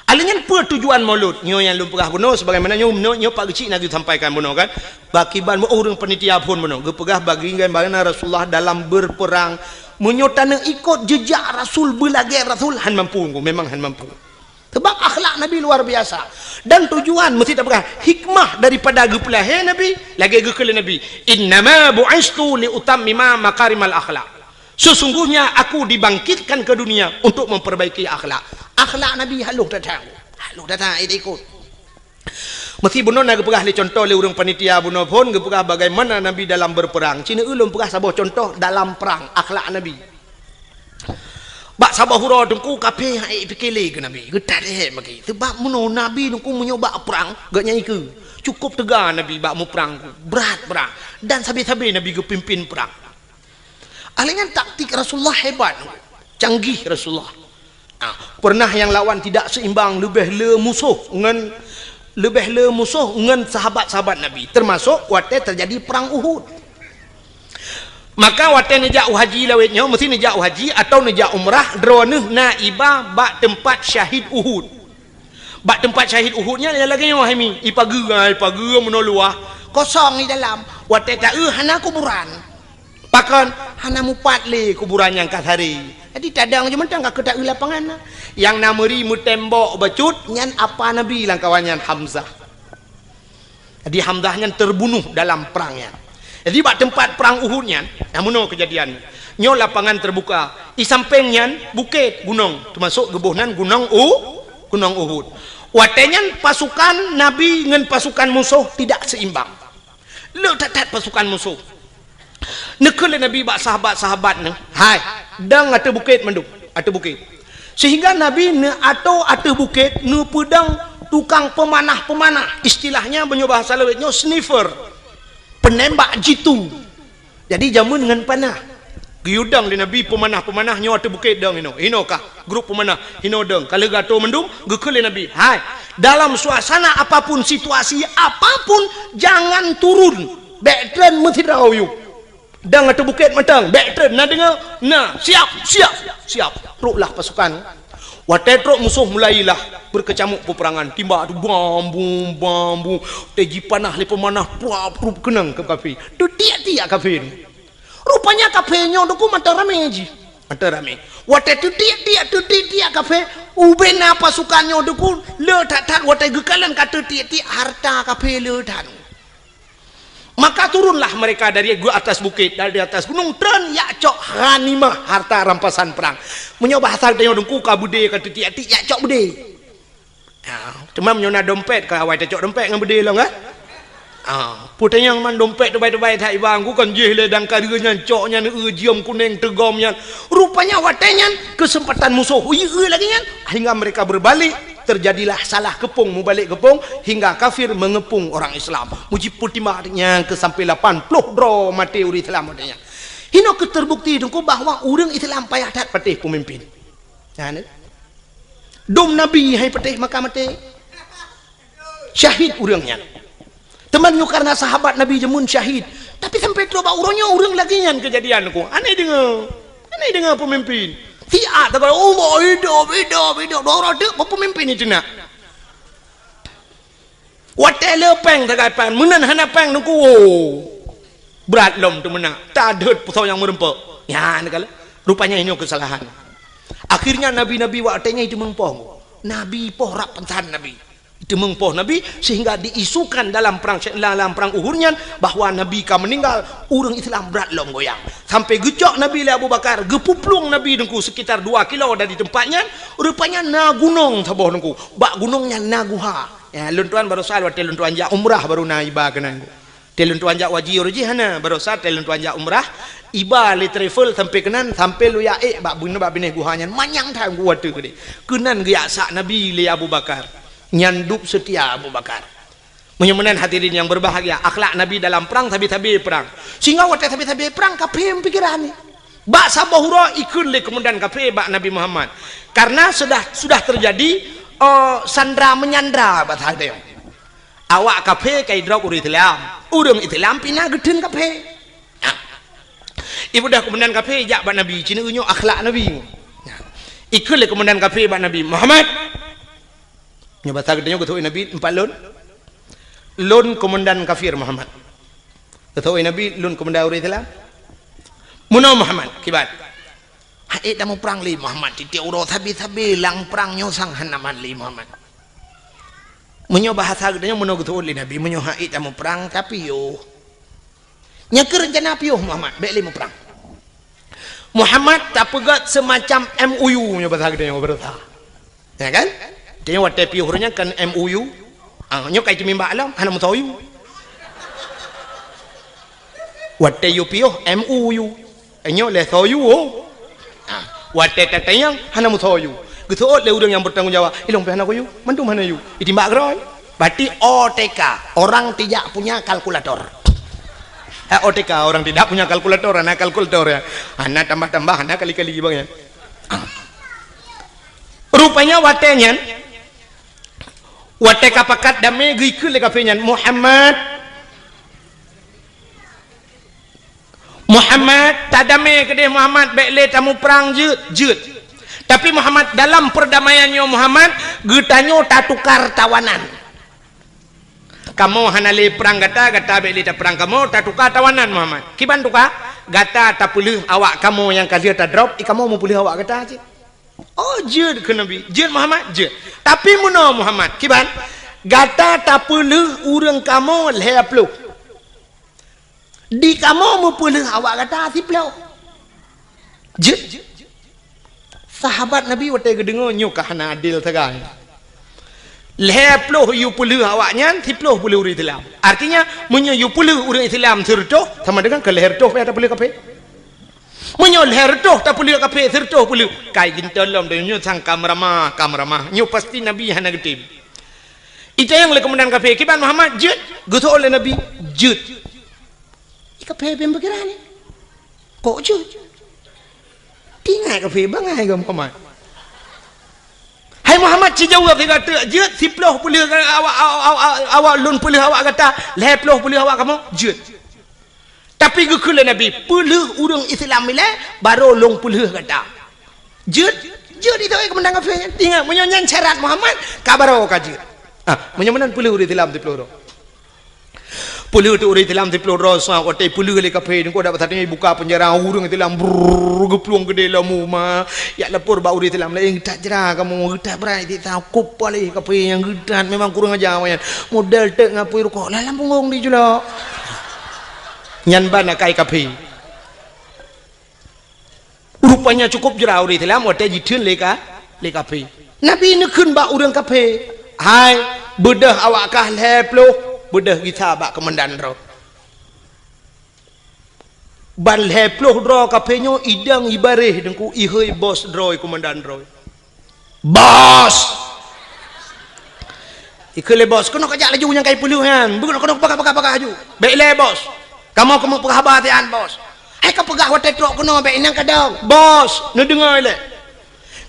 Alèh nyan peue tujuan Maulud? Nyoe nyang lôn peugah bunoe sebagaimana nyoe, nyoe, nyoe Pak Geuchik na geusampaikan bunoe kan. Bak kiban ureueng panitia phon bunoe geupeugah bagaimana Rasulullah dalam berperang. Meunyoe taneuk ikot jejak Rasul, beulagèe Rasul, han mampu, memang han mampu. Sebab akhlak Nabi luar biasa. Dan tujuan meusti tapeugah hikmah daripada geupeulahé Nabi, lagèe geukheun lé Nabi, "Innama bu'istu li utammima makarimal akhlak." Sesungguhnya aku dibangkitkan ke dunia untuk memperbaiki akhlak. Akhlak Nabi halôh that-that. Halôh that-that, eh, ikot. Meusti bunoe na geupeugah lé contoh lé ureueng panitia bunoe phon geupeugah bagaimana Nabi dalam berperang. Sineuk ulôn peugah saboh contoh dalam perang, akhlak Nabi. Bak saboh uroe teungku kafé han ék pike lé keu Nabi. Geutat ék maki. Sebab meunoe Nabi teungku meunyoe bak perang, geuhnyan ikeue. Cukup teuga Nabi bak muprang, brat-brat. Dan sabe-sabe Nabi geupimpin perang. Alèh nyan taktik Rasulullah hebat, canggih Rasulullah. Ah, pernah nyang lawan tidak seimbang, leubeh le musoh ngon, leubeh le musoh ngon sahabat-sahabat Nabi, termasuk watèe terjadi perang Uhud. Maka watèe neujak u haji lawét nyoe, meusti neujak u haji atau neujak umrah, droeneuh na iba bak teumpat syahid Uhud. Bak teumpat syahid Uhud nyan lagèe nyoe hai mi, ipageue, ipageue meunoe luwah, kosong di dalam. Watèe taeu hana kuburan. Pakon? Hana mupat lé kuburan nyang ka saré. Jadi tadong jih mantong ka keuta eu lapangan na. Nyang na meuri meutembok bacut nyan apa Nabi lam kawan nyan Hamzah. Jadi Hamzah nyan terbunuh dalam perang nyan. Jadi bak teumpat perang Uhud nyan, na meunoe keujadian. Nyoe lapangan terbuka. Di sampéng nyan bukét, gunong, teumasok geuboh nan gunong U, gunong Uhud. Watèe nyan pasukan Nabi ngon pasukan musoh tidak seimbang. Le that-that pasukan musoh. Neukheun lé Nabi bak sahabat-sahabat neuh, "Hai, dong ateueh bukét mandum, ateueh bukét." Sehingga Nabi neuatoe ateueh bukét neupeudong tukang peumanah-peumanah, istilahnya meunyoe bahasa lawét nyoe sniffer, penembak jitu. Jadi jameun ngon panah. Geuyue dong lé Nabi peumanah-peumanah nyoe ateueh bukét dong inoe. Inoe kah grup peumanah, inoe dong. Ka lheueh geuatoe mandum, geukheun lé Nabi, "Hai, dalam suasana apapun, situasi apapun, jangan turun. Bèk treun meusidroe yue. Dong ateueh bukét mantong, bèk treun, na deungoe? Na, siap, siap, siap." Troklah pasukan. Watèe trok musoh mulailah beukeucamuk peupeurangan. Timbak tu bam bum, bam bum. Watèe jipanah lé peumanah, prup, prup keunong keu kafé. Teutiek-tiek kafé. Rupanya kafé nyoe teungku mantong ramé jih. Mantong ramé. Watèe teutiek-tiek, teutiek-tiek kafé, ubena pasukan nyoe teungku le that-that watèe geukalon ka teutiek-tiek harta kafé le that. Maka turunlah mereka dari atas bukit, dari atas gunung, treun jak cok ghanimah, harta rampasan perang. Meunyoe bahasa geutanyoe teungku ka beudé ka teutiek-tiek jak cok beudé. Ha, teuma meunyoe na dompet ka awai tacok dompet ngon beudé lom, kan? Ha, peue tanyong man dompet teubai-teubai that iba ku kan jih lé dangkareue nyan cok nyan eu jeuem kuneng teugom nyan. Rupanya watèe nyan keuseumpatan musoh eu lagèe nyan hingga mereka berbalik, terjadilah salah keupông mubalek keupông hingga kafir mengeupông orang Islam. Mujipeutimang nyan keu sampai lapan ploh droe maté ureueng Islam watèe nyan. Hinoe keuh terbukti teungku bahwa ureueng Islam payah that patéh peumimpin. Nyan. Dum Nabi hai patéh maka maté. Syahid ureueng nyan. Teuma nyoe karena sahabat Nabi jameun syahid. Tapi sampai trok bak uroe nyoe ureueng lagèe nyan keujadian ku. Aneh deungoe. Aneh deungoe peumimpin. Siat takalon Allah hidup, hidup, hidup. Dua uroe teuk peumimpin itu nak. Watèe le péng sagai péng, meunan hana péng teungku. Brat lom teumeunak, tadeuet peusau nyang meureumpok. Nyan kala, rupanya inoe keusalahan. Akhirnya nabi-nabi watèe nyan itu meumpoh. Nabi poh rab peusan nabi. Itu meumpoh nabi sehingga diisukan dalam perang dalam perang Uhud nyan bahwa nabi ka meninggal, ureueng Islam brat lom goyang. Sampai geucok nabi lé Abu Bakar, geupuplueng nabi teungku sekitar dua kilo dari tempat nyan, rupanya na gunong saboh teungku. Bak gunong nyan na guha. Ya, lôn tuan barosa watèe lôn tuan jak umrah baru na iba keunan. Watèe lôn tuan jak haji uroe jih hana, barosa watèe lôn tuan jak umrah, iba lé travel sampai keunan, sampai lôn jak ék bak bune bak binéh guha nyan, manyang that geuh watèe keudéh. Keunan geujak sak nabi lé Abu Bakar. Nyan dub seutia Abu Bakar. Meunyoe meunan hadirin yang berbahagia, akhlak Nabi dalam perang, sabe-sabe perang. Sehingga watèe sabe-sabe perang, kafé meupikiran ni. Bak saboh uroe ikheun lé komandan kafé bak Nabi Muhammad. Karena sudah, sudah terjadi, eh, sandra menyandra bak saat itu. Awak kafé ka idrop ureueng Islam. Ureueng Islam pih na geutheun kafé. Nah. Ibeudôh komandan kafé jak bak Nabi, ci neueu nyoe akhlak Nabi. Nah. Ikheun lé komandan kafé bak Nabi, "Muhammad." Nyoe basa geutanyoe geutôk Nabi, "Empat lôn." "Lôn komandan kafir, Muhammad." Geutôk Nabi, "Lôn komandan ureueng Islam." "Meunoe Muhammad, kiban?" "Hana ék tamuprang lé Muhammad, tiep-tiep uroe sabe-sabe lam prang nyoe sang hana mat lé Muhammad." Meunyoe bahasa geutanyoe meunoe geutôk lé Nabi, meunyoe hana ék tamuprang, tapiôh. Nyan keuh reuncana piôh Muhammad, bèk lé muprang. Muhammad tapeugèt seumacam M O U nyoe basa geutanyoe beureusa. Ya kan? Tanyoe watèe piôh ureueng nyan kan M O U. Ah, nyoe ka jimeumbak lom, hana meusoe. Watèe yue piôh M O U. Nyoe lé soe yue. Ah, watèe tatanyong hana meusoe yue. Geuseuôt lé ureueng nyang bertanggung jawab. Ilong pih hana kuyue, mandum hana yue. Itimbak keudroe. Berarti O T K, orang tidak punya kalkulator. Eh, O T K, orang tidak punya kalkulator, hana kalkulator ya. Hana tambah-tambah, hana kali-kali bang ya. Ah. Rupanya watèe nyan, watèe ka pakat damé geukheun lé kafé nyan, "Muhammad, Muhammad, tadamé keudéh Muhammad, bèk lé tamuprang jeuet, jeuet. Tapi Muhammad, dalam perdamaian nyoe Muhammad, geutanyoe tatukar tawanan. Kamoe hana lé prang gata, gata bèk lé taprang kamoe, tatukar tawanan Muhammad." "Kiban tuka?" "Gata tapeulheueh awak kamoe nyang ka lheueh tadrop, i kamoe meupeulheueh awak gata cit." "Oh, jeuet," kheun Nabi. "Jeuet Muhammad, jeuet. Tapi meunoe Muhammad, kiban? Gata tapeulheueh ureueng kamoe lhèe ploh. Di kamoe meupeulheueh awak gata siploh. Jeuet." Sahabat Nabi watèe geudeungoe nyoe ka hana adil sagai. Lhèe ploh yue peulheueh awak nyan, siploh peulheueh ureueng Islam. Artinya, meunyoe yue peulheueh ureueng Islam sireutôh, sama dengan keu lhèe reutôh pih tapeulheueh kafé. Meunyoe lhèe reutôh tapeulheueh kafé, sireutôh peulheueh, kai geuntôi lom, dan nyoe sang ka meuramah, ka meuramah. Nyoe pasti Nabi hana geutem. Itanyong lé komandan kafé, "Kiban Muhammad, jeuet?" Geuseuôt lé Nabi, "Jeuet." I kafé bèk pikiran ni. "Kok jeuet?" Tingat kafé bangai keu Muhammad. "Hai Muhammad, ci jaweueb sigoe teuk, jeuet siploh peulheueh awak, awak, awak, awak lôn peulheueh awak gata, lhèe ploh peulheueh awak kamoe, jeuet." Tapi geukheun lé Nabi, "Peulheueh ureueng Islam ilèe, barô lôn peulheueh gata." "Jeuet?" "Jeuet," itu komandan kafé nyan. Ingat, meunyoe nyan syarat Muhammad, ka barô ka jeuet. Ah, meunyoe meunan peulheueh ureueng Islam siploh droe. Peulheueh teuk ureueng Islam siploh droe, sa watèe peulheueh lé kafé, nyoe dak basa tanyoe buka penjara, ureueng Islam brrrr geuplueng keudéh lom uma. Jak lapor bak ureueng Islam laén, "Geutat jra kamoe, geutat brat siksa, kop paléh kafé nyang geutat, memang kurang aja awaknyan. Modal teuk ngon apui rukok, lam punggong jicilok." Nyan ban akai kafé. Rupanya cukup jra ureueng Islam watèe jitheun lé ka, lé kafé. Nabi neukheun bak ureueng kafé, "Hai, beudôh awak kah lhèe ploh, beudôh gisa bak komandan droe." Ban lhèe ploh droe kafé nyoe idong ibaréh deungku, ihôi bos droe, komandan droe. "Bos!" Ikheun lé bos, "Keunoe kajak laju nyang kai peulheueh nyan. Beukeunong, keunoe peugah, peugah, peugah laju." "Bèk lé, Bos. Kamoe keumeung peugah haba siat, Bos." "Hai kapeugah watèe trok keunoe, bèk inong kadong." "Bos, neudeungoe lé.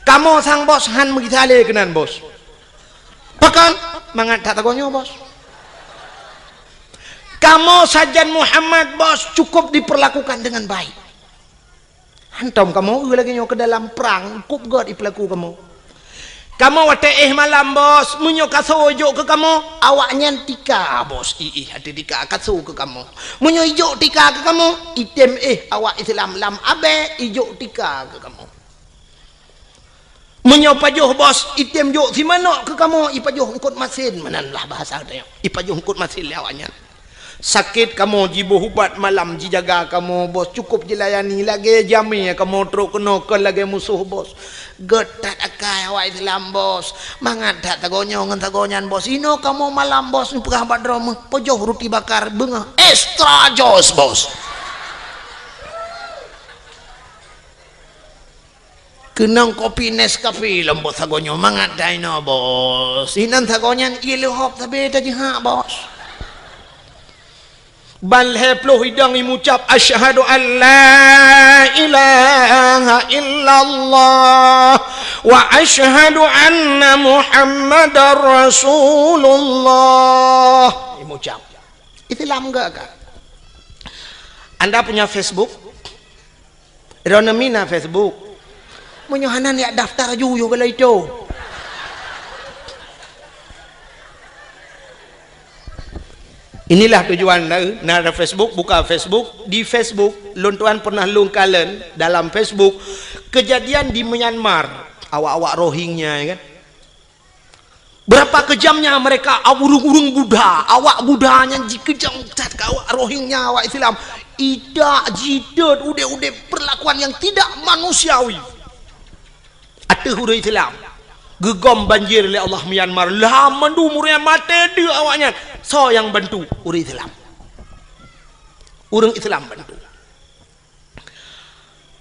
Kamoe sang Bos han meugisa lé keunan, Bos." "Pakon?" "Mangat that sagoe nyoe, Bos. Kamoe sajan Muhammad, Bos, cukup diperlakukan dengan baik. Hantom kamoe eu lagèe nyoe keu dalam prang, kop gèt ipeulaku kamoe. Kamoe watèe éh malam, Bos, meunyoe kaso ijok keu kamoe, awaknyan tika, Bos, iéh ateueh tika, kaso keu kamoe. Meunyoe ijok tika keu kamoe, itém éh awak Islam lam abèe ijok tika keu kamoe. Meunyoe pajoh, Bos, itém jok simanok keu kamoe, ipajoh eungkôt masen, meunan lah bahasa geutanyoe. Ipajoh eungkôt masen lé awaknyan. Sakét kamoe jiboh ubat malam, jijaga kamoe, Bos, cukup jilayani, lagèe jamèe kamoe trok keunoe, kon lagèe musoh, Bos. Gèt that akai awak Islam, Bos. Mangat that sagoe nyoe ngon sagoe nyan, Bos. Inoe kamoe malam, Bos, neupeugah bak droe meuh, pajoh ruti bakar, beungoh extra jos, Bos. Keunong kopi Nescafe lom, Bos, sagoe nyoe, mangat that inoe, Bos. Inan sagoe nyan ié leuhop sabé tajihak, Bos. Ban lhèe ploh idong imucap, "Asyhadu an la ilaha illallah wa asyhadu anna Muhammadar Rasulullah." Imucap. Islam gak, gak. Anda punya Facebook? Droeneuh mina Facebook. Meunyoe hana, neujak daftar ju yoh keu lhèe ploh. Inilah tujuan na, na ada Facebook, buka Facebook. Di Facebook, lôn tuan pernah lôn kalon dalam Facebook, kejadian di Myanmar, awak-awak Rohingya, ya kan? Berapa kejamnya mereka, ureueng-ureueng Buddha, awak Buddha nyan jikeujam that keu awak Rohingya, awak Islam. Idak, jideut, udép-udép perlakuan yang tidak manusiawi. Ateueh ureueng Islam, geugom banjir lé Allah Myanmar, lam mandum ureueng maté deuek awaknyan. Soe nyang bantu? Ureueng Islam. Ureueng Islam bantu.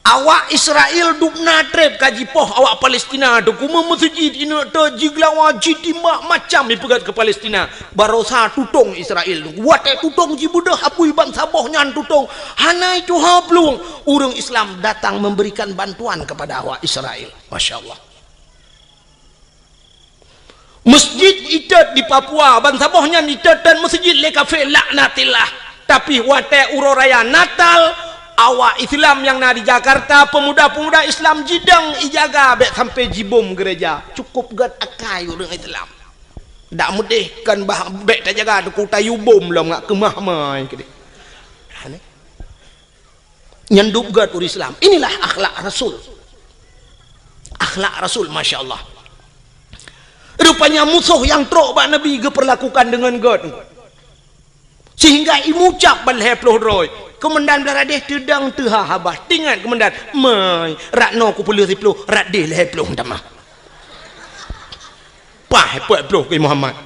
Awak Israel dubna trép ka jipoh awak Palestina, teukuma meuseujid ineuk teuk jiglawa, jitimbak macam jipeugét keu Palestina. Barosa tutong Israel. Watèe tutong jibeudôh apui bansaboh nyan tutong, hana tuha plueng. Ureueng Islam datang memberikan bantuan kepada awak Israel. Masya Allah. Masjid itot di Papua, bansaboh nyan itot dan masjid lé kafé, laknatillah. Tapi watèe uroe raya Natal, awak Islam nyang na di Jakarta, pemuda-pemuda Islam jidong ijaga bèk sampai jibom gereja. Cukup gét akai ureueng Islam. Dak meudéh kan bah bèk tajaga, teungku, tayue bom lom ngat keumah mai keudéh. Nyan dub gét ureueng Islam. Inilah akhlak Rasul. Akhlak Rasul, masya Allah. Rupanya musoh nyang trok bak Nabi geupeurlakukan deungon gét. Sehingga imucap ban lhèe ploh droe. Keumandan Blaradéh teudong teuha haba. Teuingat keumandan, "Mai, rot noe kupeulheueh siploh, rot déh lhèe ploh tamah." Pah, peuet ploh keu Muhammad.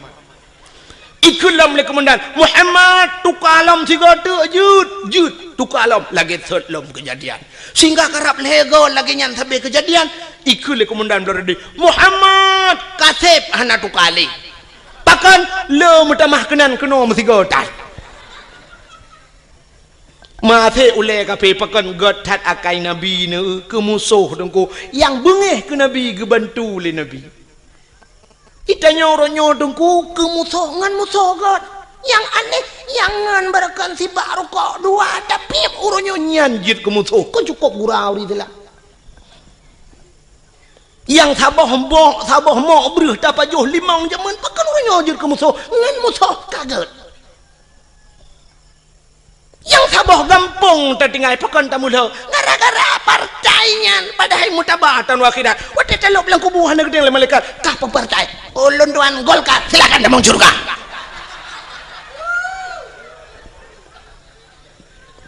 Ikheun lom lé keumandan, "Muhammad, tuka lom sigoe teuk jeuet, jeuet, tuka lom." Lagèe sot lom keujadian. Sehingga karab lhèe goe lagèe nyan sabe keujadian, ikheun lé keumandan Blaradéh, "Muhammad, kaseb hana tuka lé." Pakon? Le meutamah keunan keunoe meusigoe that. Maté ulèe kafé pakon gét that akai Nabi neu keu musoh teungku, nyang beungéh keu Nabi geubantu lé Nabi. Itanyoe uroe nyoe teungku keu musoh ngon musoh gét. Nyang aneh, nyang ngon barokon sibak rukok dua, tapi uroe nyoe nyan jeuet keu musoh, kon cukop gura ureueng Islam. Nyang saboh mok, saboh mok breuh tapajoh limong jameun, pakon uroe nyoe jeuet keu musoh, ngon musoh ka gét. Nyang saboh gampông tatinggai pakon tamulo gara-gara partai nyan, padahai mutaba taun akhirat. Watèe talop lam kubu hana geudeng lé malaikat, "Kah peue partai?" "Ulôn tuan Golkar." "Silakan tamong syeuruga."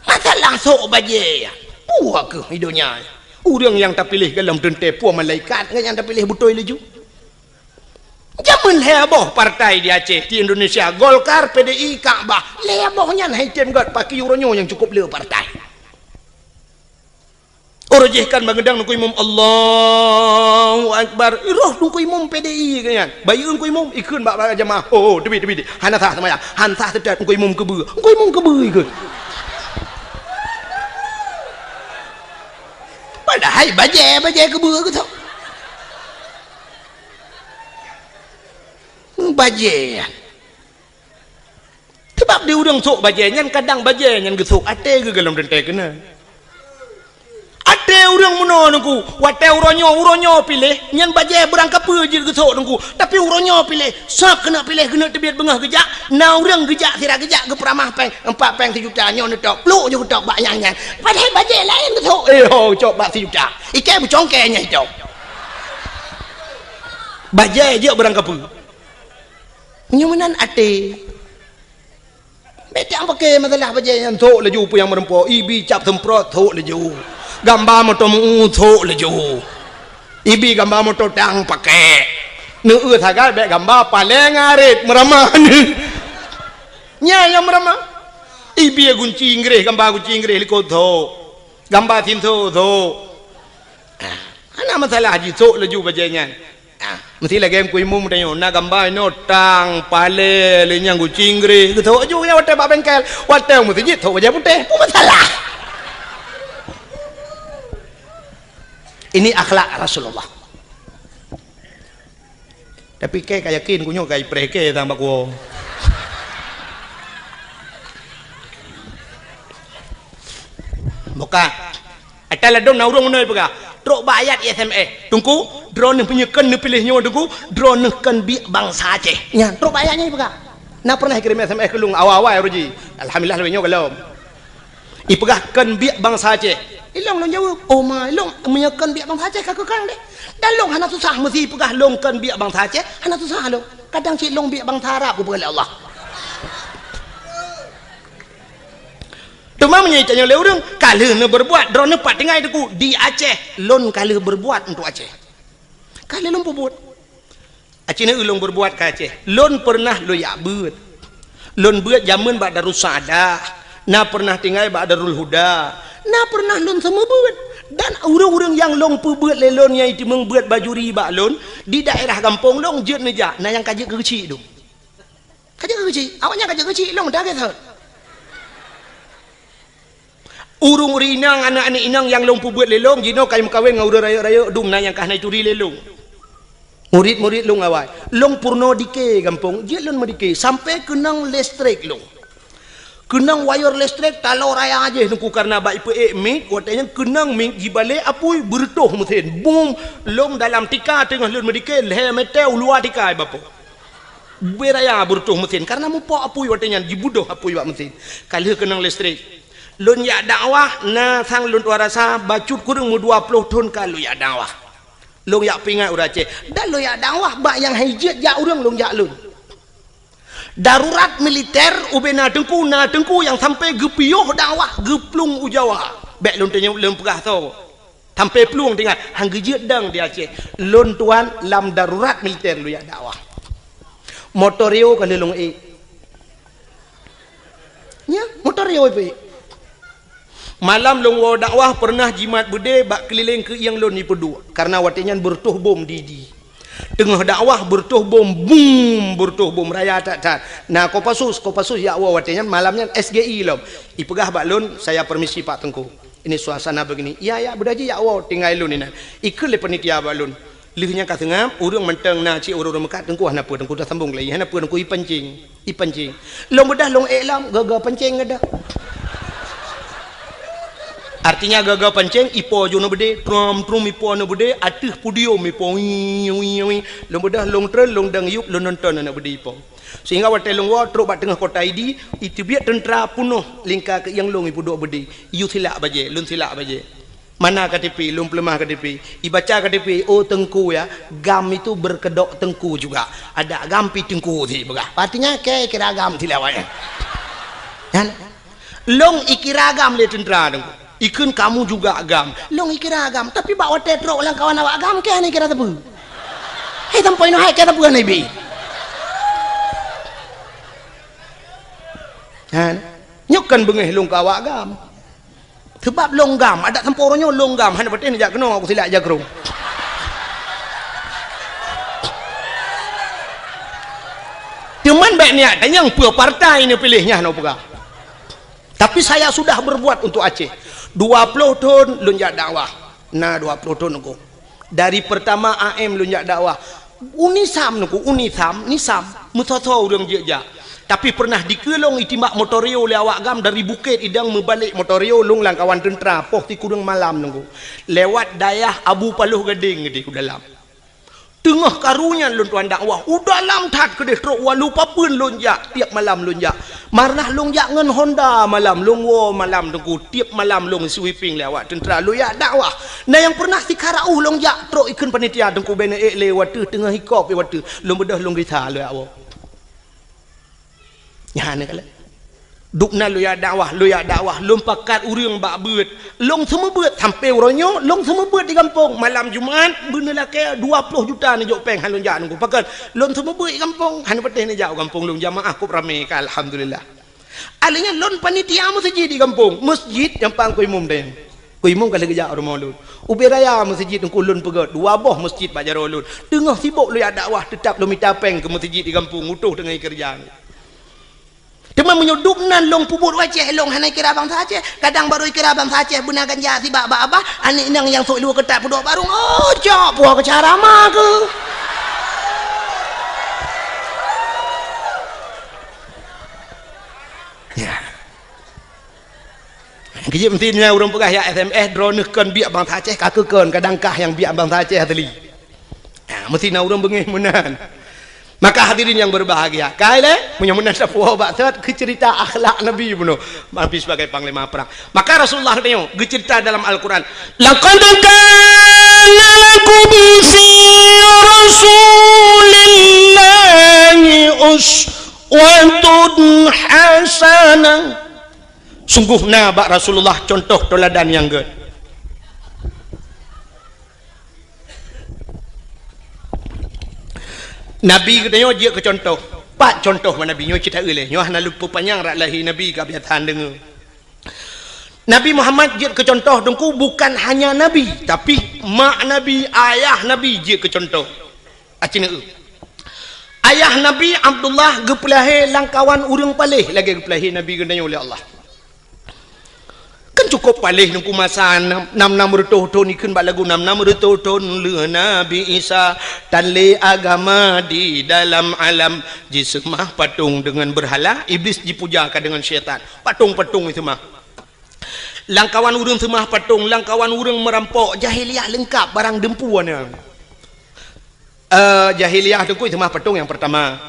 Masalah sôk bajèe nyan, peue keuh i donya nyan? Ureueng nyang tapiléh golom teuntèe peue malaikat ngon nyang tapiléh beutôi laju. Jameun lhèe boh partai di Aceh, di Indonesia, Golkar, P D I, Kakbah. Lhèe boh nyan hai tem gét, pakri uroe nyoe nyang cukop le partai. Uroe jih kan bangeudang Teungku Imum, "Allahu Akbar." Roh Teungku Imum P D I keu nyan. Bayeue Teungku Imum, ikheun bak, bak jamaah, "Oh, oh, teubiet, teubiet. Hana sah seumayang. Hana sah teutat Teungku Imum keubeue." Teungku Imum keubeue ikheun. Padahai bajèe, bajèe keubeue geuh. Bajèe nyan. Sabab di ureueng sôk bajèe nyan, kadang bajèe nyan geusôk até geuh golom teuntèe keunan. Até ureueng meunoe Teungku, watèe uroe nyoe, uroe nyoe piléh, nyan bajèe beurangkapeue jeuet geusôk Teungku. Tapi uroe nyoe piléh, sab keuneuk piléh, keuneuk teubiet beungoh geujak, na ureueng geujak sira geujak geupeuramah pèng, empat pèng sijuta, nyoe neutok, plôk ju geutok bak nyang nyan. Padahai bajèe laén geusôk, eh ho, cok bak sijuta. Ikèe beucongkèe nyan cok. Bajèe jeuet beurangkapeue. Nyoe meunan até. Bèk tapakè masalah bajèe nyan, sôk laju peue nyang meureumpok, ibi cap seumprot, sôk laju. Gamba moto meu, sôk laju. Ibi gamba moto tang pakè. Neueu sagai bèk gamba paleng aret meuramah. Nyan nyang meuramah. Ibi gunci Inggréh, gamba gunci Inggréh likot, sôk. Gamba sinso, sôk. Ah, hana masalah jisôk laju bajèe nyan. Ah, Meusti lagèe Teungku Imum tanyoe, na gamba inoe tang, palèe, lheuh nyan guci Inggris, geuthok ju nyan watèe bak bengkel, watèe meuseujid thok bajèe putéh, peue masalah? Ini akhlak Rasulullah. Tapi kèe ka yakin, ku nyoe ka ipreh kèe sang bak kuwoe. Bukan. Ata ladôm na ureueng meunoe peugah, trok bak ayat S M S. "Teungku, droeneuh meunyoe kön neupiléh nyoe Teungku, droeneuh kön biek bansa Aceh." Nyan, trok bak ayat nyan peugah. Na pernah ikirém S M S keu lôn awai-awai uroe jih. Alhamdulillah, lagèe nyoe gohlom. Ipeugah kön biek bansa Aceh. Ilôn lôn jaweueb, "Oh ma, ilôn meunyoe kön biek bansa Aceh ka keu kön deh." Dan lôn hana susah meusi peugah lôn kön biek bansa Aceh, hana susah lôn. Kadang cit lôn biek bansa Arab kupeugah lé Allah. Teuma meunyoe itanyoe lé ureueng, "Ka lheueh neubeureubuat, droeneuh pat tinggai Teungku?" "Di Aceh, lôn ka lheueh beureubuat untuk Aceh. Ka lheueh lôn peubuet." Aceh neu lôn beureubuat ka Aceh. Lôn peureunah lôn jak beuet. Lôn beuet jameun bak Darussaada, na peureunah tinggai bak Darul Huda, na peureunah lôn seumeubeuet. Dan ureueng-ureueng nyang lôn peubeuet lé lôn nyang itimeueng beuet bajuri bak lôn, di daerah gampông lôn jeuet neujak, na nyang ka jeuet keu geuchik dum. Ka jeuet keu geuchik, awaknyan ka jeuet keu geuchik, lôn dagé thon. Ureueng-ureueng inong, aneuk-aneuk inong nyang lôn peubeuet lé lôn, jinoe ka meukawen ngon ureueng rayeuk-rayeuk dum na nyang ka hana ituri lé lôn. Murit-murit lôn awai. Lôn peurunoe dike gampông, jeuet lôn meudike, sampoe keunong listrik lôn. Keunong wayeur listrik taloe raya jih Teungku, kareuna bak ipeuék mic, watèe nyan keunong mic jibalek apui, beureutôh meusén. Bum! Lôn dalam tika teungoh lôn meudike, lhèe meter u luwa tika ibapoh. Beu raya beureutôh meusén, kareuna mupok apui watèe nyan, jibudoh apui bak meusén. Ka lheueh keunong listrik. Lôn jak dakwah, na sang lôn tuan rasa, bacut kureueng meudua ploh thon ka lôn jak dakwah. Lôn jak peuingat ureueng Aceh. Dan lôn jak dakwah bak nyang han jeuet jak ureueng lôn jak lôn. Darurat militer ubé na teungku, na teungku nyang sampoe geupiôh dakwah geuplueng u Jawa. Bèk lôn tanyong, lôn peugah soe. Sampoe plueng tinggai, han geujeuet dong di Aceh. Lôn tuan lam darurat militer lôn jak dakwah. Motor Rio ka lheueh lôn ék. Nya, motor Rio ipeuék. Malam lôn woe dakwah peureunah jimat beudé bak keulileng keuieng lôn ipeuduek, kareuna watèe nyan beureutoh bom di, di. Teungoh dakwah beureutoh bom, bum, beureutoh bom raya that-that. Na Kopassus, Kopassus jak woe watèe nyan, malam nyan S G I lom. Ipeugah bak lôn, "Saya permisi Pak Teungku. Ini suasana begini." "Iya, iya, beudôh jih jak woe, tinggai lôn inan." Ikheun lé panitia bak lôn. Lheueh nyan ka seungab, ureueng mantong na cit ureueng-ureueng meukat, "Teungku hana peue, Teungku tasambong lé, hana peue, Teungku ipancing, ipancing." Lôn beudôh lôn ék lom, gaga pancing geudah. Artinya gaga pancing, ipo ju na beudé, trom, trom ipo na beudé, ateueh podium ipo, wii, wii, wii. Lôn beudôh lôn treun, lôn dong yup, lôn nonton aneuk beudé ipo. Sehingga watèe lôn woe trok bak teungoh kota Idi, iteubiet teuntra peunoh lingka keuieng lôn ipeuduek beudé. Iyue silak bajèe, lôn silak bajèe. Mana K T P, lôn peuleumah K T P. Ibaca K T P, "Oh Teungku ya, GAM itu berkedok teungku juga. Ada GAM pi teungku," sipeugah. Artinya, kèe kira GAM silak awaknyan. Kan? Lôn ikira GAM lé teuntra teungku. Ikheun, "Kamu juga GAM." Lôn ikira GAM, tapi bak watèe trok lam kawan awak GAM, kèe hana ikira sapeue. Hai sampoe inoe hai kèe sapeue hana ibi. Kan? Nyoe kan beungéh lôn keu awak GAM. Seubab lôn GAM, adak sampoe uroe nyoe lôn GAM, hana patéh neujak keunoe, aku silak jakrong. Teuma bèk niat tanyong peue partai neupiléh, nyan hana peugah. Tapi saya sudah berbuat untuk Aceh. Dua ploh thon lôn jak dakwah. Na dua ploh thon teungku. Dari pertama A M lôn jak dakwah. UNISAM teungku, UNISAM, NISAM, meusoe-soe ureueng jeuet jak. Tapi peureunah dikeue lôn itimbak motor Rio lé awak GAM dari Bukét Idong meubalek motor Rio lôn lam kawan teuntra poh sikureueng malam teungku. Lewat dayah Abu Paloh Gadeng keudéh u dalam. Teungoh karu nyan lôn tuan dakwah, u dalam that keudéh trok walu papeuen lôn jak, tiep malam lôn jak. Mareunah lôn jak ngon Honda malam, lôn woe malam teungku, tiep malam lôn sweeping lé awak teuntra lôn jak dakwah. Na nyang peureunah sikara uh lôn jak trok ikheun panitia teungku bèk neuék lé watèe teungoh hikop watèe lôn beudôh lôn gisa lôn jak woe. Nyan keuh lé. Dubna lôn jak dakwah, lôn jak dakwah, lôn pakat ureueng bak beuet. Lôn seumeubeuet sampoe uroe nyoe, lôn seumeubeuet di gampông. Malam Jumat, beuneulakèe dua ploh juta neujok péng han lôn jak teungku. Pakon? Lôn seumeubeuet di gampông, hana patéh neujak u gampông lôn, jamaah kôb ramé ka, alhamdulillah. Alèh nyan lôn panitia meuseujid di gampông, meuseujid nyang pang ku imum dayang. Kuimong ka lheueh geujak u rumoh lôn. Ubé raya meuseujid teungku lôn peugöt, dua boh meuseujid bak jaroe lôn. Teungoh sibok lôn jak dakwah, teutap lôn mita péng keu meuseujid di gampông, utoh teungoh keureuja. Teuma meunyoe dum nan lôn peubuet u Aceh, lôn hana ikira bansa Aceh. Kadang barô ikira bansa Aceh beuna ganja sibak bak babah, aneuk inong nyang sôk luwa keutat peuduek barong, oh, cok, puwoe keu cara ma keuh. Ya. Keujeuet meusti nyan ureuëng peugah yak S M S, droeneuh kon biak bansa Aceh, ka keu kon, kadang kah nyang biak bansa Aceh asli. Ha, meusti na ureuëng beungéh meunan. Maka hadirin yang berbahagia, kai lé, meunyoe meunan sapeue bak sot keu cerita akhlak Nabi bunoe, Nabi sebagai panglima perang. Maka Rasulullah katanya geucerita dalam Al-Quran, "Laqad kana lakum fi Rasulillahi uswatun hasanah." Sungguh na bak Rasulullah contoh teuladan nyang gét. Nabi geutanyoe jeuet keu contoh. Pat contoh bak Nabi nyoe cit taeu lé. Nyoe hana lôn peupanyang rot lahé Nabi ka biasa deungoe. Nabi Muhammad jeuet keu contoh teungku bukan hanya Nabi, tapi mak Nabi, ayah Nabi jeuet keu contoh. Aci neu. Ayah Nabi Abdullah geupeulahé lam kawan ureuëng paléh lagée geupeulahé Nabi geutanyoe lé Allah. Kan cukup paléh teungku masa nam, nam, nam reutôh thon, ikheun bak lagu nam, nam reutôh thon lheueh Nabi Isa, tan lé agama di dalam alam, jiseumah patong deungon beurhala, Iblis jipuja ka deungon syaitan. Patong-patong jiseumah. Lam kawan ureuëng seumah patong, lam kawan ureuëng meurampok, jahiliyah leungkap barang deumpu na. Eh, jahiliyah teungku seumah patong nyang peurtama.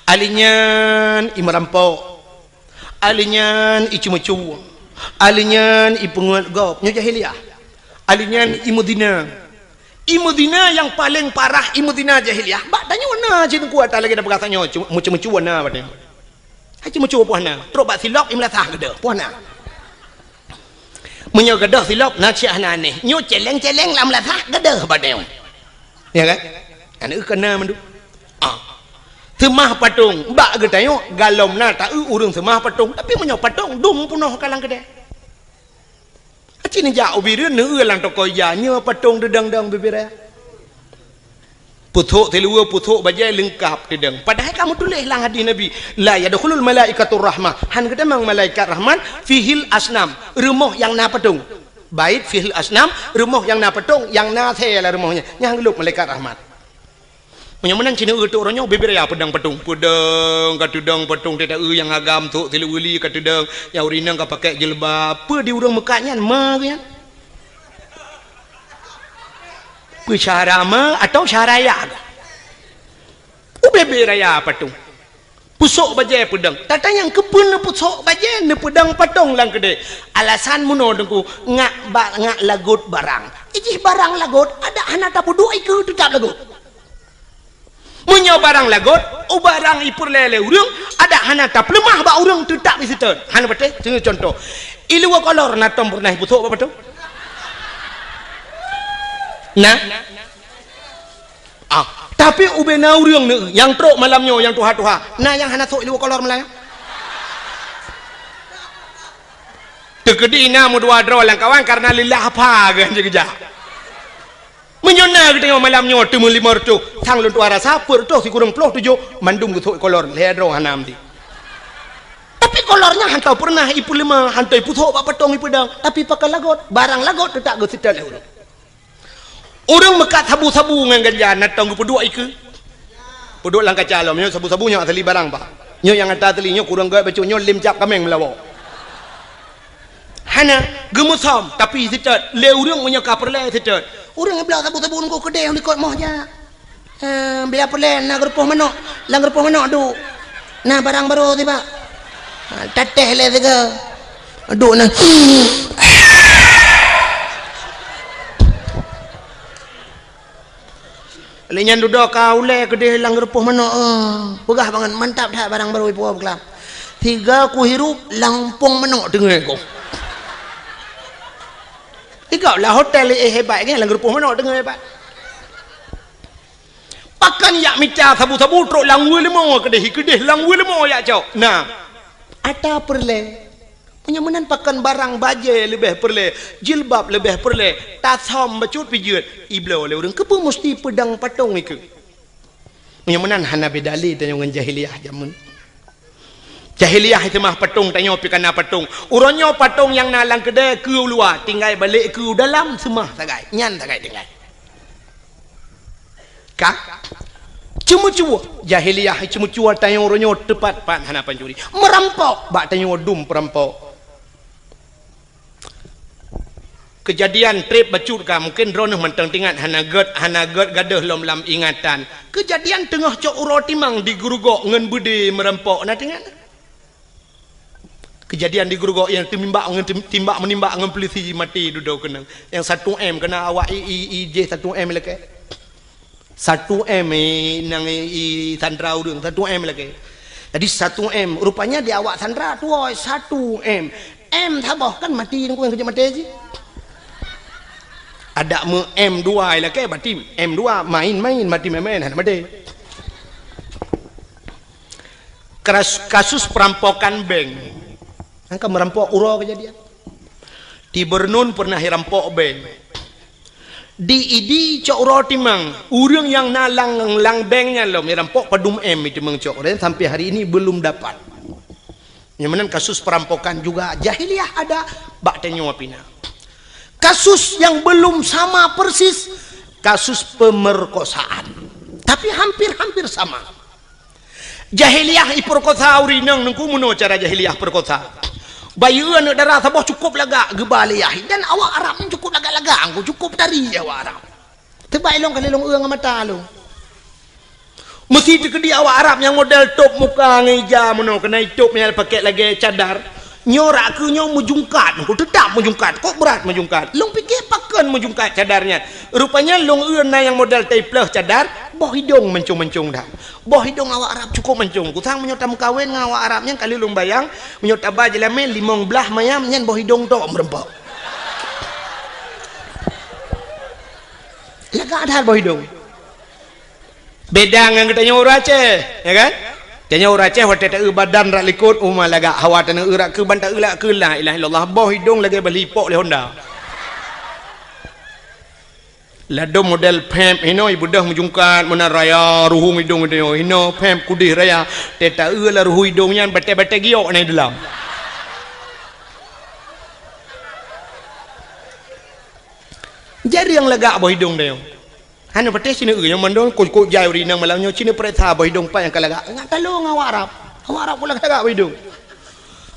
Alinyan i meurampok. Alinyan i ceumeucue. Alinyan i peungeut gob. Nyoe jahiliyah. Alinyan i meuzina. I meuzina nyang paleng parah i meuzina jahiliyah. Bak tanyoe na cit teungku ata lagée na peugah tanyoe, meuceumeucue na bak tanyoe. Hai ceumeucue poh na, trok bak silop i meulasah geudoh, poh na. Meunyoe geudoh silop na cit hana aneh, nyoe celeng-celeng lam meulasah geudoh bak tanyoe. Ya kan? Aneuk keu na mandum. Ah. Seumah patong, bak geutanyoe galom na taeu ureuëng seumah patong, tapi meunyoe patong dum peunoh ka lam keudée. Aci neujak ubé reueh neueu lam toko ija, nyoe patong deudong-dong bibir raya. Pusok siluweue, pusok bajée leungkap deudong. Padahai ka meutuléh lam hadis Nabi, "La yadkhulul malaikatur rahmah." Han geutamong malaikat rahmat, "Fihil asnam." Rumoh nyang na patong. Bait fihil asnam, rumoh nyang na patong, nyang na asée lam rumoh nyan. Nyang geulop malaikat rahmat. Meunyoe meunan cit neu eutok uroe nyoe, bibir raya peudong patong. Peudong, ka teudong patong, teuta eu nyang agam, sok siluweue li ka teudong, nyang ureuëng inong ka pakai jilbab. Peue di ureuëng meukat nyan, ma geuh nyan? Peue syara ma atau syara ya? Ubé-bé raya patong. Pusok bajée peudong. Tata nyang keupeue neupusok bajée, neupeudong patong lam keudée. Alasan meunoe teungku, ngak ba-, ngak lagot barang. Ijih barang lagot, adak hana tapeuduek ikeue teutap lagot. Meunyoe barang lagot, u barang ipeureulée lé ureuëng, adak hana tapeuleumah bak ureuëng teutap iseutôt. Hana patéh, seuneu contoh. Iluwa kolor na tom peureunah ipusok bak patong? Na? Ah, tapi ubé na ureuëng neu nyang trok malam nyoe nyang tuha-tuha. Na nyang hana sok iluwa kolor malam nyoe? Teukeudi na meudua droe lam kawan karena lillah apa geuh jeuet geujak. Meunyoe na geutanyoe malam nyoe teumeulimong reutôh, sang lôn tuha rasa peuet reutôh sikureueng ploh tujoh mandum geusok kolor, lhée droe hana meuti. Tapi kolor nyan hantom peureunah ipeuleumah, hantom ipusok bak patong ipeudong, tapi pakon lagot, barang lagot teutap geuseutôt lé ureuëng. Ureuëng meukat sabu-sabu ngon ganja na tom geupeuduek ikeue. Peuduek lam kaca lom, nyoe sabu-sabu nyoe asli barang bah. Nyoe nyang ata asli, nyoe kureueng gét bacut, nyoe lem cap kaméng meulawa. Hana, geumeusom, tapi seutôt, lé ureuëng meunyoe ka peureulée seutôt. Ureuëng bloe sabu-sabu nunggu keudeh likot moh jak. Eh, bila peureulée na geurupoh manok, lam geurupoh manok duek. Na barang barô tibak. Ha, tatéh lé sigoe. Duek na. Lé nyan dudoe ka ulée keudeh lam geurupoh manok, eh, peugah bangat mantap that barang barô ipuwoe beukelam. Sigoe kuhirup lam umpung manok teungoh ku. Sigoe lah hotel, eh, hebat nyan lam geurupoh manok teungoh hebat. Pakon jak mita sabu-sabu trok lam weue leumo keudeh, keudeh lam weue leumo jak cok. Nah, ata peureulée. Nyang meunan pakon barang bajée leubeh peureulée, jilbab leubeh peureulée, tasam bacut pijeut, ibloe lé ureuëng. Keupeue musti peudong patong ikeue? Nyang meunan hana beda lé tanyoe ngon jahiliyah jameun. Jahiliyah seumah patong, tanyoe pih kana patong. Uroe nyoe patong nyang na lam keudée keu u luwa, tinggai balek keu dalam seumah sagai. Nyan sagai tinggai. Ka? Ceumeucue. Jahiliyah ceumeucue, tanyoe uroe nyoe teupat-pat hana pancuri. Meurampok, bak tanyoe dum peurampok. Keujadian treb bacut ka, mungken droeneuh mantong teuingat, hana gét, hana gét gadôh lom lam ingatan. Keujadian teungoh cok uroe timang di Geurugok ngon beudé meurampok, na teuingat? Keujadian di Geurugok nyang teumimbak ngon tim-, timbak meunimbak ngon peulisi maté dudoe keunong. Nyang satu M keuna awak i, i, i jih satu M lakée. Satu M, eh, nang i, i sandra ureuëng, satu M lakée. Jadi satu M, rupanya di awak sandra tuwoe satu M. M saboh kan maté nangku nyang keujeuet maté cit. Adak meu M dua lakée, berarti M dua main-main, maté main-main, hana maté. Kasus, kasus perampokan bank. Angka meurampok uroe keujadian. Di Bernun pernah irampok bank. Di Idi cok uroe timang, ureuëng nyang na lam, lam bank nyan lom irampok padum M itu meucok, dan sampai hari ini belum dapat. Nyang meunan kasus perampokan juga jahiliyah ada, bak tanyoe pih na. Kasus yang belum sama persis, kasus pemerkosaan. Tapi hampir-hampir sama. Jahiliyah ipeurkosa ureuëng inong nangku, meunoe cara jahiliyah peurkosa. Bayeue aneuëk dara saboh cukup lagak geuba lé yah, dan awak Arab nyan cukup lagak-lagak, angku cukup tari awak Arab. Teubai lôn kali lôn eu ngon mata lôn. Meusi teukeudi awak Arab nyang model top muka ngon ija meunoe, keunai top nyang pakai lagée cadar. Nyoe rak keu nyoe meujungkat, nangku teutap meujungkat, kok brat meujungkat. Lôn pike pakon meujungkat cadar nyan. Rupanya lôn eu na nyang model taipleuh cadar, boh idong mancong-mancong dah. Boh idong awak Arab cukup mancong. Kusang meunyoe tameukawen ngon awak Arab nyan, kali lôn bayang, meunyoe taba jeulamé limong blaih mayam nyan boh idong tok meureumpok. Lagak that boh idong. Beda ngon geutanyoe ureuëng Aceh, ya kan? Tanyoe ureuëng Aceh watée taeu badan rak likot, uma lagak, hawa tanyoe eu rak keu ban taeu lak keu la ilaha illallah, boh idong lagée bali ipok lé Honda. Ladom model pep hinoe, ibeudôh meujungkat meunan raya, ruhueng idong tanyoe, hinoe pep kudeh raya, tée taeu lam ruhueng idong nyan batée-batée giok na i dalam. Jareueng lagak boh idong tanyoe. Hana patéh sineuk nyang mandum kok-kok jai ureuëng inong malam nyoe, sineuk peuriksa boh idong pat nyang ka lagak. Ngat talong awak Arab. Awak Arab kok lagak-lagak boh idong.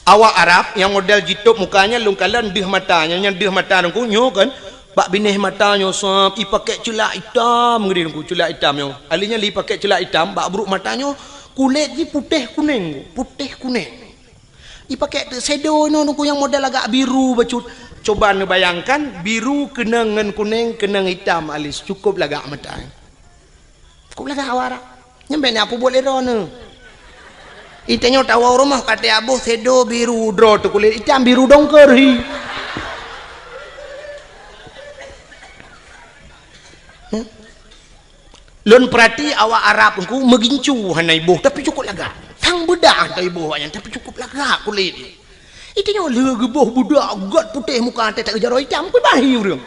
Awak Arab nyang model jitop muka nyan lôn kalon deuh mata, nyan, nyan deuh mata nangku nyoe kan. Bak binéh mata nyoe sab, ipakék ceulak itam, ngeuri nangku ceulak itam nyoe. Ahli nyan lé ipakék ceulak itam, bak brok mata nyoe kulét jih putéh kunéng, putéh kunéng. Ipakék teuk shadow inoe nangku nyang model agak biru bacut. Coba neubayangkan, biru keunong ngon kunéng, keunong itam alis, cukup lagak mata. Cukup lagak awak Arab. Nyan bék na peubuet lé droeneuh. Itanyoe tawoe rumoh ka teuaboh shadow biru droe teuh kulét itam biru dongker hi. Hmm? Lôn peurati awak Arab nangku meugincu hana iboh, tapi cukup lagak. Sang beudah hana iboh awaknyan, tapi cukup lagak kulét. Itanyoe lheueh geuboh beudak gét putéh muka teuh tak jaroe itam, kui bahi ureuëng.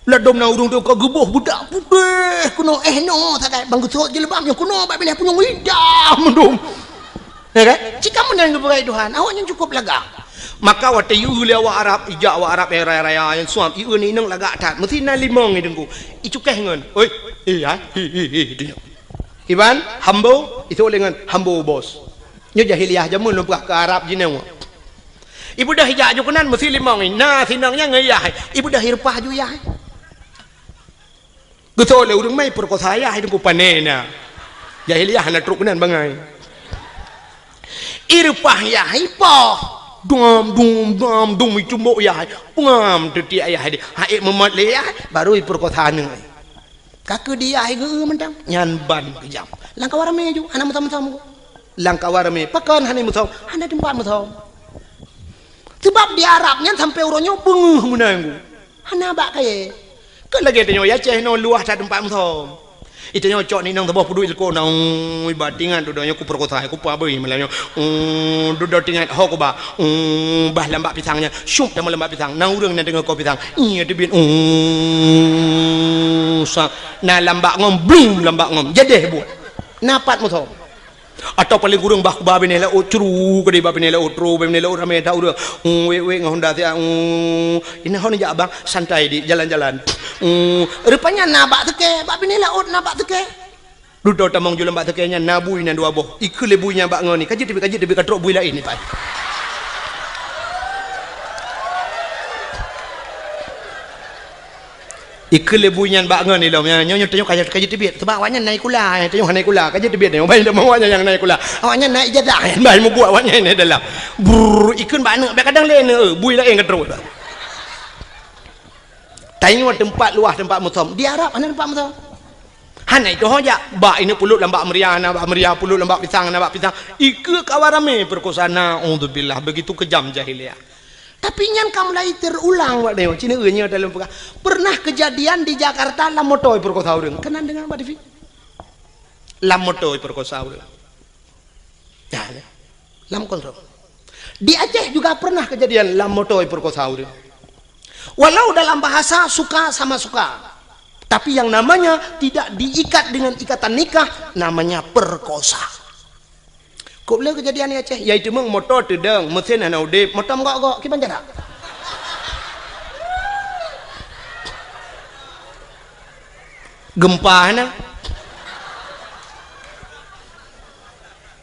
Ladom na ureuëng teuka geuboh beudak putéh keunoe, eh, noe sagai bang geusot jilbab nyoe keunoe bak binéh punyueng itam mandum. Ya kan? Cit ka meunan geupeugah Tuhan, awaknyan cukup lagak. Maka watée ieu lé awak Arab, ijak awak Arab nyang raya-raya nyang suam, ieu ni inong lagak that. Meusi na limong i deungku. Icukéh ngon, "Oi, eh, hai, hi, hi, hi," dunyok. Iban, hambo, isok lé ngon, "Hambo, bos." Nyoe jahiliyah jameun lôn peugah keu Arab jinoe. Ibeudôh ijak ju keunan meusi limong i. Na sinong nyan ngon yah. Ibeudôh ireupah ju yah. Geutoe lé ureuëng mai peurkosa yah deungku pané na. Jahiliyah hana trok keunan bangai. Ireupah yah ipoh. Dum, dum, dum, dum, icumbok yah. Pengam teutiek yah deh. Haék meumot lé yah, baru ipeurkosa aneuk. Ka keu di yah igeu mantong. Nyan ban keujam. Lam kawan ramé ju, hana meusom-som. Lam kawan ramé, pakon hana meusom? Hana teumpat meusom. Sebab di Arab nyan sampai uroe nyoe beungeuh meunan. Hana bak kayée. Kon lagée tanyoe i Aceh nyoe luwah that teumpat meusom. Ita nyoe cok ni nang saboh peuduek ilko na, ui, ba tingat dudoe nyoe ku perkosa, ku pabei malam nyoe. Ui, dudoe tingat ho ku ba. Ui, bah lambak pisang nyan. Syup teuma lambak pisang. Na ureueng na deungoe ko pisang. Iya teubiet. Ui, sa. Na lambak ngom, blum lambak ngom. Jadeh buet. Na pat musoh. Atau paling kurang bah kuba binéh laôt, curu keudéh bah binéh laôt, tro bah binéh laôt ramé that ureueng. Hmm, wék-wék ngon honda siat, hmm, inoe hana jak abang, santai di jalan-jalan. Hmm, rupanya na bak teuke, bah binéh laôt na bak teuke. Dudoe tamong ju lam bak teuke nyan na bui nyan dua boh. Ikeu lé bui nyan bak ngon ni, ka jeuet teubiet, ka jeuet teubiet, ka trok bui laén ni pai. Ikeu lé bui nyan bak ngon ilom nyan, nyoe, nyoe tanyoe ka, ka jeuet teubiet. Sabab awaknyan na sikula, eh, tanyoe hana sikula, ka jeuet teubiet nyoe. Bai awaknyan nyang na sikula. Awaknyan na ijazah, eh, bai mubuet awaknyan na dalam. Brrr, ikheun bak aneuk, bèk kadang lé aneuk, eh, bui laén ka trok. Tanyoe teumpat luwah, teumpat musom. Di Arab hana teumpat musom. Hana itu ho jak. Bak ineuk pulot lam bak meuria, na bak meuria, pulot lam bak pisang, na bak pisang. Ikeu kawan ramé perkosa, naudzubillah. Begitu kejam jahiliyah. Tapi nyan ka mulai teurulang, Wak Neo. Cina nyoe dalam peugah. Pernah kejadian di Jakarta lam moto iperkosa ureueng. Keunan deungoe bak T V. Lam moto iperkosa ureueng. Nah, ya. Lam kontrol. Di Aceh juga pernah kejadian lam moto iperkosa ureueng. Walau dalam bahasa suka sama suka. Tapi yang namanya tidak diikat dengan ikatan nikah, namanya perkosa. Kok le kejadian di Aceh? Yai teumeung moto teudong, mesin hana udeb, moto meugok-gok, kiban cara? Gempa hana.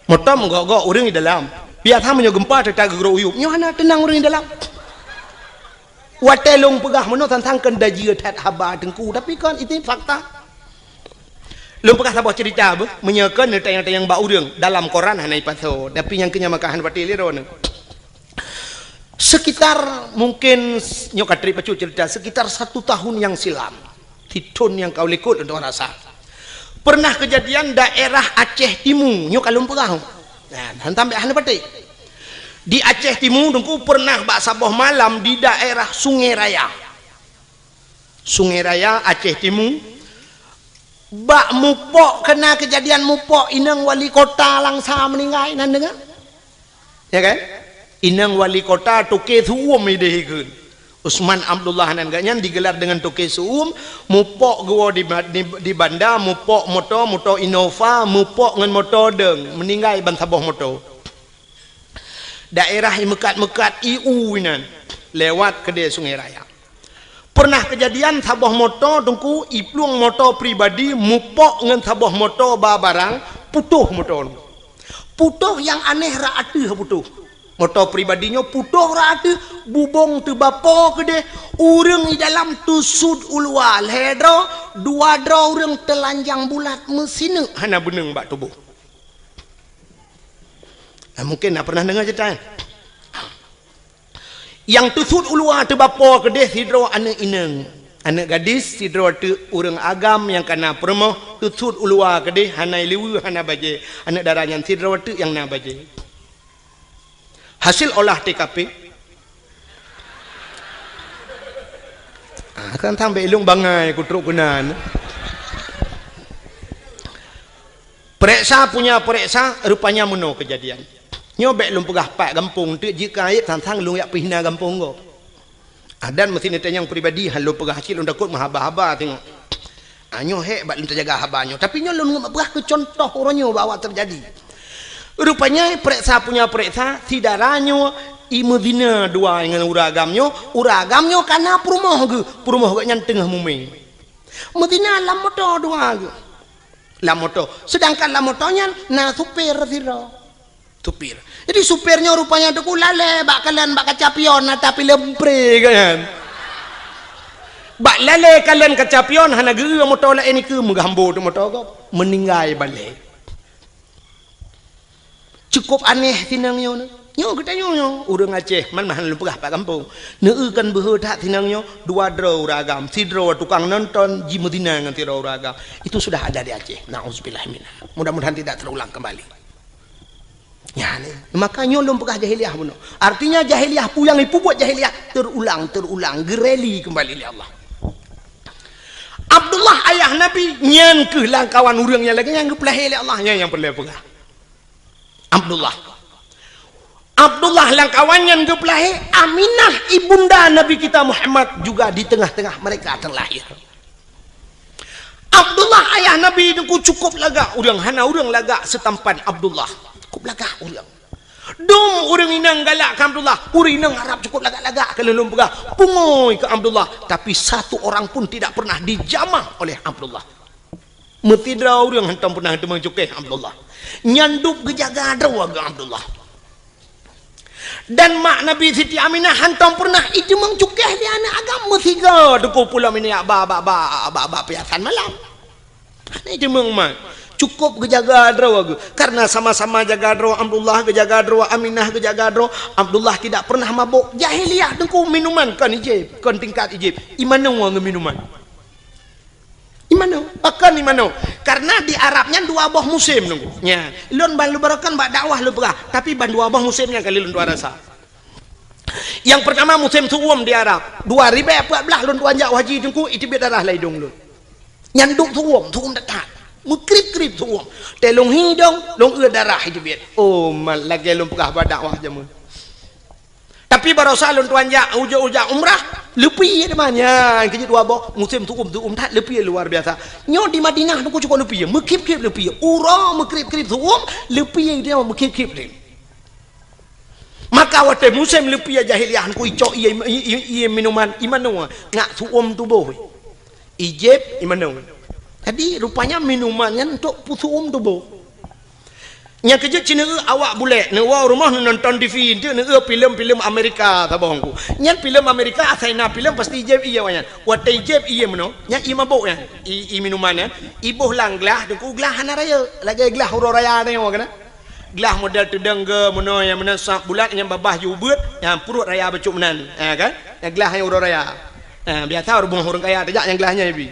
Moto meugok-gok, ureueng di dalam. Biasa meunyoe gempa, teuta geugrok uyueb. Nyoe hana teunang ureueng di dalam. Watèe lôn peugah meunoe tantang keu dajie that haba Teungku, tapi kan itu fakta. Lôn peugah saboh cerita beuh, meunyoe keu neutanyong-tanyong bak ureueng dalam koran hana ipasoe, tapi nyang keu nyan maka hana patéh lé droeneuh. Sekitar mungkin s-, nyoe ka trép bacut cerita, sekitar satu tahun yang silam, sithon nyang ka u likot lôn rasa. Pernah kejadian daerah Aceh Timu, nyoe ka lôn peugah. Nah, hana tambah hana patéh. Di Aceh Timu, Teungku, pernah bak saboh malam di daerah Sungai Raya. Sungai Raya, Aceh Timu. Bak mupok, kena kejadian mupok, inong wali kota Langsa meninggai, nan deungoe? Ya kan? Inong wali kota Toke Su'um ideh ikheun. Usman Abdullah nan geuh nyan digelar dengan Toke Su'um, mupok geuwoe di, di, di banda, mupok moto, moto Innova, mupok ngon moto dong, meninggai ban saboh moto. Daerah imeukat-meukat iu inan, lewat keudè Sungai Raya. Pernah kejadian saboh moto Teungku, iplueng moto pribadi mupok ngon saboh moto ba barang, putôh moto nyoe. Putôh nyang aneh rak ateueh putôh. Moto pribadi nyoe putôh rak ateueh, bubông teubapo keudeh, ureueng di dalam teusut u luwa lhèe droe, dua droe ureueng teulanjang bulat meusineuk hana beuneueng bak tuboh. Nah, mungkin na pernah deungoe cerita nyan. Nyang teusut u luwa teubapo keudeh sidroe aneuk inong, aneuk gadis sidroe teuk ureueng agam nyang kana peurumoh teusut u luwa keudeh hana liweue hana bajèe, aneuk dara nyan sidroe teuk nyang na bajèe. Hasil olah T K P. Ah, kan sampai ilong bangai kutrok keunan. Pereksa punya pereksa, rupanya meunoe kejadian. Nyoe bèk lôn peugah pat gampông, teuk jeuet keu aib sang-sang lôn jak peuhina gampông gob. Adan meusineutanyong pribadi, han lôn peugah cit lôn takot meuhaba-haba teungoh. Ah, nyoe hék bak lôn tajaga haba nyoe. Tapi nyoe lôn peugah keu cuntoh uroe nyoe bak awak teujadi. Rupanya pereksa punya pereksa, si dara nyoe imeuzina dua ngon ureueng agam nyoe, ureueng agam nyoe kana peurumoh geuh, peurumoh geuh nyan teungoh mumè. Meuzina lam moto dua geuh. Lam moto. Sedangkan lam moto nyan na supir sidroe. Supir. Jadi supir nyoe rupanya Teungku lalè bak kalon bak kaca pion ata pilem pre kan. Bak lalè kalon kaca pion hana geu moto laén ikeu meugambo teuh moto gob. Meuninggai balè. Cukup aneh sinong nyoe. Nyoe geutanyoe nyoe, ureueng Aceh, man mahan lôn peugah pat gampông. Neueu kan beuhe that sinong nyoe, dua droe ureueng agam, sidroe tukang nonton, jimeuzina ngon sidroe ureueng agam. Itu sudah ada di Aceh. Nauzubillah minha. Mudah-mudahan tidak terulang kembali. Ya, ni. Maka nyoe lôn peugah jahiliyah bunoe. Artinya jahiliyah peue nyang ipubuet jahiliyah terulang, terulang, geureli kembali lé Allah. Abdullah ayah Nabi, nyan keuh lamkawan ureuëng nyang lagée nyang geupeulahé lé Allah, nyan nyang peureulée peugah. Abdullah. Abdullah lamkawan nyan geupeulahé, Aminah ibunda Nabi kita Muhammad juga di tengah-tengah mereka terlahir. Abdullah ayah Nabi Teungku cukup lagak ureuëng, hana ureuëng lagak seutampan Abdullah. Cukup lagak ureuëng. Dum ureuëng inong galak keu Abdullah, ureuëng inong Arab cukup lagak-lagak keu lôn peugah, pungui keu Abdullah, tapi satu orang pun tidak pernah dijamah oleh Abdullah. Meusidroe ureuëng hantom pernah teumeung cukéh Abdullah. Nyan dub geujaga droe geuh Abdullah. Dan mak Nabi Siti Aminah hantom pernah iteumeung cukéh lé aneuëk agam meusigoe Teungku pulo minyak ba, ba, ba, ba, ba piasan malam. Hana iteumeung mak. Cukup geujaga droe geuh. Karena sama-sama jaga droe Abdullah, geujaga droe Aminah, geujaga droe Abdullah tidak pernah mabok. Jahiliyah Teungku minuman kon ijép, kon tingkat ijép. Imanoe ngon minuman. Imanoe, pakon imanoe? Karena di Arab nyan dua boh musim Teungku. Nya, lôn ban lôn barokan bak dakwah lôn peugah, tapi ban dua boh musim nyan kali lôn tuan rasa. Yang pertama musim su'um di Arab. Dua ribèe empat belas lôn tuan jak haji Teungku, iteubiet darah lam idong lôn. Nyan dub su'um, su'um that-that. Meukrib-krib su'um. Teuh lôn hi idong, lôn eu darah iteubiet. Oh, mat lagée lôn peugah bak dakwah jameun. Tapi barosa lôn tuan jak, ujoe-ujoe umrah, leupie teuma nyan keu jeuet dua boh, musim su'um-su'um that leupie luar biasa. Nyoe di Madinah Teungku cukup leupie, meukrib-krib leupie. Uroe meukrib-krib su'um, leupie nyoe meukrib-krib. Maka watée musim leupie jahiliyah Teungku icok ié, ié, ié, ié minuman, imanoe, ngat su'um tuboh. Ijép imanoe. Jadi rupanya minuman nyan untuk peusu'um tuboh. Nyang keujeuet cit neueu awak bulek, neuwoe rumoh neunonton T V, enteuk neueu filem-filem Amerika saboh Teungku. Nyan filem Amerika asai na filem pasti ijép ié awaknyan. Watée ijép ié meunoe, nyan ié mabök nyan, ié, ié minuman nyan, iboh lam glah, Teungku glah hana rayeuk, lagée glah uroe raya nyoe kan. Glah model teudong geuh meunoe nyang meunan sab bulat nyang babah ju beuet, nyang pruet raya bacut meunan, ha kan? Nyang glah nyang uroe raya. Ha, biasa ureuëng, ureuëng kaya tajak nyang glah nyan ibi.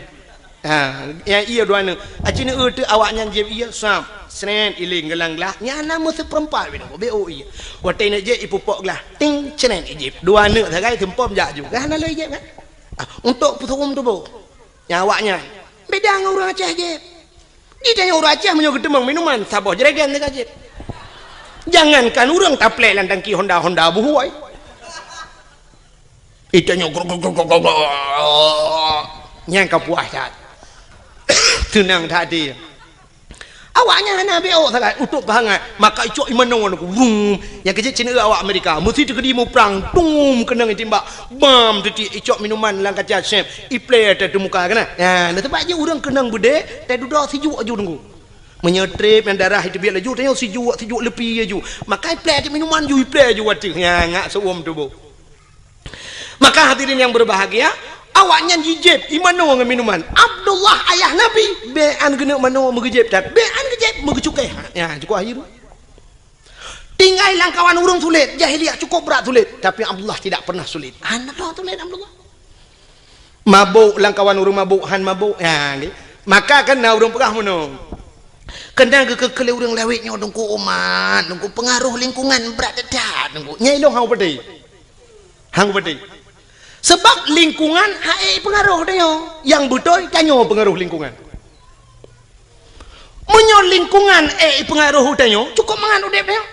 Ha, nyang ié dua neuk. Aci neueu teuk awaknyan jieb ié sab, sret iling geulang glah. Nyan na meuseupeurempat binoe, beu ié. Watée neuk jieb ipupok glah, ting, sret ijieb. Dua neuk sagai seumpom jak ju. Gah na lé ijieb kan? Ah, untuk peusurum tuboh. Nyang awaknyan beda ngon ureuëng Aceh jieb. Di tanyoe ureuëng Aceh meunyoe geuteumeung minuman, saboh jeregen teuka jieb. Jangankan ureuëng taplek lam tangki Honda, Honda buhôi. Ita nyoe grok, grok, grok, grok, grok. Nyang ka puas that. Seunang that até. Awaknyan hana beok sagai, utôb peuhangat. Maka icok imanoe ngon aku. Wum. Nyang keujeuet cit awak Amerika. Meusi teukeudi muprang. Tum, keunong itimbak. Bam, teuti icok minuman lam kaca sep. Iplé teuh muka keunan. Nah, na teubak jih ureuëng keunong beudé, teududoe sijuek aju Teungku. Meunyoe trép nyang darah iteubiet laju, tanyoe sijuek, sijuek leupie aju. Maka iplé teuh minuman ju, iplé aju ateueh. Nya, ngak seuuem tuboh. Maka hadirin yang berbahagia, awaknyan jijieb imanoe ngon minuman. Abdullah ayah Nabi, bean geuneuk manoe meugeujieb that, bean geujieb meugeucukéh. Ya, cukup akhir. Tinggai lam kawan ureuëng sulet, jahiliyah cukup brat sulet, tapi Abdullah tidak pernah sulet. Hana sulet Abdullah. Mabok lam kawan ureuëng mabok, han mabok. Ya, nggih. Maka kan na ureuëng peugah meunoe. Keunan geukeu-keu lé ureuëng lawét nyoe Teungku umat, Teungku pengaruh lingkungan brat that, Teungku. Nyai lôn hang peudeh. Hang peudeh. Sebab lingkungan hak ék pengaruh tanyoe. Nyang beutôi tanyoe pengaruh lingkungan. Meunyoe lingkungan ék pengaruh tanyoe, cukup mangat udeb tanyoe.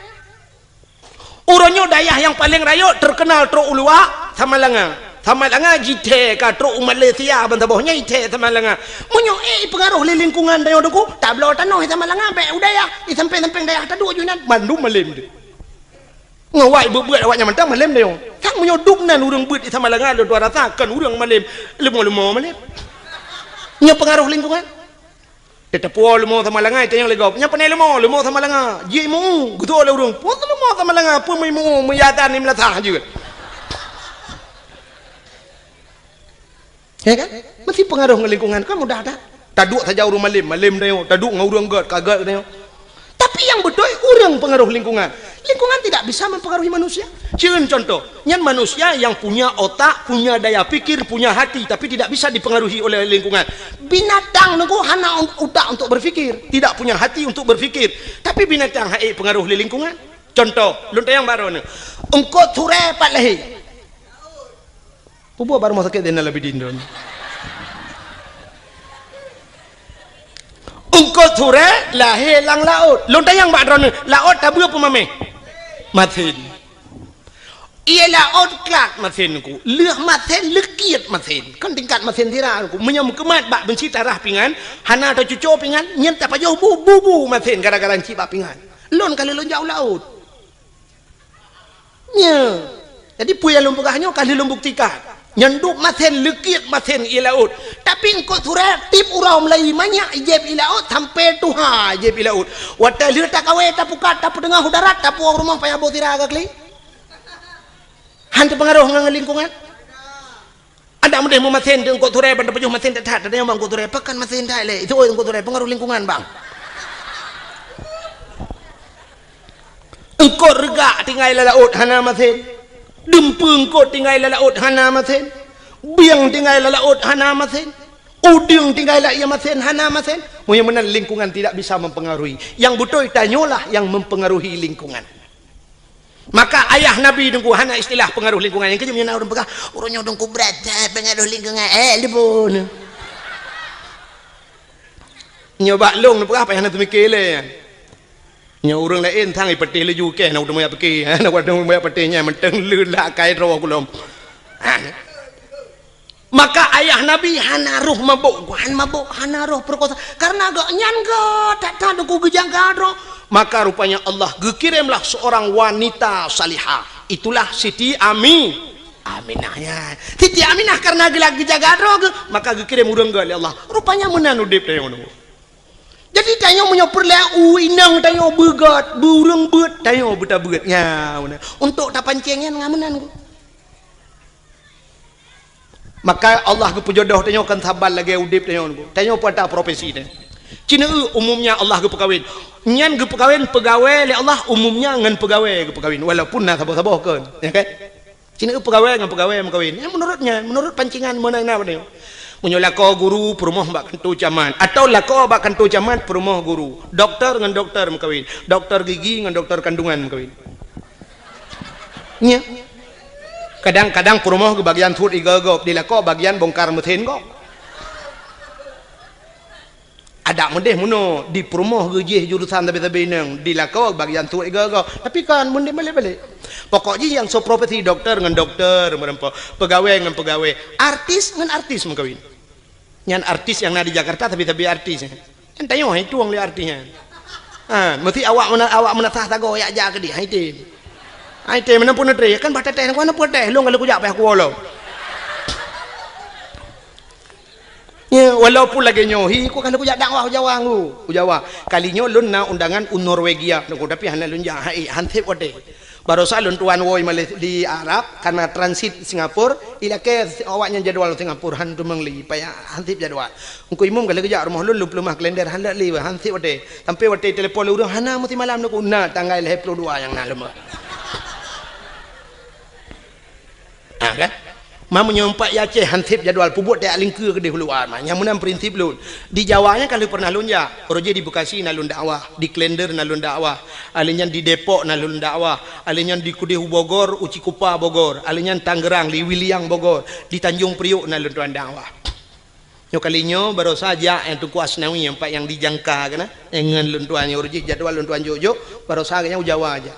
Uroe nyoe dayah nyang paleng rayeuk teukeunal trok u luwa, Samalanga. Samalanga jithèe ka trok u Malaysia ban saboh nyan jithèe Samalanga. Meunyoe ék pengaruh lé lingkungan tanyoe Teungku, tabloe tanoh di Samalanga, bèk u dayah, di sampéng-sampéng dayah taduek ju inan, mandum malem teuh. Ngon awak beuet-beuet awaknyan mantong malem tanyoe. Sang meunyoe dum nan ureuëng beuet di Samalanga lôn tuan rasa kon ureuëng malem, leumo-leumo malem. Nyoe pengaruh lingkungan. Teuteupue leumo Samalanga, itanyong lé gob. Nyan pane leumo, leumo Samalanga. Jimeu, geutoe lé ureuëng. Peue leumo Samalanga, peue meuimu, meuyadan di meulasah jeuet. Ya kan? Meusti pengaruh ngon lingkungan, kan mudah that. Taduek saja ureuëng malem, malem tanyoe. Taduek ngon ureuëng gèt, ka gèt tanyoe. Tapi nyang beutôi ureuëng pengaruh lingkungan. Lingkungan tidak bisa mempengaruhi manusia. Cen contoh, nyan manusia yang punya otak, punya daya pikir, punya hati, tapi tidak bisa dipengaruhi oleh lingkungan. Binatang Teungku hana un-, utak untuk berpikir, tidak punya hati untuk berpikir. Tapi binatang hak ék pengaruh lé lingkungan. Contoh, lôn tanyong baroe nyoe. Eungkôt surée pat lahé. Peue buet bak rumoh sakét Zainal Abidin droeneuh? Eungkôt surée lahé lam laôt. Lôn tanyong bak droeneuh, laôt tabeuet peue mamèh? Masen. Ie laôt klat masen ku. Lheueh masen leukiet masen. Kan tingkat masen sira ku. Meunyoe meukeumat bak beunci tarah pingan, hana tacuco pingan, nyan tapajoh bu, bu, bu masen gara-gara cit bak pingan. Lôn ka lheueh lôn jak u laôt. Nyo. Jadi peue nyang lôn peugah nyoe ka lheueh lôn buktikan. Nyan duek masen leukiet masen ie laôt. Tapi eungkôt surée tiep uroe meulayeue manyak jieb ie laôt sampoe tuha jieb ie laôt. Watée lheueh takawé tapukat tapeuteungoh u darat tapuwoe rumoh payah boh sira ka klik. Han teupeungaroh ngon lingkungan. Adak meudeh meumasen teuh eungkôt surée ban tapajoh masen that-that, tanyong bang eungkôt surée, pakon masen that lé? Itu oi eungkôt surée, peungaroh lingkungan bang. Eungkôt reugak tinggai lam laôt hana masen. Dumpeue eungkôt tinggai lam laôt hana masen. Bieng tinggai lam laôt hana masen. Udeueng tinggai lam ie masen hana masen. Meunyoe meunan lingkungan tidak bisa mempengaruhi. Yang beutôi tanyoe lah yang mempengaruhi lingkungan. Maka ayah Nabi Teungku hana istilah pengaruh lingkungan. Nyang keujeuet meunyoe na ureuëng peugah, "Uroe nyoe Teungku brat that pengaruh lingkungan." Eh, lipun. Nyoe bak lôn peugah payah na teumike lé. Nyoe ureuëng laén sang ipeuteh laju keh na udeueng meuyak pike. Na udeueng meuyak peuteh nyan mantong le lak kai droe kulom. Ha. Maka ayah Nabi hana roh mabök, han mabök, hana roh peurekosa. Karena gobnyan geuh that-that Teungku geujaga droe. Maka rupanya Allah geukirimlah seorang wanita salihah. Itulah Siti Ami-, Aminah nyan. Siti Aminah karena geula geujaga droe geuh, maka geukirim ureuëng geuh lé Allah. Rupanya meunan udeb tanyoe nyoe. Jadi tanyoe meunyoe peureulée u inong tanyoe beugot, beu ureuëng beuet, tanyoe beutabeuet. Nya, meunan. Untuk tapancéng nyan ngon meunan geuh. Maka Allah geupeujodoh tanyoe kon saban lagée udeb tanyoe nyoe. Tanyoe peue ata profesi nyoe. Cina eu umumnya Allah geupeukawen. Nyan geupeukawen peugawée lé Allah umumnya ngon peugawée geupeukawen walaupun na saboh-saboh kon, ya kan? Cina eu peugawée ngon peugawée meukawen. Ya, menurut nyan, menurut pancingan meunan na tanyoe. Meunyoe lakoe guru peurumoh bak kantô camat atau lakoe bak kantô camat peurumoh guru, doktor ngon doktor meukawen, doktor gigi ngon doktor kandungan meukawen. Nya. Kadang-kadang peurumoh geubagian suet igoe gob, di lakoe bagian bongkar mesin gob. Adak meudeh meunoe, di peurumoh geujih jurusan sabe-sabe inong, di lakoe bagian suet igoe gob. Tapi kan meudeh balek-balek. Pokok jih nyang soe profesi doktor ngon doktor meureumpok, peugawée ngon peugawée, artis ngon artis meukawen. Nyan artis nyang na di Jakarta, tapi-tapi artis nyan. Nyan tanyoe hai tueng lé artis nyan. Ha, meusti awak meuna-, awak meunasah sagoe yak jak keudeh, hai tem. Hai tem, meunan pun neutré, kan bah teuteh, kan pun teh, lôn ka lheueh kujak payah kuwoe lom. Ya, walaupun lagée nyoe, hi, ku ka lheueh kujak dakwah u Jawa ngu, u Jawa. Kali nyoe lôn na undangan u Norwegia, tapi hana lôn jak, hai, han sép watée. Barosa lôn tuan woe Malaysia di Arab, kana transit Singapura, ilakée awaknyan jadwal Singapura, han teumeung lé, payah han sép jadwal. Teungku Imum ka lheueh geujak rumoh lôn, lôn peuleumah kalender, han leuet lé, han sép watée. Sampai watée telepon lé ureuëng, hana meusti malam neuku, na tanggai lhée ploh dua nyang na leumoh. Ha, kan? Ma meunyoe umpat i Aceh han sép jadwal peubuet tajak lingkeue keudeh u luwa ma. Nyang meunan prinsip lôn. Di Jawa nyan ka lheueh pernah lôn jak. Uroe jih di Bekasi na lôn dakwah, di Klender na lôn dakwah, alèh nyan di Depok na lôn dakwah, alèh nyan di keudeh u Bogor, u Cikupa Bogor, alèh nyan Tangerang, di Wiliang Bogor, di Tanjung Priok na lôn tuan dakwah. Nyoe kali nyoe barosa jak nyang Teungku Asnawi nyang pat nyang di Jangka keunan, nyang ngon lôn tuan nyoe uroe jih jadwal lôn tuan jok-jok, barosa gobnyan u Jawa jak.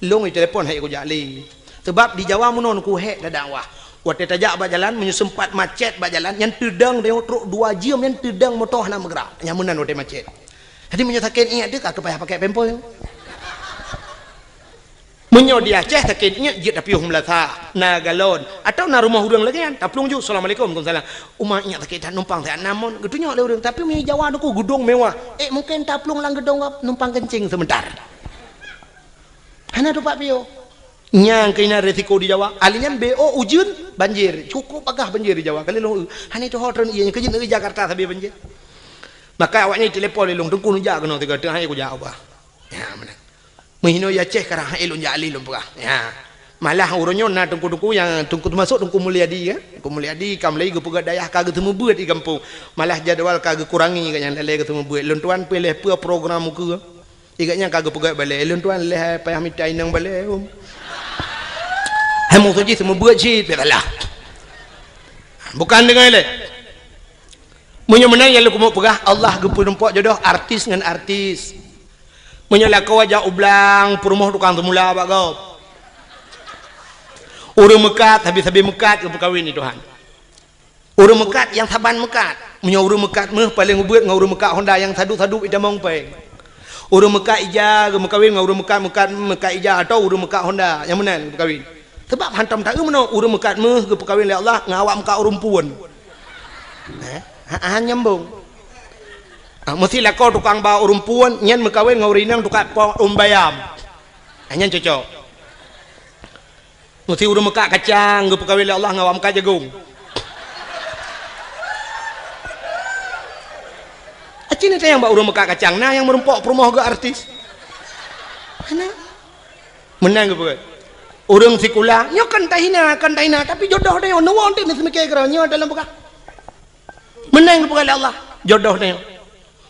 Lôn jitelepon han kujak lé. Sabab di Jawa meunoe Teungku hék dakwah. Watée tajak bak jalan, meunyoe seumpat macet bak jalan, nyan teudong tanyoe trok dua jeuem nyan teudong moto hana meugerak. Nyan meunan watée macet. Jadi meunyoe sakét iék teuh ka payah pakai pampers. Meunyoe di Aceh sakét iék jeuet tapiôh meulasah, na galon, atawa na rumoh ureuëng lagée nyan, taplueng ju, "Assalamualaikum." "Waalaikumsalam." "Uma iék sakét that numpang siat na mon." Geutunyok lé ureuëng, tapi meunyoe Jawa Teungku geudong mewah, eh mungken taplueng lam geudong gob numpang keuncing seumeuntar. Hana teumpat piôh. Nyang keunan resiko di Jawa. Alèh nyan B O ujeuen, banjir. Cukup bagah banjir di Jawa. Kali lôn, hana tuho treun ié, keujeuet negeri Jakarta sabe banjir. Maka awaknyan telepon lé lôn, "Teungku neujak keunoe tiga teuk, hai kujak ubah." Ya, meunan. Meuhinoe ya Aceh karang hai lôn jak lé lôn peugah. Ya. Malah uroe nyoe na teungku-teungku nyang teungku teumasok Teungku Mulyadi, ya. Teungku Mulyadi ka mulai geupeugah dayah ka geuseumeubeuet di gampông. Malah jadwal ka geukurangi gobnyan lalé geuseumeubeuet. Lôn tuan piléh peue program ukeue. Igat nyan ka geupeugah balée, lôn tuan lheueh payah mita inong balée, um. Hai musoh jih seumeubeuet cit, beusalah. Bukan deungon lé. Meunyoe meunan nyang lôn keumeung peugah, Allah geupeurumpok jodoh artis ngon artis. Meunyoe lakoe jak u blang, peurumoh tukang teumula bak gob. Ureuëng meukat, sabe-sabe meukat geupeukawen lé Tuhan. Ureuëng meukat nyang saban meukat. Meunyoe ureuëng meukat méuh paleng ubeuet ngon ureuëng meukat honda nyang sadup-sadup itamong péng. Ureuëng meukat ija geumeukawen ngon ureuëng meukat, meukat, meukat ija atawa ureuëng meukat honda, nyang meunan geupeukawen. Sabab hantom taeu meunoe ureuëng meukat méuh geupeukawen lé Allah ngon awak meukat ureuëng puon. Eh? Ha, ha, nyambung. Ah, meusti lakoe tukang ba ureuëng puon, nyan meukawen ngon ureuëng inong tukang po ureuëng bayam. Ah, nyan cocok. Meusti ureuëng meukat kacang geupeukawen lé Allah ngon awak meukat jagong. Aci ni tayang bak ureuëng meukat kacang, na nyang meurumpok peurumoh geu artis. Hana. Meunan geupeugah. Ureuëng sikula, nyoe kan tahina, kan tahina, tapi jodoh tanyoe, neuwoe teuh neuseumiké keudroe, nyoe dalam peugah. Meunan geupeugah lé Allah, jodoh tanyoe.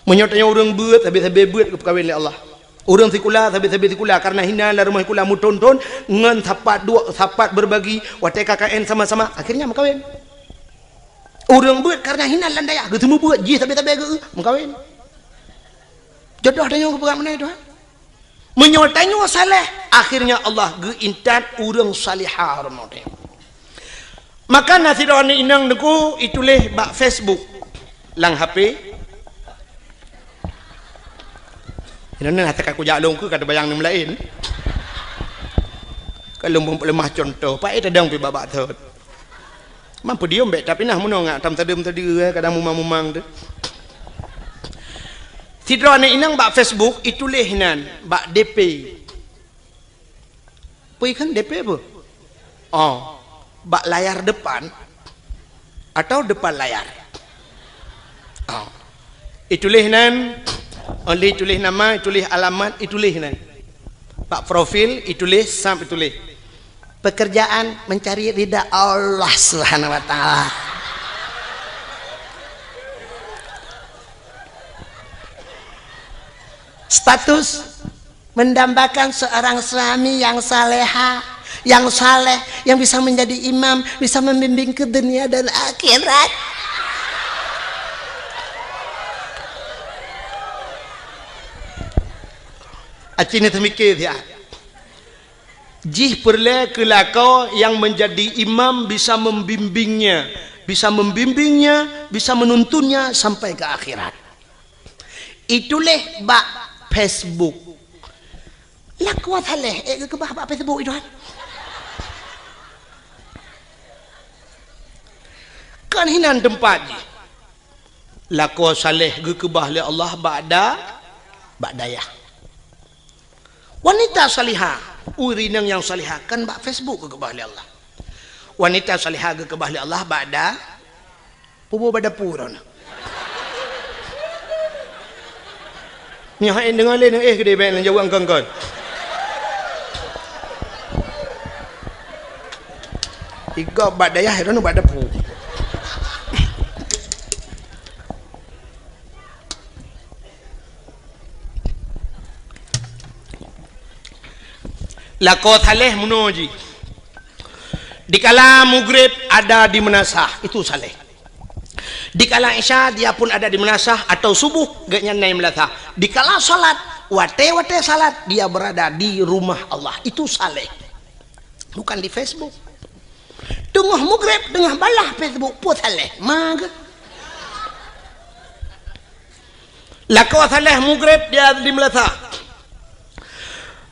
Meunyoe tanyoe ureuëng beuet, sabe-sabe beuet geupeukawen lé Allah. Ureuëng sikula, sabe-sabe sikula, kareuna hina lam rumoh sikula meuthon-thon, ngon sapat duek, sapat berbagi, watée K K N sama-sama, akhirnya meukawen. Ureuëng beuet kareuna hina lam dayah, geuseumeubeuet, jih sabe-sabe geu, meukawen. Jodoh tanyoe geupeugah meunan, Tuhan. Meunyoe tanyoe saleh, akhirnya Allah geuintat ureuëng salihah rumoh teuh. Maka na sidroe aneuk inong teungku ituléh bak Facebook lam H P. Inoe hase ka kujak lôn keu ka teubayang nyang laén. Ka lôn peuleumah cuntoh, paét tadong pih bak-bak thot. Mampu diem bék, tapi nah meunoe ngat tam tadeuem tadi, eh, kadang mumang-mumang tu. Sidroe aneuk inong bak Facebook ituléh nan bak D P. Peue kheun D P peue? Oh, bak layar depan atau depan layar? Oh. Ituléh nan, oh, ituléh nama, ituléh alamat, ituléh nan. Bak profil ituléh, sab ituléh. Pekerjaan mencari ridha Allah Subhanahu wa Ta'ala. Status mendambakan seorang suami yang saleha, yang saleh, yang bisa menjadi imam, bisa membimbing ke dunia dan akhirat. Aci ni teumikir siat. Jih peureulée keu lakoe nyang menjadi imam bisa membimbingnya, bisa membimbingnya, bisa menuntunnya sampai ke akhirat. Ituléh bak Facebook. Lakoe saleh, eh, geukeubah bak Facebook itu kan. Kan hinan teumpat jih. Lakoe saleh geukeubah lé Allah bak da-, bak dayah. Wanita salihah, ureuëng inong nyang salihah kan bak Facebook geukeubah lé Allah. Wanita salihah geukeubah lé Allah bak da-, puboh bak dapu droeneuh. Nyoe hai deungoe lé, eh, keudeh bèk neujaweueb kon-kon. Igob bak dayah, droeneuh bak dapu. Lakoe saleh meunoe jih. Dikala mugreb ada di meunasah, itu saleh. Dikala isya dia pun ada di meunasah atau subuh geuhnyan na i meunasah. Dikala salat, watée-watée salat dia berada di rumah Allah, itu saleh. Bukan di Facebook. Teungoh mugreb, teungoh balah Facebook, peue saleh. Ma geuh. Lakoe saleh mugreb dia di meunasah.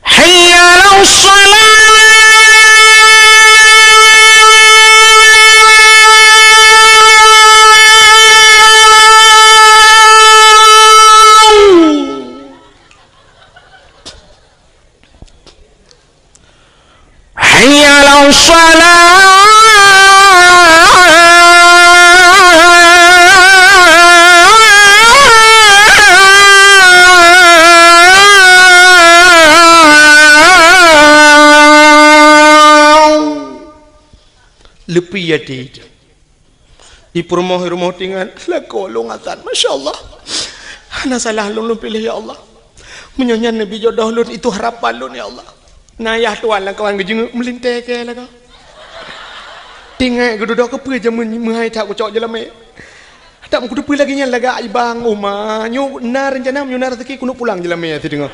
Hayya 'alas shalah. Hayya 'alas shalah. Leupie até. Di peurumoh-rumoh tingan, lakoe lôn azan. Masya Allah. Hana salah lôn, lôn piléh, ya Allah. Meunyoe nyan neubi jodoh lôn, itu harapan lôn, ya Allah. Na yah tuan lam kawan geujeungeuk meulintèe kèe lagoe. Tingat geududoe keupeue jameun meuhai that kucok jeulamèe. Tak meukuteupeu lagèe nyan lagak ibang uma. Nyoe na rencana, nyoe na rezeki keuneuk pulang jeulamé sideungoe.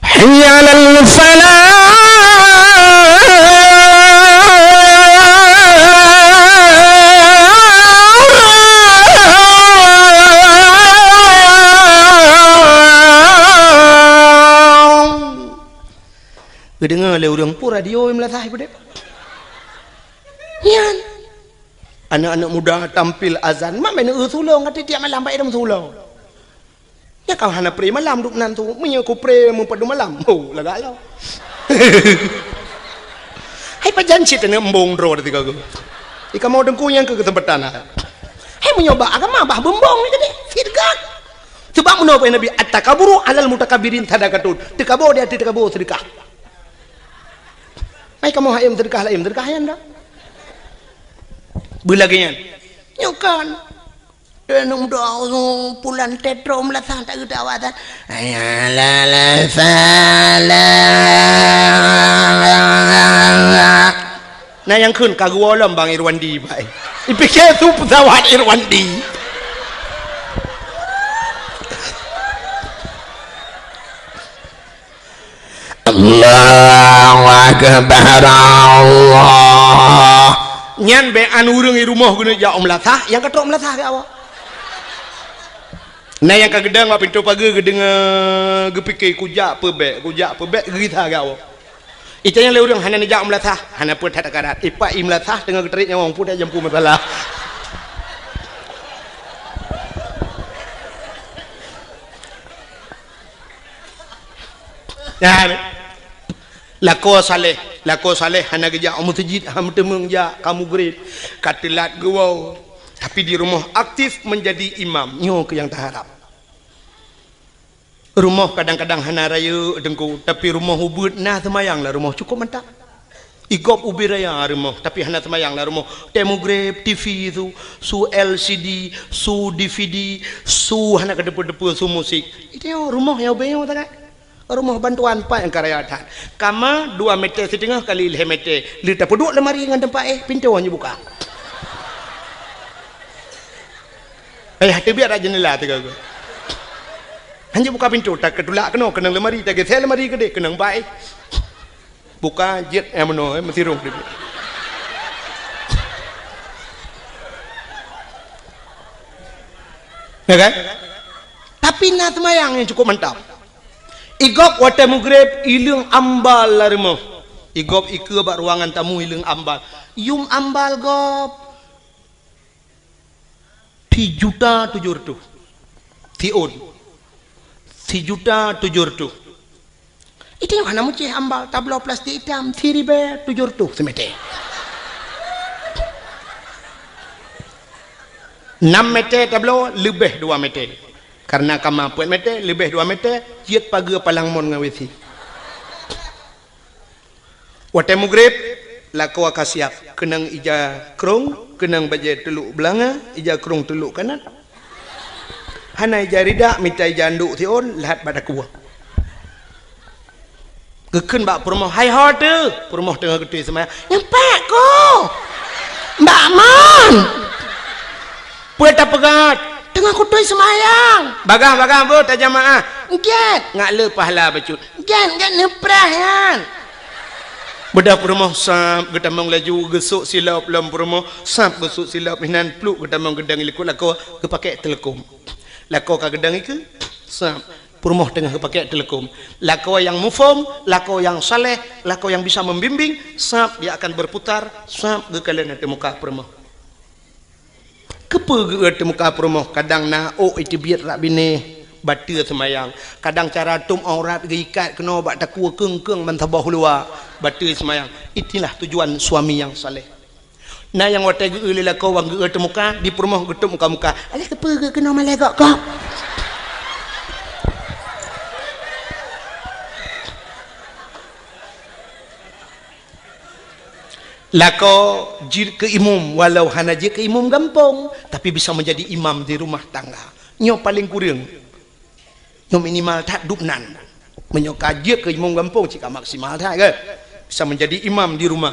Hayya 'alal falah. Geudeungoe lé ureueng, "Peue radio nyang meulasah peue deh?" Nyan. Aneuk-aneuk muda tampil azan, mak bèk neueu sulong, ka tiep-tiep malam bak idong sulong. Nyan ka hana pre malam dum nan tu, meunyoe ku pre meupadum malam, ho, lagak lom. Hai pajan cit aneuk embong droe teuka geuh. Ikamoe teungku nyang keu keuseumpatan hai. Hai meunyoe bak agama bah beumbong ni tadi, seudeukah. Sebab meunoe Nabi, "At-takaburu 'alal mutakabbirin sadaqatun." Teukabo di ateueh teukabo seudeukah. Hai kamoe hai seudeukah laén, seudeukah nyan dah. Beulagèe nyan. Nyoe kan. Deungon doa pulan tetro meulasah tak geudak awak tan. Hayya 'alal falah. Nah, nyang kheun ka geuwoe lom Bang Irwandi, bai. Ipike su pesawat Irwandi. Allahu Akbar, Allah. Nyan bèk an ureueng i rumoh geuneuk jak u meulasah, nyang ka trok meulasah geuwoe. Na nyang ka geudong bak pintoe pageue geudeungoe geupike, "Kujak peubèk, kujak peubèk," geugisa geuwoe. Itanyong lé ureueng, "Hana neujak u meulasah?" "Hana peue that akarat." Ipak i meulasah teungoh geutarék nyawöng, peue that jampu masalah. Nyan. Lakoe saleh, lakoe saleh hana geujak u meuseujid, hana meuteumèe jak, ka mugreb, ka teulat geuwoe. Tapi di rumoh aktif menjadi imam. Nyoe keuh nyang taharap. Rumoh kadang-kadang hana rayeuk teungku, tapi rumoh ubeuet na seumayang lam rumoh cukup mantap. Igop ubit raya rumoh, tapi hana seumayang lam rumoh. Watèe mugreb, T V su, su L C D, su D V D, su hana keudeupeue-deupeue, su musik. Itu rumoh nyang ubé nyoe tagai. Rumoh bantuan pat nyang ka raya that. Kama dua meter siteungoh kali lhèe meter. Lheueh tapeuduek lemari ngon teumpat éh, pintoe hana jibuka. Payah teubiet rak jeundela teuga geuh. Hana jibuka pintoe, takeutulak keunoe keunong lemari, tageuséh lemari keudéh keunong bak éh. Buka jeuet nyang meunoe, eh, meusirong teubiet. Ya kan? Tapi na seumayang nyang cukup mantap. Igop watèe mugreb, ileueng ambal lam rumoh. Igop ikeue bak ruangan tamu, ileueng ambal. Yum ambal gop. Sijuta tujoh reutôh. Siôn. Sijuta tujoh reutôh. Itu nyang hana meucéh ambal, tabloe plastik itam, siribèe tujoh reutôh simeter. Nam meter tabloe, leubeh dua meter. Karena kama peuet meter, leubeh dua meter, jeuet pageue palang mon ngon W C. Watèe mugreb, lakoe ka siap, keunong ija krông, keunong bajèe teulok beulanga, ija krông teulok kanan. Hana ija ridak, mita ija anduk siôn, lheuh bak takue. Geukheun bak peurumoh, "Hai ho teuh?" Peurumoh teungoh geutôi seumayang. "Nyan pat, Ko." "Bak mon?" "Peue tapeugah?" "Teungoh kutôi seumayang." "Bagaih-bagaih beuh tajamaah." "Gèt." "Ngat le pahala bacut." "Gèt, gèt neupreh nyan." Beudôh peurumoh sab geutamong laju, geusôk silop lom peurumoh, sab geusôk silop, inan pluek geutamong geudong i likôt lakoe, geupakèk teuleukom. Lakoe ka geudong ikeue, sab peurumoh teungoh geupakèk teuleukom. Lakoe nyang muphom, lakoe nyang saleh, lakoe nyang bisa membimbing, sab dia akan berputar, sab geukalon ateueh muka peurumoh. Keupeue geu-eu teuh muka peurumoh, kadang na ôk iteubiet rak binéh, bateue seumayang. Kadang cara tuem aurat geuikat keunoe bak takue keung-keung ban saboh luwa, bateue seumayang. Itulah tujuan suami nyang saleh. Na nyang watèe geu-eu lé lakoe wan geu-eu teuh muka, di peurumoh geutuep muka-muka. "Alah keupeue geu-eu keunoe malèe gok-gok?" Lakoe jeuet keu imum, walau hana jeuet keu imum gampông, tapi bisa menjadi imam di rumah tangga. Nyoe paleng kureueng. Nyoe minimal that dub nan. Meunyoe ka jeuet keu imum gampông, cit ka maksimal that, kan? Bisa menjadi imam di rumah.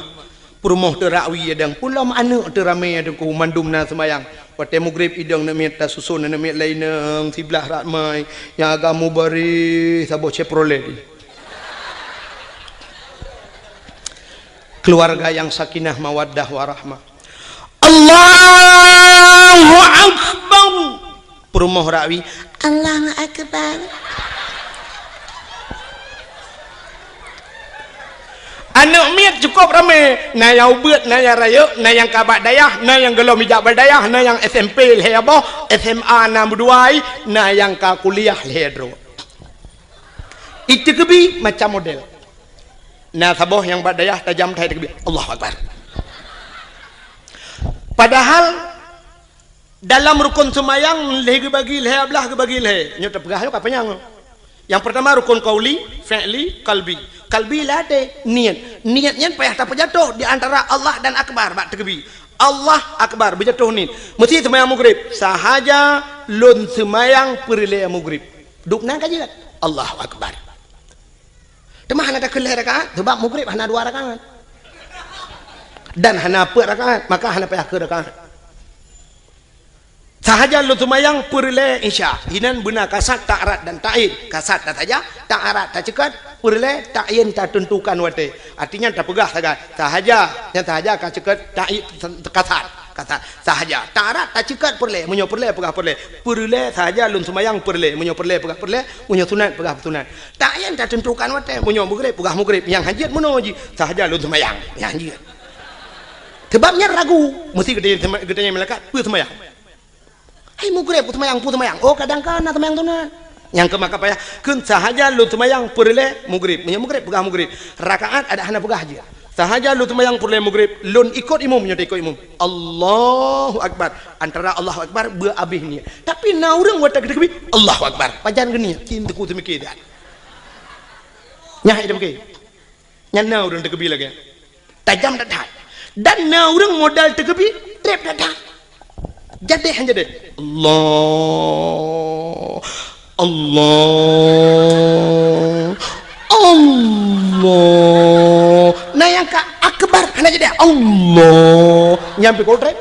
Peurumoh teurakwi idong, pulom aneuk teuramé teungku, mandum na seumayang. Watée mugrib idong aneuk miet, tasuson aneuk miet laineueng siblah ramai, nyang agam mubaréh saboh Chevrolet. Keluarga yang sakinah mawaddah warahmah. Allahu Akbar. Peurumoh rakwi, Allahu Akbar. Aneuk miet cukup ramé, na nyang ubeuet, na nyang rayeuk, na nyang ka bak dayah, na nyang gohlom ijak bak dayah, na nyang S M P lhée boh, S M A na meudua, na nyang ka kuliah lhée droe. Iteukeubie macam model. Na saboh nyang bak dayah tajam that teukeubie, Allahu Akbar. Padahal dalam rukon seumayang lhée geubagi lhée blah geubagi lhée. Nyoe teupeugah nyoe ka panyang. Nyang peurtama rukon qauli, fi'li, qalbi. Qalbi ladée niet. Niet nyan payah tapeujatoh di antara Allah dan Akbar bak teukeubie. Allah Akbar, beujatoh niet. Meusi seumayang mugrib, sahaja lôn seumayang peureulée mugrib. Dubna ka jeuet. Allahu Akbar. Teuma hana takheun lhée rakaat, sabab mugrib hana dua rakaat. Dan hana peuet rakaat, maka hana payah keu rakaat. Sahaja lôn seumayang peureulée Isya, inan beuna kasat ta'arat dan ta'yin. Kasat tasaja, ta'arat taceukat, peureulée ta'yin tateuntukan watée. Artinya tapeugah sagai, sahaja, nyang sahaja ka ceukat ta'yin kasat. Kasat sahaja. Ta'arat taceukat peureulée, meunyoe peureulée peugah peureulée. Peureulée sahaja lôn seumayang peureulée, meunyoe peureulée peugah peureulée, meunyoe sunat peugah sunat. Ta'yin tateuntukan watée, meunyoe mugrib peugah mugrib, nyang hanjeuet meunoe jih, sahaja lôn seumayang, nyang hanjeuet. Sabab nyan ragu, meusi geutanyoe, geutanyoe malaikat, peue seumayang? Hai mugrib, peue seumayang, peue seumayang? Oh, kadang kana seumayang sunat. Nyang keu maka payah, kheun sahaja lôn seumayang peureulée mugrib. Meunyoe mugrib peugah mugrib, rakaat adak hana peugah jih. Sahaja lôn seumayang peureulée mugrib, lôn ikot imum, nyoe ikot imum. Allahu Akbar. Antara Allahu Akbar beu abéh niet. Tapi na ureuëng watée geuteukeubie, Allahu Akbar. Pajan geuniet, cit teuku seumiké that. Nyah ida beuke. Nyan na ureuëng teukeubie lagée. Tajam that-that. Dan na ureuëng modal teukeubie, treb that-that. Jadéh han jadéh. Allah. Allah. Allah. Na nyang ka akbar hana jadéh. Allah. Nyang pih kol treb.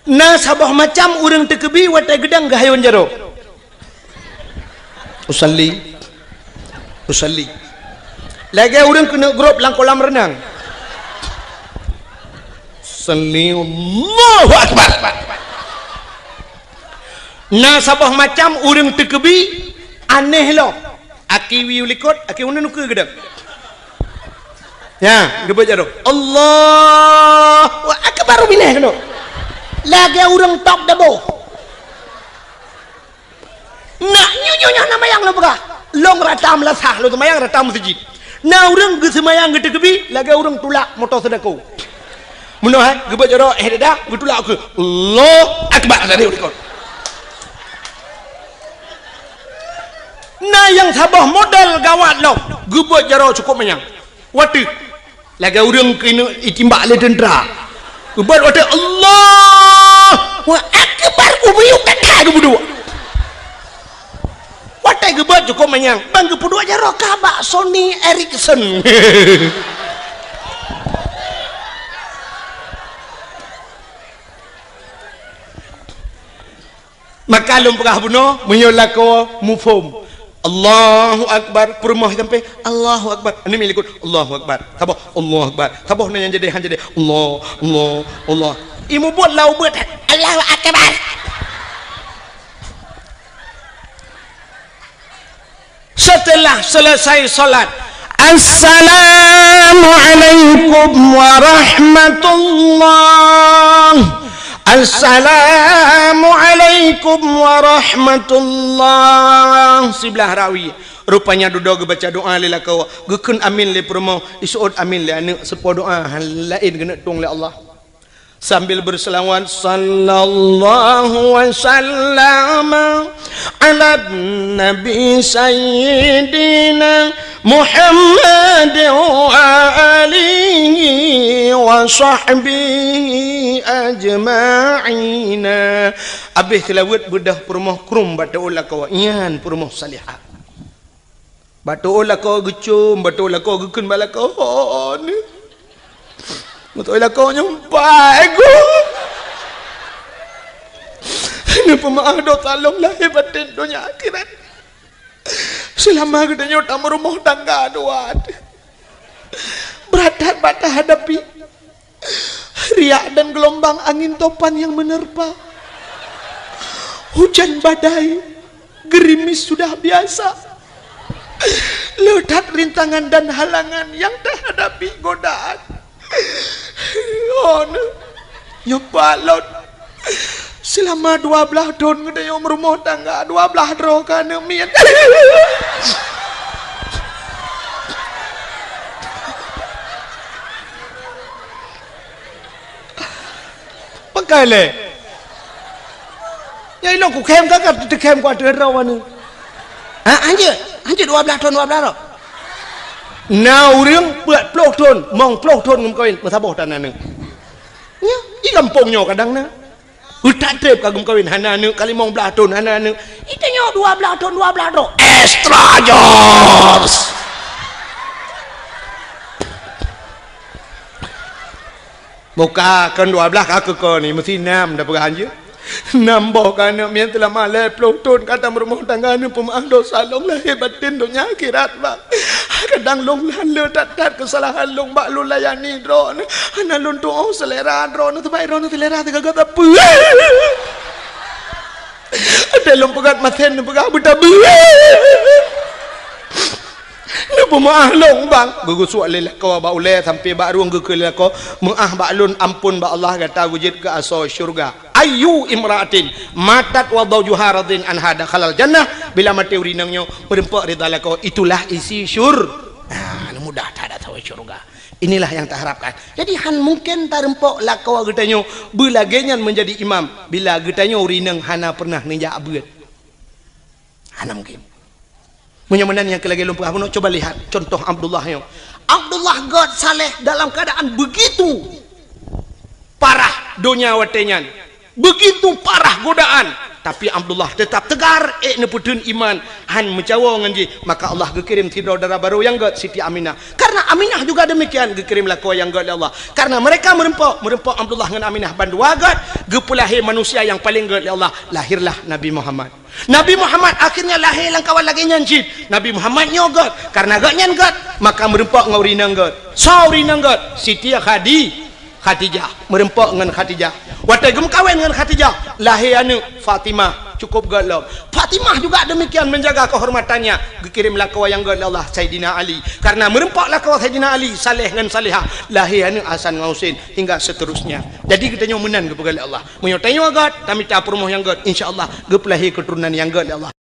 Na saboh macam ureuëng teukeubie watée geudang geuhayôn jaroe. Usalli. Usalli. Lagée ureuëng keuneuk grob lam kolam reunang. Usalli, Allahu Akbar. Na saboh macam ureuëng teukeubie aneh lom. Aki wieu likot, aki uneun ukeue geudong. Ya, geubeuet jaroe. Allahu Akbar, binéh keunoe. Lagée ureuëng top dabo. Nak nyoe nyoe nyoe na mayang lôn peugah. Lôn rata meulasah, lôn seumayang rata meuseujid. Na ureuëng geuseumayang geuteukeubie, lagée ureuëng tulak moto seudako. Meunoe hai, geubeuet jaroe, eh, dada, geutulak ukeue. Allahu Akbar, tadi ulikot. Na nyang saboh model gawat lom, geubeuet jaroe cukup manyang. Watée, lagée ureuëng keuneuk itimbak lé teuntra. Geubeuet watée, Allahu Akbar, ubiyuk that-that geupeuduek. Watée geubeuet cukup manyang, ban geupeuduek jaroe ka bak Sony Ericsson. Maka lôn peugah bunoe, meunyoe lakoe muphom. Allahu Akbar, peurumoh sampai, Allahu Akbar. Aneuk miet likot, Allahu Akbar. Saboh, Allahu Akbar. Saboh na nyang jadéh, han jadéh. Allah, Allah, Allah. Imeubeuet lam ubeut, Allahu Akbar. Setelah selesai salat, "Assalamualaikum warahmatullah. Assalamualaikum warahmatullah." Siblah rawi. Rupanya dudoe geubaca doa lé lakoe, geukheun amin lé peurumoh, iseuôt amin lé aneuk, seupo doa laén geuneuk tueng lé Allah. Sambil berselawat, "Sallallahu wa sallama ala nabi sayyidina Muhammad wa alihi wa sahbihi ajma'ina." Abéh seulaweuet beudôh peurumoh krueng bak taeu lakoe, nyan peurumoh salihah. Bak teuôt lakoe geucom, bak teuôt lakoe geukheun bak lakoe, "Ho, nyoe." Beutôi lakoe nyoe empat, eh, gu. Neupeumeu'ah dosa lôn lahé batén donya akhirat. Seulama geutanyoe tameurumoh tangga dua. Brat that bak tahadapi. Riak dan gelombang angin topan yang menerpa. Hujan badai, gerimis sudah biasa. Le that rintangan dan halangan yang tahadapi godaan. Oh, nyoe pat lôn. Seulama dua blaih thon geutanyoe meurumoh tangga, dua blaih droe ka aneuk miet. Pakai lé. Nyang ilong kukhém ka, ka teukhém ku ateueh droe nyoe. Ha, hanjeuet, hanjeuet dua blaih thon, dua blaih droe. Na ureuëng peuet ploh thon, mong ploh thon geumeukawen, meusaboh tan aneuk. Nyoe, di gampông nyoe kadang na. Utak treb ka geumeukawen hana aneuk, ka limong blaih thon hana aneuk. Di tanyoe dua blaih thon, dua blaih droe. Extra jobs. Buka kon dua blaih ka keu ko ni, meusi nam dah peugah hanjeuet. Nam boh ka aneuk miet teulama lhèe ploh thon ka tameurumoh tangga, neupeumeu'ah dosa lôn lahé batén donya akhirat, Bang. Kadang lôn hana le that-that keusalahan lôn bak lôn layani droeneuh. Hana lôn tuoh seulera droeneuh, teuma droeneuh seulera teuga-ga sapeue. Watèe lôn peugah masen neupeugah beutabeue. Neupeumeu'ah lôn, Bang. Geugeusuek lé lakoe bak ulèe sampai bak rueng geukheun lé lakoe, "Meu'ah bak lôn, amphon bak Allah, gata geujeuet keu asoe syeuruga." Ayyu imra'atin matat wa zawjuha radin anha dakhalal jannah. Bila maté ureueng inong nyoe meureumpok ridha lakoe, itulah isi syur-, nah, mudah that asoe syeuruga. Inilah yang taharapkan. Jadi, han mungken tareumpok lakoe geutanyoe beulagèe nyan meunjadi imam bila geutanyoe ureueng inong hana pernah neujak beuet. Hana mungken. Meunyoe meunan nyang keu lagèe lôn peugah bunoe, coba lihat contoh Abdullah nyoe. Abdullah gèt saleh dalam keadaan begitu parah donya watèe nyan. Begitu parah godaan, tapi Abdullah tetap tegar, ék neupeutheun iman, han meucawoe ngon jih. Maka Allah geukirém sidroe dara barô nyang gèt, Siti Aminah. Karena Aminah juga demikian, geukirém lakoe nyang gèt lé Allah. Karena mereka meureumpok, meureumpok Abdullah ngon Aminah bandua gèt, geupeulahé manusia nyang paleng gèt lé Allah. Lahirlah Nabi Muhammad. Nabi Muhammad akhirnya lahé lam kawan lagèe nyan cit. Nabi Muhammad nyoe gèt, karena gèt nyan gèt, maka meureumpok ngon ureueng inong gèt. Soe ureueng inong gèt? Siti Khadi-, Khadijah. Meureumpok ngon Khadijah. Watèe geumeukawen ngon Khadijah, lahé aneuk Fatimah, cukup gèt lom. Fatimah juga demikian menjaga kehormatannya. Geukirém lakoe nyang gèt lé Allah, Saidina Ali. Karena meureumpok lakoe Saidina Ali, saleh ngon salehah, lahé aneuk Hasan ngon Husein, hingga seterusnya. Jadi geutanyoe meunan geupeugah lé Allah. Meunyoe tanyoe gèt, tamita peurumoh nyang gèt, insya Allah geupeulahé keuturonan nyang gèt lé Allah.